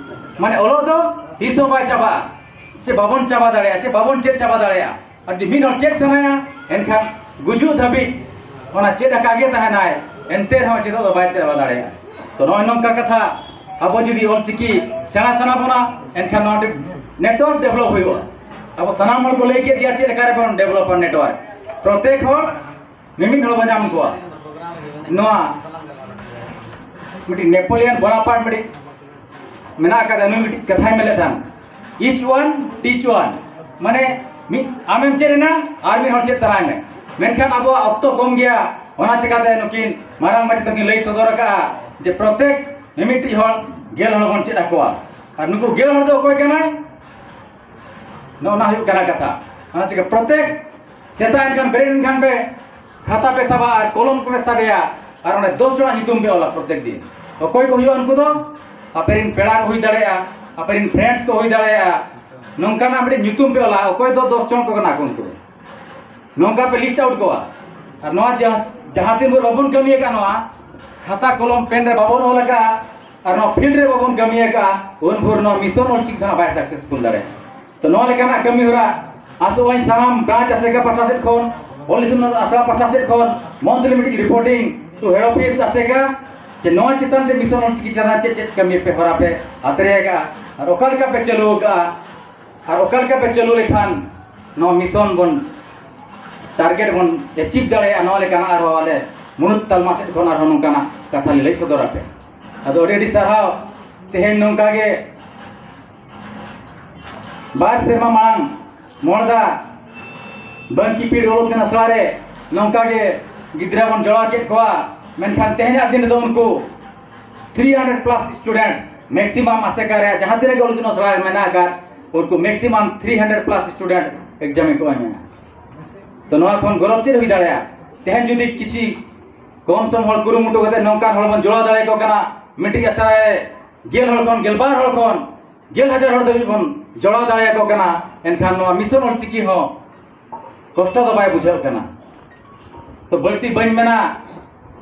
ᱢᱟᱱᱮ ᱚᱞᱚᱜ ᱫᱚ ᱛᱤᱥ ᱦᱚᱸ ᱵᱟᱭ ᱪᱟᱵᱟᱜᱼᱟ, ᱪᱮ ᱵᱟᱵᱚᱱ ᱪᱟᱵᱟ ᱫᱟᱲᱮᱭᱟᱜᱼᱟ, ᱪᱮ ᱵᱟᱵᱚᱱ ᱪᱮᱫ ᱪᱟᱵᱟ ᱫᱟᱲᱮᱭᱟᱜᱼᱟ᱾ ᱟᱨ ᱡᱩᱫᱤ ᱢᱤᱫ ᱦᱚᱲ ᱪᱮᱫ ᱥᱟᱱᱟᱭᱟ, ᱮᱱᱠᱷᱟᱱ ᱜᱩᱡᱩᱜ ᱫᱷᱟᱹᱵᱤᱡ ᱚᱱᱟ ᱪᱮᱫ ᱟᱠᱟᱫ ᱜᱮ ᱛᱟᱦᱮᱱᱟᱭ, ᱮᱱᱛᱮ ᱨᱮᱦᱚᱸ ᱪᱮᱫᱚᱜ ᱫᱚ ᱵᱟᱭ ᱪᱟᱵᱟ ᱫᱟᱲᱮᱭᱟᱜᱼᱟ᱾ ᱛᱚ ᱱᱚᱜᱼᱚᱭ ᱱᱚᱝᱠᱟ ᱠᱟᱛᱷᱟ ᱟᱵᱚ ᱡᱩᱫᱤ ᱚᱞᱪᱤᱠᱤ ᱥᱮᱬᱟ ᱥᱟᱱᱟ ᱵᱚᱱᱟ, ᱮᱱᱠᱷᱟᱱ ᱱᱚᱣᱟ ᱢᱤᱫᱴᱤᱡ network develop ᱦᱩᱭᱩᱜᱼᱟ᱾ ᱟᱵᱚ ᱥᱟᱱᱟᱢ ᱦᱚᱲ ᱠᱚ ᱞᱟᱹᱭ ᱠᱮᱫ ᱜᱮᱭᱟ ᱪᱮᱫ ᱞᱮᱠᱟ ᱨᱮᱵᱚᱱ developᱟ network᱾ ᱯᱨᱚᱛᱮᱠ ᱦᱚᱲ ᱢᱤᱢᱤᱫ ᱦᱚᱲ ᱵᱚᱱ ᱧᱟᱢ ᱠᱚᱣᱟ᱾ ᱱᱚᱣᱟ ᱢᱤᱫᱴᱤᱡ Napoleon Bonaparte ᱢᱤᱫᱴᱤᱡ ᱢᱮᱱᱟᱜ ᱟᱠᱟᱫᱟ, ᱱᱩᱭ ᱢᱤᱫᱴᱤᱡ ᱠᱟᱛᱷᱟᱭ ᱢᱮᱱ ᱞᱮᱫ ᱛᱟᱦᱮᱸᱱ, "Each one teach one", ᱢᱟᱱᱮ ᱢᱤᱫ ᱟᱢᱮᱢ ᱪᱮᱫ ᱮᱱᱟ ᱟᱨ ᱢᱤᱫ ᱦᱚᱲ ᱪᱮᱫ ᱛᱟᱨᱟᱭ ᱢᱮ᱾ ᱢᱮᱱᱠᱷᱟᱱ ᱟᱵᱚᱣᱟᱜ ᱚᱠᱛᱚ ᱠᱚᱢ ᱜᱮᱭᱟ, ᱚᱱᱟ ᱪᱤᱠᱟᱹᱛᱮ ᱱᱩᱠᱤᱱ ᱢᱟᱨᱟᱝ ᱢᱟᱹᱡᱷᱤ ᱛᱟᱹᱠᱤᱱ ᱞᱟᱹᱭ ᱥᱚᱫᱚᱨ ᱟᱠᱟᱫᱼᱟ ᱡᱮ ᱯᱨᱚᱛᱮᱠ ᱢᱤᱢᱤᱫᱴᱤᱡ ᱦᱚᱲ ᱜᱮᱞ ᱦᱚᱲ ᱵᱚᱱ ᱪᱮᱫ ᱟᱠᱚᱣᱟ᱾ ᱟᱨ ᱱᱩᱠᱩ ᱜᱮᱞ ᱦᱚᱲ ᱫᱚ ᱚᱠᱚᱭ ᱠᱟᱱᱟᱭ? ᱱᱚᱜᱼᱚ ᱱᱟ ᱦᱩᱭᱩᱜ ᱠᱟᱱᱟ ᱠᱟᱛᱷᱟ᱾ ᱚᱱᱟ ᱪᱤᱠᱟᱹ ᱯᱨᱚᱛᱮᱠ ᱥᱮᱛᱟᱜ ᱮᱱᱠᱷᱟᱱ, ᱵᱮᱨᱮᱫ ᱮᱱᱠᱷᱟᱱ ᱯᱮ ᱠᱷᱟᱛᱟ ᱯᱮ ᱥᱟᱵᱟ ᱟᱨ ᱠᱚᱞᱚᱢ ᱠᱚᱯᱮ ᱥᱟᱵᱮᱭᱟ ᱟᱨ ᱚᱸᱰᱮ ᱫᱚᱥ ᱡᱚᱱᱟᱜ ᱧᱩᱛᱩᱢ ᱯᱮ ᱚᱞᱟ ᱯᱨᱚᱛᱮᱠ ᱫᱤᱱ᱾ ᱚᱠᱚᱭ ᱠᱚ ᱦᱩᱭᱩᱜᱼᱟ ᱩᱱᱠᱩ ᱫᱚ? ᱟᱯᱮ ᱨᱮᱱ ᱯᱮᱲᱟ ᱠᱚ ᱦᱩᱭ ᱫᱟᱲᱮᱭᱟᱜᱼᱟ, ᱟᱯᱮ ᱨᱮᱱ friends ᱠᱚ ᱦᱩᱭ ᱫᱟᱲᱮᱭᱟᱜᱼᱟ᱾ ᱱᱚᱝᱠᱟᱱᱟᱜ ᱢᱤᱫᱴᱮᱱ ᱧᱩᱛᱩᱢ ᱯᱮ ᱚᱞᱟ, ᱚᱠᱚᱭ ᱫᱚ ᱫᱚᱥ ᱡᱚᱱ ᱠᱚ ᱠᱟᱱᱟ ᱠᱚ ᱩᱱᱠᱩ ᱫᱚ᱾ ᱱᱚᱝᱠᱟ ᱯᱮ list out ᱠᱚᱣᱟ᱾ ᱟᱨ ᱱᱚᱣᱟ ᱡᱟᱦᱟᱸ, ᱡᱟᱦᱟᱸ ᱛᱤᱱ ᱵᱷᱳᱨ ᱵᱟᱵᱚᱱ ᱠᱟᱹᱢᱤ ᱟᱠᱟᱫ, ᱱᱚᱣᱟ ᱠᱷᱟᱛᱟ ᱠᱚᱞᱚᱢ ᱯᱮᱱ ᱨᱮ ᱵᱟᱵᱚᱱ ᱚᱞ ᱟᱠᱟᱫᱼᱟ ᱟᱨ ᱱᱚᱣᱟ field ᱨᱮ ᱵᱟᱵᱚᱱ ᱠᱟᱹᱢᱤ ᱟᱠᱟᱫᱼᱟ, ᱩᱱ ᱵᱷᱳᱨ ᱱᱚᱣᱟ mission ᱚᱞᱪᱤᱠᱤ ᱫᱚ ᱱᱟᱜ ᱵᱟᱭ successful ᱫᱟᱲᱮᱭᱟᱜᱼᱟ᱾ ᱛᱚ ᱱᱚᱣᱟ ᱞᱮᱠᱟᱱᱟᱜ ᱠᱟᱹᱢᱤ ᱦᱚᱨᱟ ᱟᱥᱚᱜ ᱟᱹᱧ ᱥᱟᱱᱟᱢ branch ᱟᱥᱮᱠᱟ ᱯᱟᱦᱴᱟ ᱥᱮᱫ ᱠᱷᱚᱱ, ᱚᱞ ᱤᱛᱩᱱ ᱟᱥᱲᱟ ᱯᱟᱦᱴᱟ ᱥᱮᱫ ᱠᱷᱚᱱ, monthly meeting reporting to head office ᱟᱥᱮᱠᱟ, ᱡᱮ ᱱᱚᱣᱟ ᱪᱮᱛᱟᱱ ᱛᱮ mission ᱚᱞᱪᱤᱠᱤ ᱪᱮᱛᱟᱱ ᱪᱮᱫ ᱪᱮᱫ ᱠᱟᱹᱢᱤ ᱯᱮ ᱦᱚᱨᱟ ᱯᱮ ᱟᱛᱨᱮ ᱟᱠᱟᱫᱼᱟ ᱟᱨ ᱚᱠᱟ ᱞᱮᱠᱟ ᱯᱮ ᱪᱟᱹᱞᱩ ᱟᱠᱟᱫᱼᱟ ᱟᱨ ᱚᱠᱟ ᱞᱮᱠᱟ ᱯᱮ ᱪᱟᱹᱞᱩ ᱞᱮᱠᱷᱟᱱ ᱱᱚᱣᱟ mission ᱵᱚᱱ target ᱵᱚᱱ achieve ᱫᱟᱲᱮᱭᱟᱜᱼᱟ, ᱱᱚᱣᱟ ᱞᱮᱠᱟᱱᱟᱜ ᱟᱨᱦᱚᱸ ᱟᱞᱮ ᱢᱩᱬᱩᱫ ᱛᱟᱞᱢᱟ ᱥᱮᱫ ᱠᱷᱚᱱ ᱟᱨᱦᱚᱸ ᱱᱚᱝᱠᱟᱱᱟᱜ ᱠᱟᱛᱷᱟ ᱞᱮ ᱞᱟᱹᱭ ᱥᱚᱫᱚᱨ ᱟᱯᱮ᱾ ᱟᱫᱚ ᱟᱹᱰᱤ ᱟᱹᱰᱤ ᱥᱟᱨᱦᱟᱣ᱾ ᱛᱮᱦᱮᱧ ᱱᱚᱝᱠᱟ ᱜᱮ ᱵᱟᱨ ᱥᱮᱨᱢᱟ ᱢᱟᱲᱟᱝ ᱢᱚᱲᱫᱟ ᱵᱟᱝᱠᱤᱯᱤᱲ ᱚᱞ ᱤᱛᱩᱱ ᱟᱥᱲᱟ ᱨᱮ ᱱᱚᱝᱠᱟ ᱜᱮ ᱜᱤᱫᱽᱨᱟᱹ ᱵᱚᱱ ᱡᱚᱲᱟᱣ ᱠᱮᱫ ᱠᱚᱣᱟ, ᱢᱮᱱᱠᱷᱟᱱ ᱛᱮᱦᱮᱧᱟᱜ ᱫᱤᱱ ᱨᱮᱫᱚ ᱩᱱᱠᱩ three hundred plus student maximum ᱟᱥᱮᱠᱟ ᱨᱮ ᱡᱟᱦᱟᱸ ᱛᱤᱱᱟᱹᱜ ᱜᱮ ᱚᱞ ᱤᱛᱩᱱ ᱟᱥᱲᱟ ᱢᱮᱱᱟᱜ ᱟᱠᱟᱫ, ᱩᱱᱠᱩ maximum three hundred plus student exam ᱠᱚ ᱮᱢᱮᱜᱼᱟ᱾ ᱛᱚ ᱱᱚᱣᱟ ᱠᱷᱚᱱ ᱜᱚᱨᱚᱵᱽ ᱪᱮᱫ ᱦᱩᱭ ᱫᱟᱲᱮᱭᱟᱜᱼᱟ? ᱛᱮᱦᱮᱧ ᱡᱩᱫᱤ ᱠᱤᱪᱷᱤ ᱠᱚᱢ ᱥᱚᱢ ᱦᱚᱲ ᱠᱩᱨᱩᱢᱩᱴᱩ ᱠᱟᱛᱮ ᱱᱚᱝᱠᱟᱱ ᱦᱚᱲ ᱵᱚᱱ ᱡᱚᱲᱟᱣ ᱫᱟᱲᱮᱭᱟᱠᱚ ᱠᱟᱱᱟ, ᱢᱤᱫᱴᱤᱡ ᱟᱥᱲᱟ ᱨᱮ ᱜᱮᱞ ᱦᱚᱲ ᱠᱷᱚᱱ, ᱜᱮᱞᱵᱟᱨ ᱦᱚᱲ ᱠᱷᱚᱱ ᱜᱮᱞ ᱦᱟᱡᱟᱨ ᱦᱚᱲ ᱫᱷᱟᱹᱵᱤᱡ ᱵᱚᱱ ᱡᱚᱲᱟᱣ ᱫᱟᱲᱮᱭᱟᱠᱚ ᱠᱟᱱᱟ, ᱮᱱᱠᱷᱟᱱ ᱱᱚᱣᱟ mission ᱚᱞᱪᱤᱠᱤ ᱦᱚᱸ ᱠᱚᱥᱴᱚ ᱫᱚ ᱵᱟᱭ ᱵᱩᱡᱷᱟᱹᱜ ᱠᱟᱱᱟ᱾ ᱛᱚ ᱵᱟᱹᱲᱛᱤ ᱵᱟᱹᱧ ᱢᱮᱱᱟ,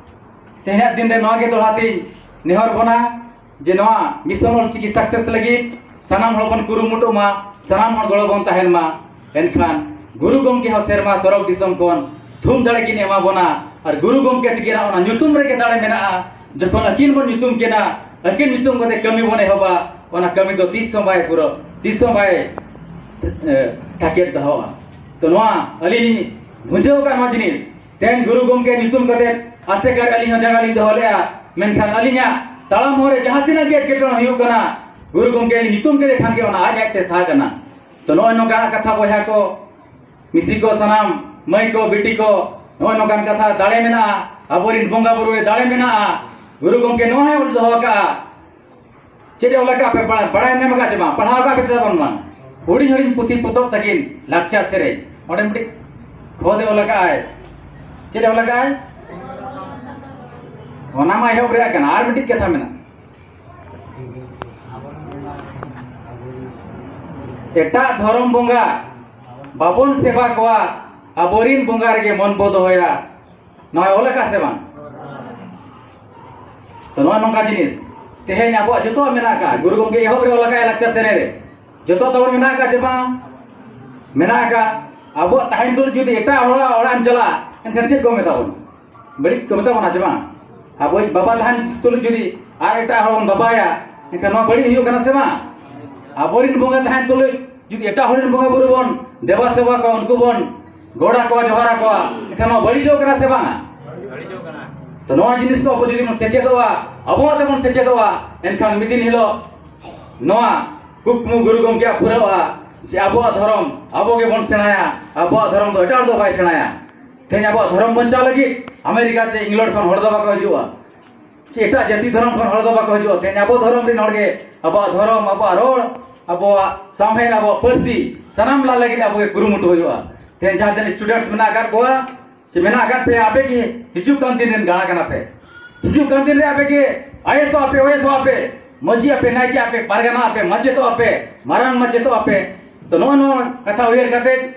ᱛᱮᱦᱮᱧᱟᱜ ᱫᱤᱱ ᱨᱮ ᱱᱚᱣᱟ ᱜᱮ ᱫᱚᱦᱲᱟ ᱛᱤᱧ ᱱᱮᱦᱚᱨ ᱵᱚᱱᱟ ᱡᱮ ᱱᱚᱣᱟ mission ᱚᱞᱪᱤᱠᱤ success ᱞᱟᱹᱜᱤᱫ ᱥᱟᱱᱟᱢ ᱦᱚᱲ ᱵᱚᱱ ᱠᱩᱨᱩᱢᱩᱴᱩᱜ ᱢᱟ, ᱥᱟᱱᱟᱢ ᱦᱚᱲ ᱜᱚᱲᱚ ᱵᱚᱱ ᱛᱟᱦᱮᱱ ᱢᱟ᱾ ᱮᱱᱠᱷᱟᱱ ᱜᱩᱨᱩ ᱜᱚᱢᱠᱮ ᱦᱚᱸ ᱥᱮᱨᱢᱟ ᱥᱚᱨᱚᱜᱽ ᱫᱤᱥᱚᱢ ᱠᱷᱚᱱ ᱛᱷᱩᱢ ᱫᱟᱲᱮ ᱠᱤᱱ ᱮᱢᱟ ᱵᱚᱱᱟ ᱟᱨ ᱜᱩᱨᱩ ᱜᱚᱢᱠᱮ ᱛᱤᱠᱤᱱᱟᱜ ᱚᱱᱟ ᱧᱩᱛᱩᱢ ᱨᱮᱜᱮ ᱫᱟᱲᱮ ᱢᱮᱱᱟᱜᱼᱟ᱾ ᱡᱚᱠᱷᱚᱱ ᱟᱹᱠᱤᱱ ᱵᱚᱱ ᱧᱩᱛᱩᱢ ᱠᱤᱱᱟ, ᱟᱹᱠᱤᱱ ᱧᱩᱛᱩᱢ ᱠᱟᱛᱮ ᱠᱟᱹᱢᱤ ᱵᱚᱱ ᱮᱦᱚᱵᱟ, ᱚᱱᱟ ᱠᱟᱹᱢᱤ ᱫᱚ ᱛᱤᱥ ᱦᱚᱸ ᱵᱟᱭ ᱯᱩᱨᱟᱹ, ᱛᱤᱥ ᱦᱚᱸ ᱵᱟᱭ ᱮ, ᱴᱷᱟᱠᱮᱫ ᱫᱚᱦᱚᱜᱼᱟ᱾ ᱛᱚ ᱱᱚᱣᱟ ᱟᱹᱞᱤᱧ ᱞᱤᱧ ᱵᱩᱡᱷᱟᱹᱣ ᱟᱠᱟᱫ ᱱᱚᱣᱟ ᱡᱤᱱᱤᱥ, ᱛᱮᱦᱮᱧ ᱜᱩᱨᱩ ᱜᱚᱢᱠᱮ ᱧᱩᱛᱩᱢ ᱠᱟᱛᱮ ᱟᱥᱮᱠᱟ ᱨᱮ ᱟᱹᱞᱤᱧ ᱦᱚᱸ ᱡᱟᱭᱜᱟ ᱞᱤᱧ ᱫᱚᱦᱚ ᱞᱮᱫᱼᱟ, ᱢᱮᱱᱠᱷᱟᱱ ᱟᱹᱞᱤᱧᱟᱜ ᱛᱟᱲᱟᱢ ᱦᱚᱨ ᱨᱮ ᱡᱟᱦᱟᱸ ᱛᱤᱱᱟᱹᱜ ᱜᱮ ᱮᱴᱠᱮᱴᱚᱬᱮ ᱦᱩᱭᱩᱜ ᱠᱟᱱᱟ, ᱜᱩᱨᱩ ᱜᱚᱢᱠᱮ ᱧᱩᱛᱩᱢ ᱠᱮᱫᱮ ᱠᱷᱟᱱ ᱜᱮ ᱚᱱᱟ ᱟᱡ ᱟᱡ ᱛᱮ ᱥᱟᱦᱟᱜ ᱠᱟᱱᱟ᱾ ᱛᱚ ᱱᱚᱜᱼᱚᱭ ᱱᱚᱝᱠᱟᱱᱟᱜ ᱠᱟᱛᱷᱟ ᱵᱚᱭᱦᱟ ᱠᱚ, ᱢᱤᱥᱤ ᱠᱚ, ᱥᱟᱱᱟᱢ ᱢᱟᱹᱭ ᱠᱚ, ᱵᱤᱴᱤ ᱠᱚ, ᱱᱚᱜᱼᱚᱭ ᱱᱚᱝᱠᱟᱱ ᱠᱟᱛᱷᱟ, ᱫᱟᱲᱮ ᱢᱮᱱᱟᱜᱼᱟ, ᱟᱵᱚᱨᱮᱱ ᱵᱚᱸᱜᱟ ᱵᱩᱨᱩ ᱨᱮ ᱫᱟᱲᱮ ᱢᱮᱱᱟᱜᱼᱟ᱾ ᱜᱩᱨᱩ ᱜᱚᱢᱠᱮ ᱱᱚᱣᱟ ᱦᱚᱸᱭ ᱚᱞ ᱫᱚᱦᱚ ᱟᱠᱟᱫᱼᱟ᱾ ᱪᱮᱫ ᱮ ᱚᱞ ᱟᱠᱟᱫ ᱯᱮ? ᱵᱟᱲᱟᱭ, ᱵᱟᱲᱟᱭ ᱧᱟᱢ ᱟᱠᱟᱫ ᱪᱮ ᱵᱟᱝ? ᱯᱟᱲᱦᱟᱣ ᱟᱠᱟᱫ ᱯᱮ ᱪᱮ ᱵᱟᱝ? ᱵᱟᱝ᱾ ᱦᱩᱰᱤᱧ ᱦᱩᱰᱤᱧ ᱯᱩᱛᱷᱤ ᱯᱚᱛᱚᱵ ᱛᱟᱹᱠᱤᱱ, ᱞᱟᱠᱪᱟᱨ ᱥᱮᱨᱮᱧ, ᱚᱸᱰᱮ ᱢᱤᱫᱴᱤᱡ ᱠᱷᱚᱫ ᱮ ᱚᱞ ᱟᱠᱟᱫ ᱟᱭ᱾ ᱪᱮᱫ ᱮ ᱚᱞ ᱟᱠᱟᱫ ᱟᱭ? ᱚᱱᱟ ᱢᱟ ᱮᱦᱚᱵ ᱨᱮᱭᱟᱜ ᱠᱟᱱᱟ᱾ ᱟᱨ ᱢᱤᱫᱴᱤᱡ ᱠᱟᱛᱷᱟ ᱢᱮᱱᱟᱜᱼᱟ, ᱮᱴᱟᱜ ᱫᱷᱚᱨᱚᱢ ᱵᱚᱸᱜᱟ ᱵᱟᱵᱚᱱ ᱥᱮᱵᱟ ᱠᱚᱣᱟ, ᱟᱵᱚᱨᱤᱱ ᱵᱚᱸᱜᱟ ᱨᱮᱜᱮ ᱢᱚᱱ ᱵᱚ ᱫᱚᱦᱚᱭᱟ᱾ ᱱᱚᱣᱟ ᱚᱞ ᱟᱠᱟᱫ ᱥᱮ ᱵᱟᱝ? ᱛᱚ ᱱᱚᱣᱟ ᱱᱚᱝᱠᱟ ᱡᱤᱱᱤᱥ ᱛᱮᱦᱮᱧ ᱟᱵᱚᱣᱟᱜ ᱡᱚᱛᱚᱣᱟᱜ ᱢᱮᱱᱟᱜ ᱟᱠᱟᱫ, ᱜᱩᱨᱩ ᱜᱚᱢᱠᱮ ᱮᱦᱚᱵ ᱨᱮ ᱚᱞ ᱟᱠᱟᱫ ᱞᱟᱠᱪᱟᱨ ᱥᱮᱨᱮᱧ ᱨᱮ ᱡᱚᱛᱚ ᱛᱟᱵᱚᱱ ᱢᱮᱱᱟᱜ ᱟᱠᱟᱫ ᱪᱮ ᱵᱟᱝ? ᱢᱮᱱᱟᱜ ᱟᱠᱟᱫ᱾ ᱟᱵᱚᱣᱟᱜ ᱛᱟᱦᱮᱱ ᱛᱩᱞᱩᱡ ᱡᱩᱫᱤ ᱮᱴᱟᱜ ᱦᱚᱲᱟᱜ ᱚᱲᱟᱜ ᱮᱢ ᱪᱟᱞᱟᱜᱼᱟ, ᱮᱱᱠᱷᱟᱱ ᱪᱮᱫ ᱠᱚ ᱢᱮᱛᱟ ᱵᱚᱱᱟ? ᱵᱟᱹᱲᱤᱡ ᱠᱚ ᱢᱮᱛᱟ ᱵᱚᱱᱟ ᱪᱮ ᱵᱟᱝ? ᱟᱵᱚᱭᱤᱡ ᱵᱟᱵᱟ ᱛᱟᱦᱮᱱ ᱛᱩᱞᱩᱡ ᱡᱩᱫᱤ ᱟᱨ ᱮᱴᱟᱜ ᱦᱚᱲ ᱵᱚᱱ ᱵᱟᱵᱟᱭᱟ, ᱮᱱᱠᱷᱟᱱ ᱱᱚᱣᱟ ᱵᱟᱹᱲᱤᱡ ᱦᱩᱭᱩᱜ ᱠᱟᱱᱟ ᱥᱮ ᱵᱟᱝ? ᱟᱵᱚᱨᱤᱱ ᱵᱚᱸᱜᱟ ᱛᱟᱦᱮᱱ ᱛᱩᱞᱩᱡ ᱡᱩᱫᱤ ᱮᱴᱟᱜ ᱦᱚᱲ ᱨᱮᱱ ᱵᱚᱸᱜᱟ ᱵᱩᱨᱩ ᱵᱚᱱ ᱫᱮᱵᱟ ᱥᱮᱵᱟ ᱠᱚᱣᱟ, ᱩᱱᱠᱩ ᱵᱚᱱ ᱜᱚᱰ ᱟᱠᱚᱣᱟ, ᱡᱚᱦᱟᱨ ᱟᱠᱚᱣᱟ, ᱮᱱᱠᱷᱟᱱ ᱱᱚᱣᱟ ᱵᱟᱹᱲᱤᱡᱚᱜ ᱠᱟᱱᱟ ᱥᱮ ᱵᱟᱝᱟ? ᱛᱚ ᱱᱚᱣᱟ ᱡᱤᱱᱤᱥ ᱠᱚ ᱟᱵᱚ ᱡᱩᱫᱤ ᱵᱚᱱ ᱥᱮᱪᱮᱫᱚᱜᱼᱟ, ᱟᱵᱚᱣᱟᱜ ᱛᱮᱵᱚᱱ ᱥᱮᱪᱮᱫᱚᱜᱼᱟ, ᱮᱱᱠᱷᱟᱱ ᱢᱤᱫ ᱫᱤᱱ ᱦᱤᱞᱳᱜ ᱱᱚᱣᱟ ᱠᱩᱠᱢᱩ ᱜᱩᱨᱩ ᱜᱚᱢᱠᱮᱭᱟᱜ ᱯᱩᱨᱟᱹᱜᱼᱟ ᱡᱮ ᱟᱵᱚᱣᱟᱜ ᱫᱷᱚᱨᱚᱢ ᱟᱵᱚ ᱜᱮᱵᱚᱱ ᱥᱮᱬᱟᱭᱟ, ᱟᱵᱚᱣᱟᱜ ᱫᱷᱚᱨᱚᱢ ᱫᱚ ᱮᱴᱟᱜ ᱦᱚᱲ ᱫᱚ ᱵᱟᱭ ᱥᱮᱬᱟᱭᱟ᱾ ᱛᱮᱦᱮᱧ ᱟᱵᱚᱣᱟᱜ ᱫᱷᱚᱨᱚᱢ ᱵᱟᱧᱪᱟᱣ ᱞᱟᱹᱜᱤᱫ ᱟᱢᱮᱨᱤᱠᱟ ᱪᱮ ᱤᱝᱞᱚᱱᱰ ᱠᱷᱚᱱ ᱦᱚᱲ ᱫᱚ ᱵᱟᱠᱚ ᱦᱤᱡᱩᱜᱼᱟ, ᱪᱮ ᱮᱴᱟᱜ ᱡᱟᱹᱛᱤ ᱫᱷᱚᱨᱚᱢ ᱠᱷᱚᱱ ᱦᱚᱲ ᱫᱚ ᱵᱟᱠᱚ ᱦᱤᱡᱩᱜᱼᱟ᱾ ᱛᱮᱦᱮᱧ ᱟᱵᱚ ᱫᱷᱚᱨᱚᱢ ᱨᱮᱱ ᱦᱚᱲ ᱜᱮ ᱟᱵᱚᱣᱟᱜ ᱫᱷᱚᱨᱚᱢ, ᱟᱵᱚᱣᱟᱜ ᱨᱚᱲ, ᱟᱵᱚᱣᱟᱜ ᱥᱟᱶᱦᱮᱫ, ᱟᱵᱚᱣᱟᱜ ᱯᱟᱹᱨᱥᱤ ᱥᱟᱱᱟᱢ ᱞᱟ ᱞᱟᱹᱜᱤᱫ ᱟᱵᱚ ᱜᱮ ᱠᱩᱨᱩᱢᱩᱴᱩ ᱦᱩᱭᱩᱜᱼᱟ᱾ ᱛᱮᱦᱮᱧ ᱡᱟᱦᱟᱸ ᱛᱤᱱᱟᱹᱜ students ᱢᱮᱱᱟᱜ ᱟᱠᱟᱫ ᱠᱚᱣᱟ, ᱪᱮ ᱢᱮᱱᱟᱜ ᱟᱠᱟᱫ ᱯᱮᱭᱟ, ᱟᱯᱮ ᱜᱮ ᱦᱤᱡᱩᱜ ᱠᱟᱱ ᱫᱤᱱ ᱨᱮᱱ ᱜᱟᱬᱟ ᱠᱟᱱᱟ ᱯᱮ᱾ ᱦᱤᱡᱩᱜ ᱠᱟᱱ ᱫᱤᱱ ᱨᱮ ᱟᱯᱮ ᱜᱮ IAS ᱟᱯᱮ, OAS ᱟᱯᱮ, ᱢᱟᱹᱡᱷᱤ ᱟᱯᱮ, ᱱᱟᱭᱠᱮ ᱟᱯᱮ, ᱯᱟᱨᱜᱟᱱᱟ ᱟᱯᱮ, ᱢᱟᱪᱮᱫᱚᱜ ᱟᱯᱮ, ᱢᱟᱨᱟᱝ ᱢᱟᱪᱮᱫᱚᱜ ᱟᱯᱮ᱾ ᱛᱚ ᱱᱚᱜᱼᱚ ᱱᱚᱣᱟ ᱠᱟᱛᱷᱟ ᱩᱭᱦᱟᱹᱨ ᱠᱟᱛᱮ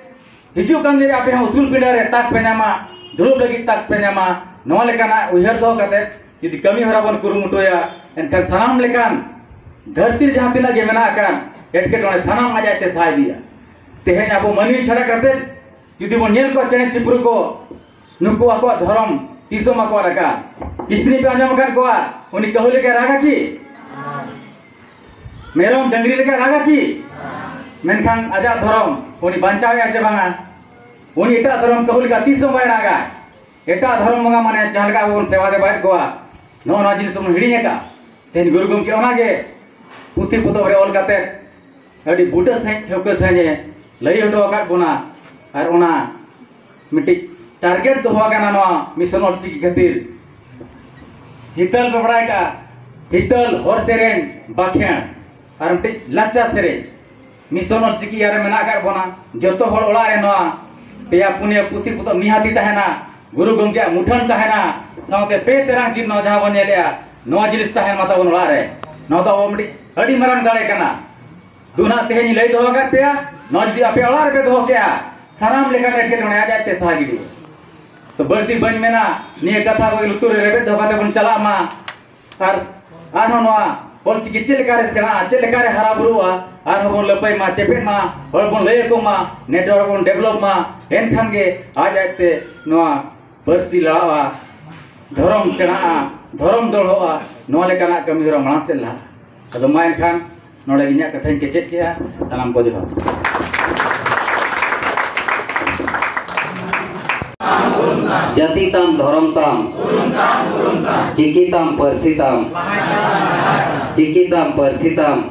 ᱦᱤᱡᱩᱜ ᱠᱟᱱ ᱫᱤᱱ ᱨᱮ ᱟᱯᱮ ᱦᱚᱸ ᱩᱥᱩᱞ ᱯᱤᱸᱰᱟᱹ ᱨᱮ ᱛᱟᱠ ᱯᱮ ᱧᱟᱢᱟ, ᱫᱩᱲᱩᱵ ᱞᱟᱹᱜᱤᱫ ᱛᱟᱠ ᱯᱮ ᱧᱟᱢᱟ᱾ ᱱᱚᱣᱟ ᱞᱮᱠᱟᱱᱟᱜ ᱩᱭᱦᱟᱹᱨ ᱫᱚᱦᱚ ᱠᱟᱛᱮ ᱡᱩᱫᱤ ᱠᱟᱹᱢᱤ ᱦᱚᱨᱟ ᱵᱚᱱ ᱠᱩᱨᱩᱢᱩᱴᱩᱭᱟ, ᱮᱱᱠᱷᱟᱱ ᱥᱟᱱᱟᱢ ᱞᱮᱠᱟᱱ ᱫᱷᱟᱹᱨᱛᱤ ᱨᱮ ᱡᱟᱦᱟᱸ ᱛᱤᱱᱟᱹᱜ ᱜᱮ ᱢᱮᱱᱟᱜ ᱟᱠᱟᱫ ᱮᱴᱠᱮᱴᱚᱬᱮ ᱥᱟᱱᱟᱢ ᱟᱡ ᱟᱡ ᱛᱮ ᱥᱟᱦᱟ ᱤᱫᱤᱜᱼᱟ᱾ ᱛᱮᱦᱮᱧ ᱟᱵᱚ ᱢᱟᱹᱱᱢᱤ ᱪᱷᱟᱰᱟ ᱠᱟᱛᱮ ᱡᱩᱫᱤ ᱵᱚᱱ ᱧᱮᱞ ᱠᱚᱣᱟ ᱪᱮᱬᱮ ᱪᱤᱯᱨᱩ ᱠᱚ, ᱱᱩᱠᱩ ᱟᱠᱚᱣᱟᱜ ᱫᱷᱚᱨᱚᱢ ᱛᱤᱥ ᱦᱚᱸ ᱵᱟᱠᱚ ᱟᱫ ᱟᱠᱟᱫᱼᱟ᱾ ᱠᱤᱥᱱᱤ ᱯᱮ ᱟᱸᱡᱚᱢ ᱟᱠᱟᱫ ᱠᱚᱣᱟ? ᱩᱱᱤ ᱠᱟᱹᱦᱩ ᱞᱮᱠᱟᱭ ᱨᱟᱜᱟ ᱠᱤ? ᱢᱮᱨᱚᱢ ᱰᱟᱹᱝᱨᱤ ᱞᱮᱠᱟᱭ ᱨᱟᱜᱟ ᱠᱤ? ᱢᱮᱱᱠᱷᱟᱱ ᱟᱡᱟᱜ ᱫᱷᱚᱨᱚᱢ ᱩᱱᱤ ᱵᱟᱧᱪᱟᱣᱮᱫᱼᱟ ᱪᱮ ᱵᱟᱝᱟ? ᱩᱱᱤ ᱮᱴᱟᱜ ᱫᱷᱚᱨᱚᱢ ᱠᱟᱹᱦᱩ ᱞᱮᱠᱟ ᱛᱤᱥ ᱦᱚᱸ ᱵᱟᱭ ᱨᱟᱜᱟ᱾ ᱮᱴᱟᱜ ᱫᱷᱚᱨᱚᱢ ᱵᱚᱸᱜᱟ ᱢᱟᱱᱮ ᱡᱟᱦᱟᱸ ᱞᱮᱠᱟ ᱟᱵᱚ ᱵᱚᱱ ᱥᱮᱵᱟ ᱫᱮᱵᱟᱭᱮᱫ ᱠᱚᱣᱟ, ᱱᱚᱜᱼᱚ ᱱᱚᱣᱟ ᱡᱤᱱᱤᱥ ᱵᱚᱱ ᱦᱤᱲᱤᱧ ᱟᱠᱟᱫᱼᱟ᱾ ᱛᱮᱦᱮᱧ ᱜᱩᱨᱩ ᱜᱚᱢᱠᱮ ᱚᱱᱟᱜᱮ ᱯᱩᱛᱷᱤ ᱯᱚᱛᱚᱵ ᱨᱮ ᱚᱞ ᱠᱟᱛᱮ ᱟᱹᱰᱤ ᱵᱩᱴᱟᱹ ᱥᱟᱺᱦᱤᱡ, ᱴᱷᱟᱹᱣᱠᱟᱹ ᱥᱟᱺᱦᱤᱡ ᱮ ᱞᱟᱹᱭ ᱦᱚᱴᱚ ᱟᱠᱟᱫ ᱵᱚᱱᱟ᱾ ᱟᱨ ᱚᱱᱟ ᱢᱤᱫᱴᱤᱡ target ᱫᱚᱦᱚ ᱟᱠᱟᱱᱟ ᱱᱚᱣᱟ ᱢᱤᱥᱚᱱ ᱚᱞᱪᱤᱠᱤ ᱠᱷᱟᱹᱛᱤᱨ᱾ ᱦᱤᱛᱟᱹᱞ ᱯᱮ ᱵᱟᱲᱟᱭ ᱠᱟᱜᱼᱟ, ᱦᱤᱛᱟᱹᱞ, ᱦᱚᱲ ᱥᱮᱨᱮᱧ, ᱵᱟᱠᱷᱮᱬ ᱟᱨ ᱢᱤᱫᱴᱤᱡ ᱞᱟᱠᱪᱟᱨ ᱥᱮᱨᱮᱧ᱾ ᱢᱤᱥᱚᱱ ᱚᱞᱪᱤᱠᱤ ᱤᱭᱟᱹ ᱨᱮ ᱢᱮᱱᱟᱜ ᱟᱠᱟᱫ ᱵᱚᱱᱟ᱾ ᱡᱚᱛᱚ ᱦᱚᱲ ᱚᱲᱟᱜ ᱨᱮ ᱱᱚᱣᱟ ᱯᱮᱭᱟ ᱯᱩᱱᱭᱟᱹ ᱯᱩᱛᱷᱤ ᱯᱚᱛᱚᱵ ᱱᱤᱦᱟᱹᱛᱤ ᱛᱟᱦᱮᱱᱟ, ᱜᱩᱨᱩ ᱜᱚᱢᱠᱮᱭᱟᱜ ᱢᱩᱴᱷᱟᱹᱱ ᱛᱟᱦᱮᱱᱟ, ᱥᱟᱶᱛᱮ ᱯᱮ ᱛᱮᱨᱟᱝ ᱪᱤᱱᱦᱟᱹ ᱡᱟᱦᱟᱸ ᱵᱚᱱ ᱧᱮᱞᱮᱜᱼᱟ, ᱱᱚᱣᱟ ᱡᱤᱱᱤᱥ ᱛᱟᱦᱮᱱ ᱢᱟ ᱛᱟᱵᱚᱱ ᱚᱲᱟᱜ ᱨᱮ᱾ ᱱᱚᱣᱟ ᱫᱚ ᱟᱵᱚ ᱢᱤᱫᱴᱤᱡ ᱟᱹᱰᱤ ᱢᱟᱨᱟᱝ ᱫᱟᱲᱮ ᱠᱟᱱᱟ᱾ ᱫᱩ ᱱᱟᱦᱟᱜ ᱛᱮᱦᱮᱧ ᱞᱟᱹᱭ ᱫᱚᱦᱚ ᱟᱠᱟᱫ ᱯᱮᱭᱟ, ᱱᱚᱣᱟ ᱡᱩᱫᱤ ᱟᱯᱮ ᱚᱲᱟᱜ ᱨᱮᱯᱮ ᱫᱚᱦᱚ ᱠᱮᱜᱼᱟ, ᱥᱟᱱᱟᱢ ᱞᱮᱠᱟᱱ ᱮᱴᱠᱮᱴᱚᱬᱮ ᱟᱡ ᱟᱡ ᱛᱮ ᱥᱟᱦᱟ ᱜᱤᱰᱤᱜᱼᱟ᱾ ᱛᱚ ᱵᱟᱹᱲᱛᱤ ᱵᱟᱹᱧ ᱢᱮᱱᱟ, ᱱᱤᱭᱟᱹ ᱠᱟᱛᱷᱟ ᱠᱚ ᱞᱩᱛᱩᱨ ᱨᱮ ᱨᱮᱵᱮᱫ ᱫᱚᱦᱚ ᱠᱟᱛᱮ ᱵᱚᱱ ᱪᱟᱞᱟᱜ ᱢᱟ᱾ ᱟᱨ ᱟᱨᱦᱚᱸ ᱱᱚᱣᱟ ᱚᱞᱪᱤᱠᱤ ᱪᱮᱫ ᱞᱮᱠᱟᱨᱮ ᱥᱮᱬᱟᱜᱼᱟ, ᱪᱮᱫ ᱞᱮᱠᱟᱨᱮ ᱦᱟᱨᱟ ᱵᱩᱨᱩᱜᱼᱟ, ᱟᱨᱦᱚᱸ ᱵᱚᱱ ᱞᱟᱹᱯᱟᱹᱭ ᱢᱟ, ᱪᱮᱯᱮᱫ ᱢᱟ, ᱦᱚᱲ ᱵᱚᱱ ᱞᱟᱹᱭ ᱟᱠᱚ ᱢᱟ, network ᱵᱚᱱ develop ᱢᱟ, ᱮᱱᱠᱷᱟᱱ ᱜᱮ ᱟᱡ ᱟᱡᱛᱮ ᱱᱚᱣᱟ ᱯᱟᱹᱨᱥᱤ ᱞᱟᱲᱟᱜᱼᱟ, ᱫᱷᱚᱨᱚᱢ ᱥᱮᱬᱟᱜᱼᱟ, ᱫᱷᱚᱨᱚᱢ ᱫᱚᱲᱦᱚᱜᱼᱟ, ᱱᱚᱣᱟ ᱞᱮᱠᱟᱱᱟᱜ ᱠᱟᱹᱢᱤ ᱦᱚᱨᱟ ᱢᱟᱲᱟᱝ ᱥᱮᱫ ᱞᱟᱦᱟᱜᱼᱟ᱾ ᱟᱫᱚ ᱢᱟ ᱮᱱᱠᱷᱟᱱ ᱱᱚᱰᱮ ᱜᱮ ᱤᱧᱟᱹᱜ ᱠᱟᱛᱷᱟᱧ ᱠᱮᱪᱮᱫ ᱠᱮᱜᱼᱟ᱾ ᱥᱟᱱᱟᱢ ᱠᱚ ᱡᱚᱦᱟᱨ᱾ ᱡᱟᱹᱛᱤ ᱛᱟᱢ, ᱫᱷᱚᱨᱚᱢ ᱛᱟᱢ, ᱪᱤᱠᱤ ᱛᱟᱢ, ᱯᱟᱹᱨᱥᱤ ᱛᱟᱢ, ᱪᱤᱠᱤ ᱛᱟᱢ, ᱯᱟᱹᱨᱥᱤ ᱛᱟᱢ᱾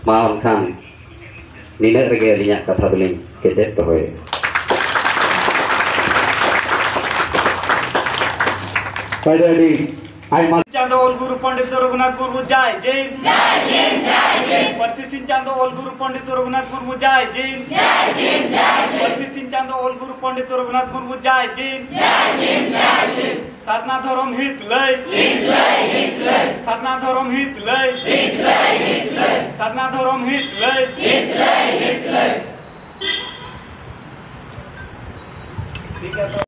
ᱢᱟ ᱮᱱᱠᱷᱟᱱ ᱱᱤᱱᱟᱹᱜ ᱨᱮᱜᱮ ᱟᱹᱞᱤᱧᱟᱜ ᱠᱟᱛᱷᱟ ᱫᱚᱞᱤᱧ ᱠᱮᱪᱮᱫ ᱫᱚᱦᱚᱭᱮᱫᱼᱟ᱾ ᱟᱹᱰᱤ ᱟᱹᱰᱤ ᱟᱭᱢᱟ᱾ ᱪᱟᱸᱫᱚ ᱚᱞ ᱜᱩᱨᱩ ᱯᱚᱱᱰᱤᱛ ᱨᱚᱜᱷᱩᱱᱟᱛᱷ ᱢᱩᱨᱢᱩ ᱡᱟᱭ ᱡᱤᱱ᱾ ᱡᱟᱭ ᱡᱤᱱ, ᱡᱟᱭ ᱡᱤᱱ᱾ ᱯᱟᱹᱨᱥᱤ ᱥᱤᱧ ᱪᱟᱸᱫᱚ ᱚᱞ ᱜᱩᱨᱩ ᱯᱚᱱᱰᱤᱛ ᱨᱚᱜᱷᱩᱱᱟᱛᱷ ᱢᱩᱨᱢᱩ ᱡᱟᱭ ᱡᱤᱱ᱾ ᱡᱟᱭ ᱡᱤᱱ, ᱡᱟᱭ ᱡᱤᱱ᱾ ᱯᱟᱹᱨᱥᱤ ᱥᱤᱧ ᱪᱟᱸᱫᱚ ᱚᱞ ᱜᱩᱨᱩ ᱯᱚᱱᱰᱤᱛ ᱨᱚᱜᱷᱩᱱᱟᱛᱷ ᱢᱩᱨᱢᱩ ᱡᱟᱭ ᱡᱤᱱ᱾ ᱡᱟᱭ ᱡᱤᱱ, ᱡᱟᱭ ᱡᱤᱱ᱾ ᱥᱟᱨᱱᱟ ᱫᱷᱚᱨᱚᱢ ᱦᱤᱛ ᱞᱟᱹᱭ᱾ ᱦᱤᱛ ᱞᱟᱹᱭ, ᱦᱤᱛ ᱞᱟᱹᱭ᱾ ᱥᱟᱨᱱᱟ ᱫᱷᱚᱨᱚᱢ ᱦᱤᱛ ᱞᱟᱹᱭ᱾ ᱦᱤᱛ ᱞᱟᱹᱭ, ᱦᱤᱛ ᱞᱟᱹᱭ᱾ ᱥᱟᱨᱱᱟ ᱫᱷᱚᱨᱚᱢ ᱦᱤᱛ ᱞᱟᱹᱭ᱾ ᱦᱤᱛ ᱞᱟᱹᱭ, ᱦᱤᱛ ᱞᱟᱹᱭ᱾ ᱴᱷᱤᱠ ᱜᱮᱭᱟ ᱛᱚ᱾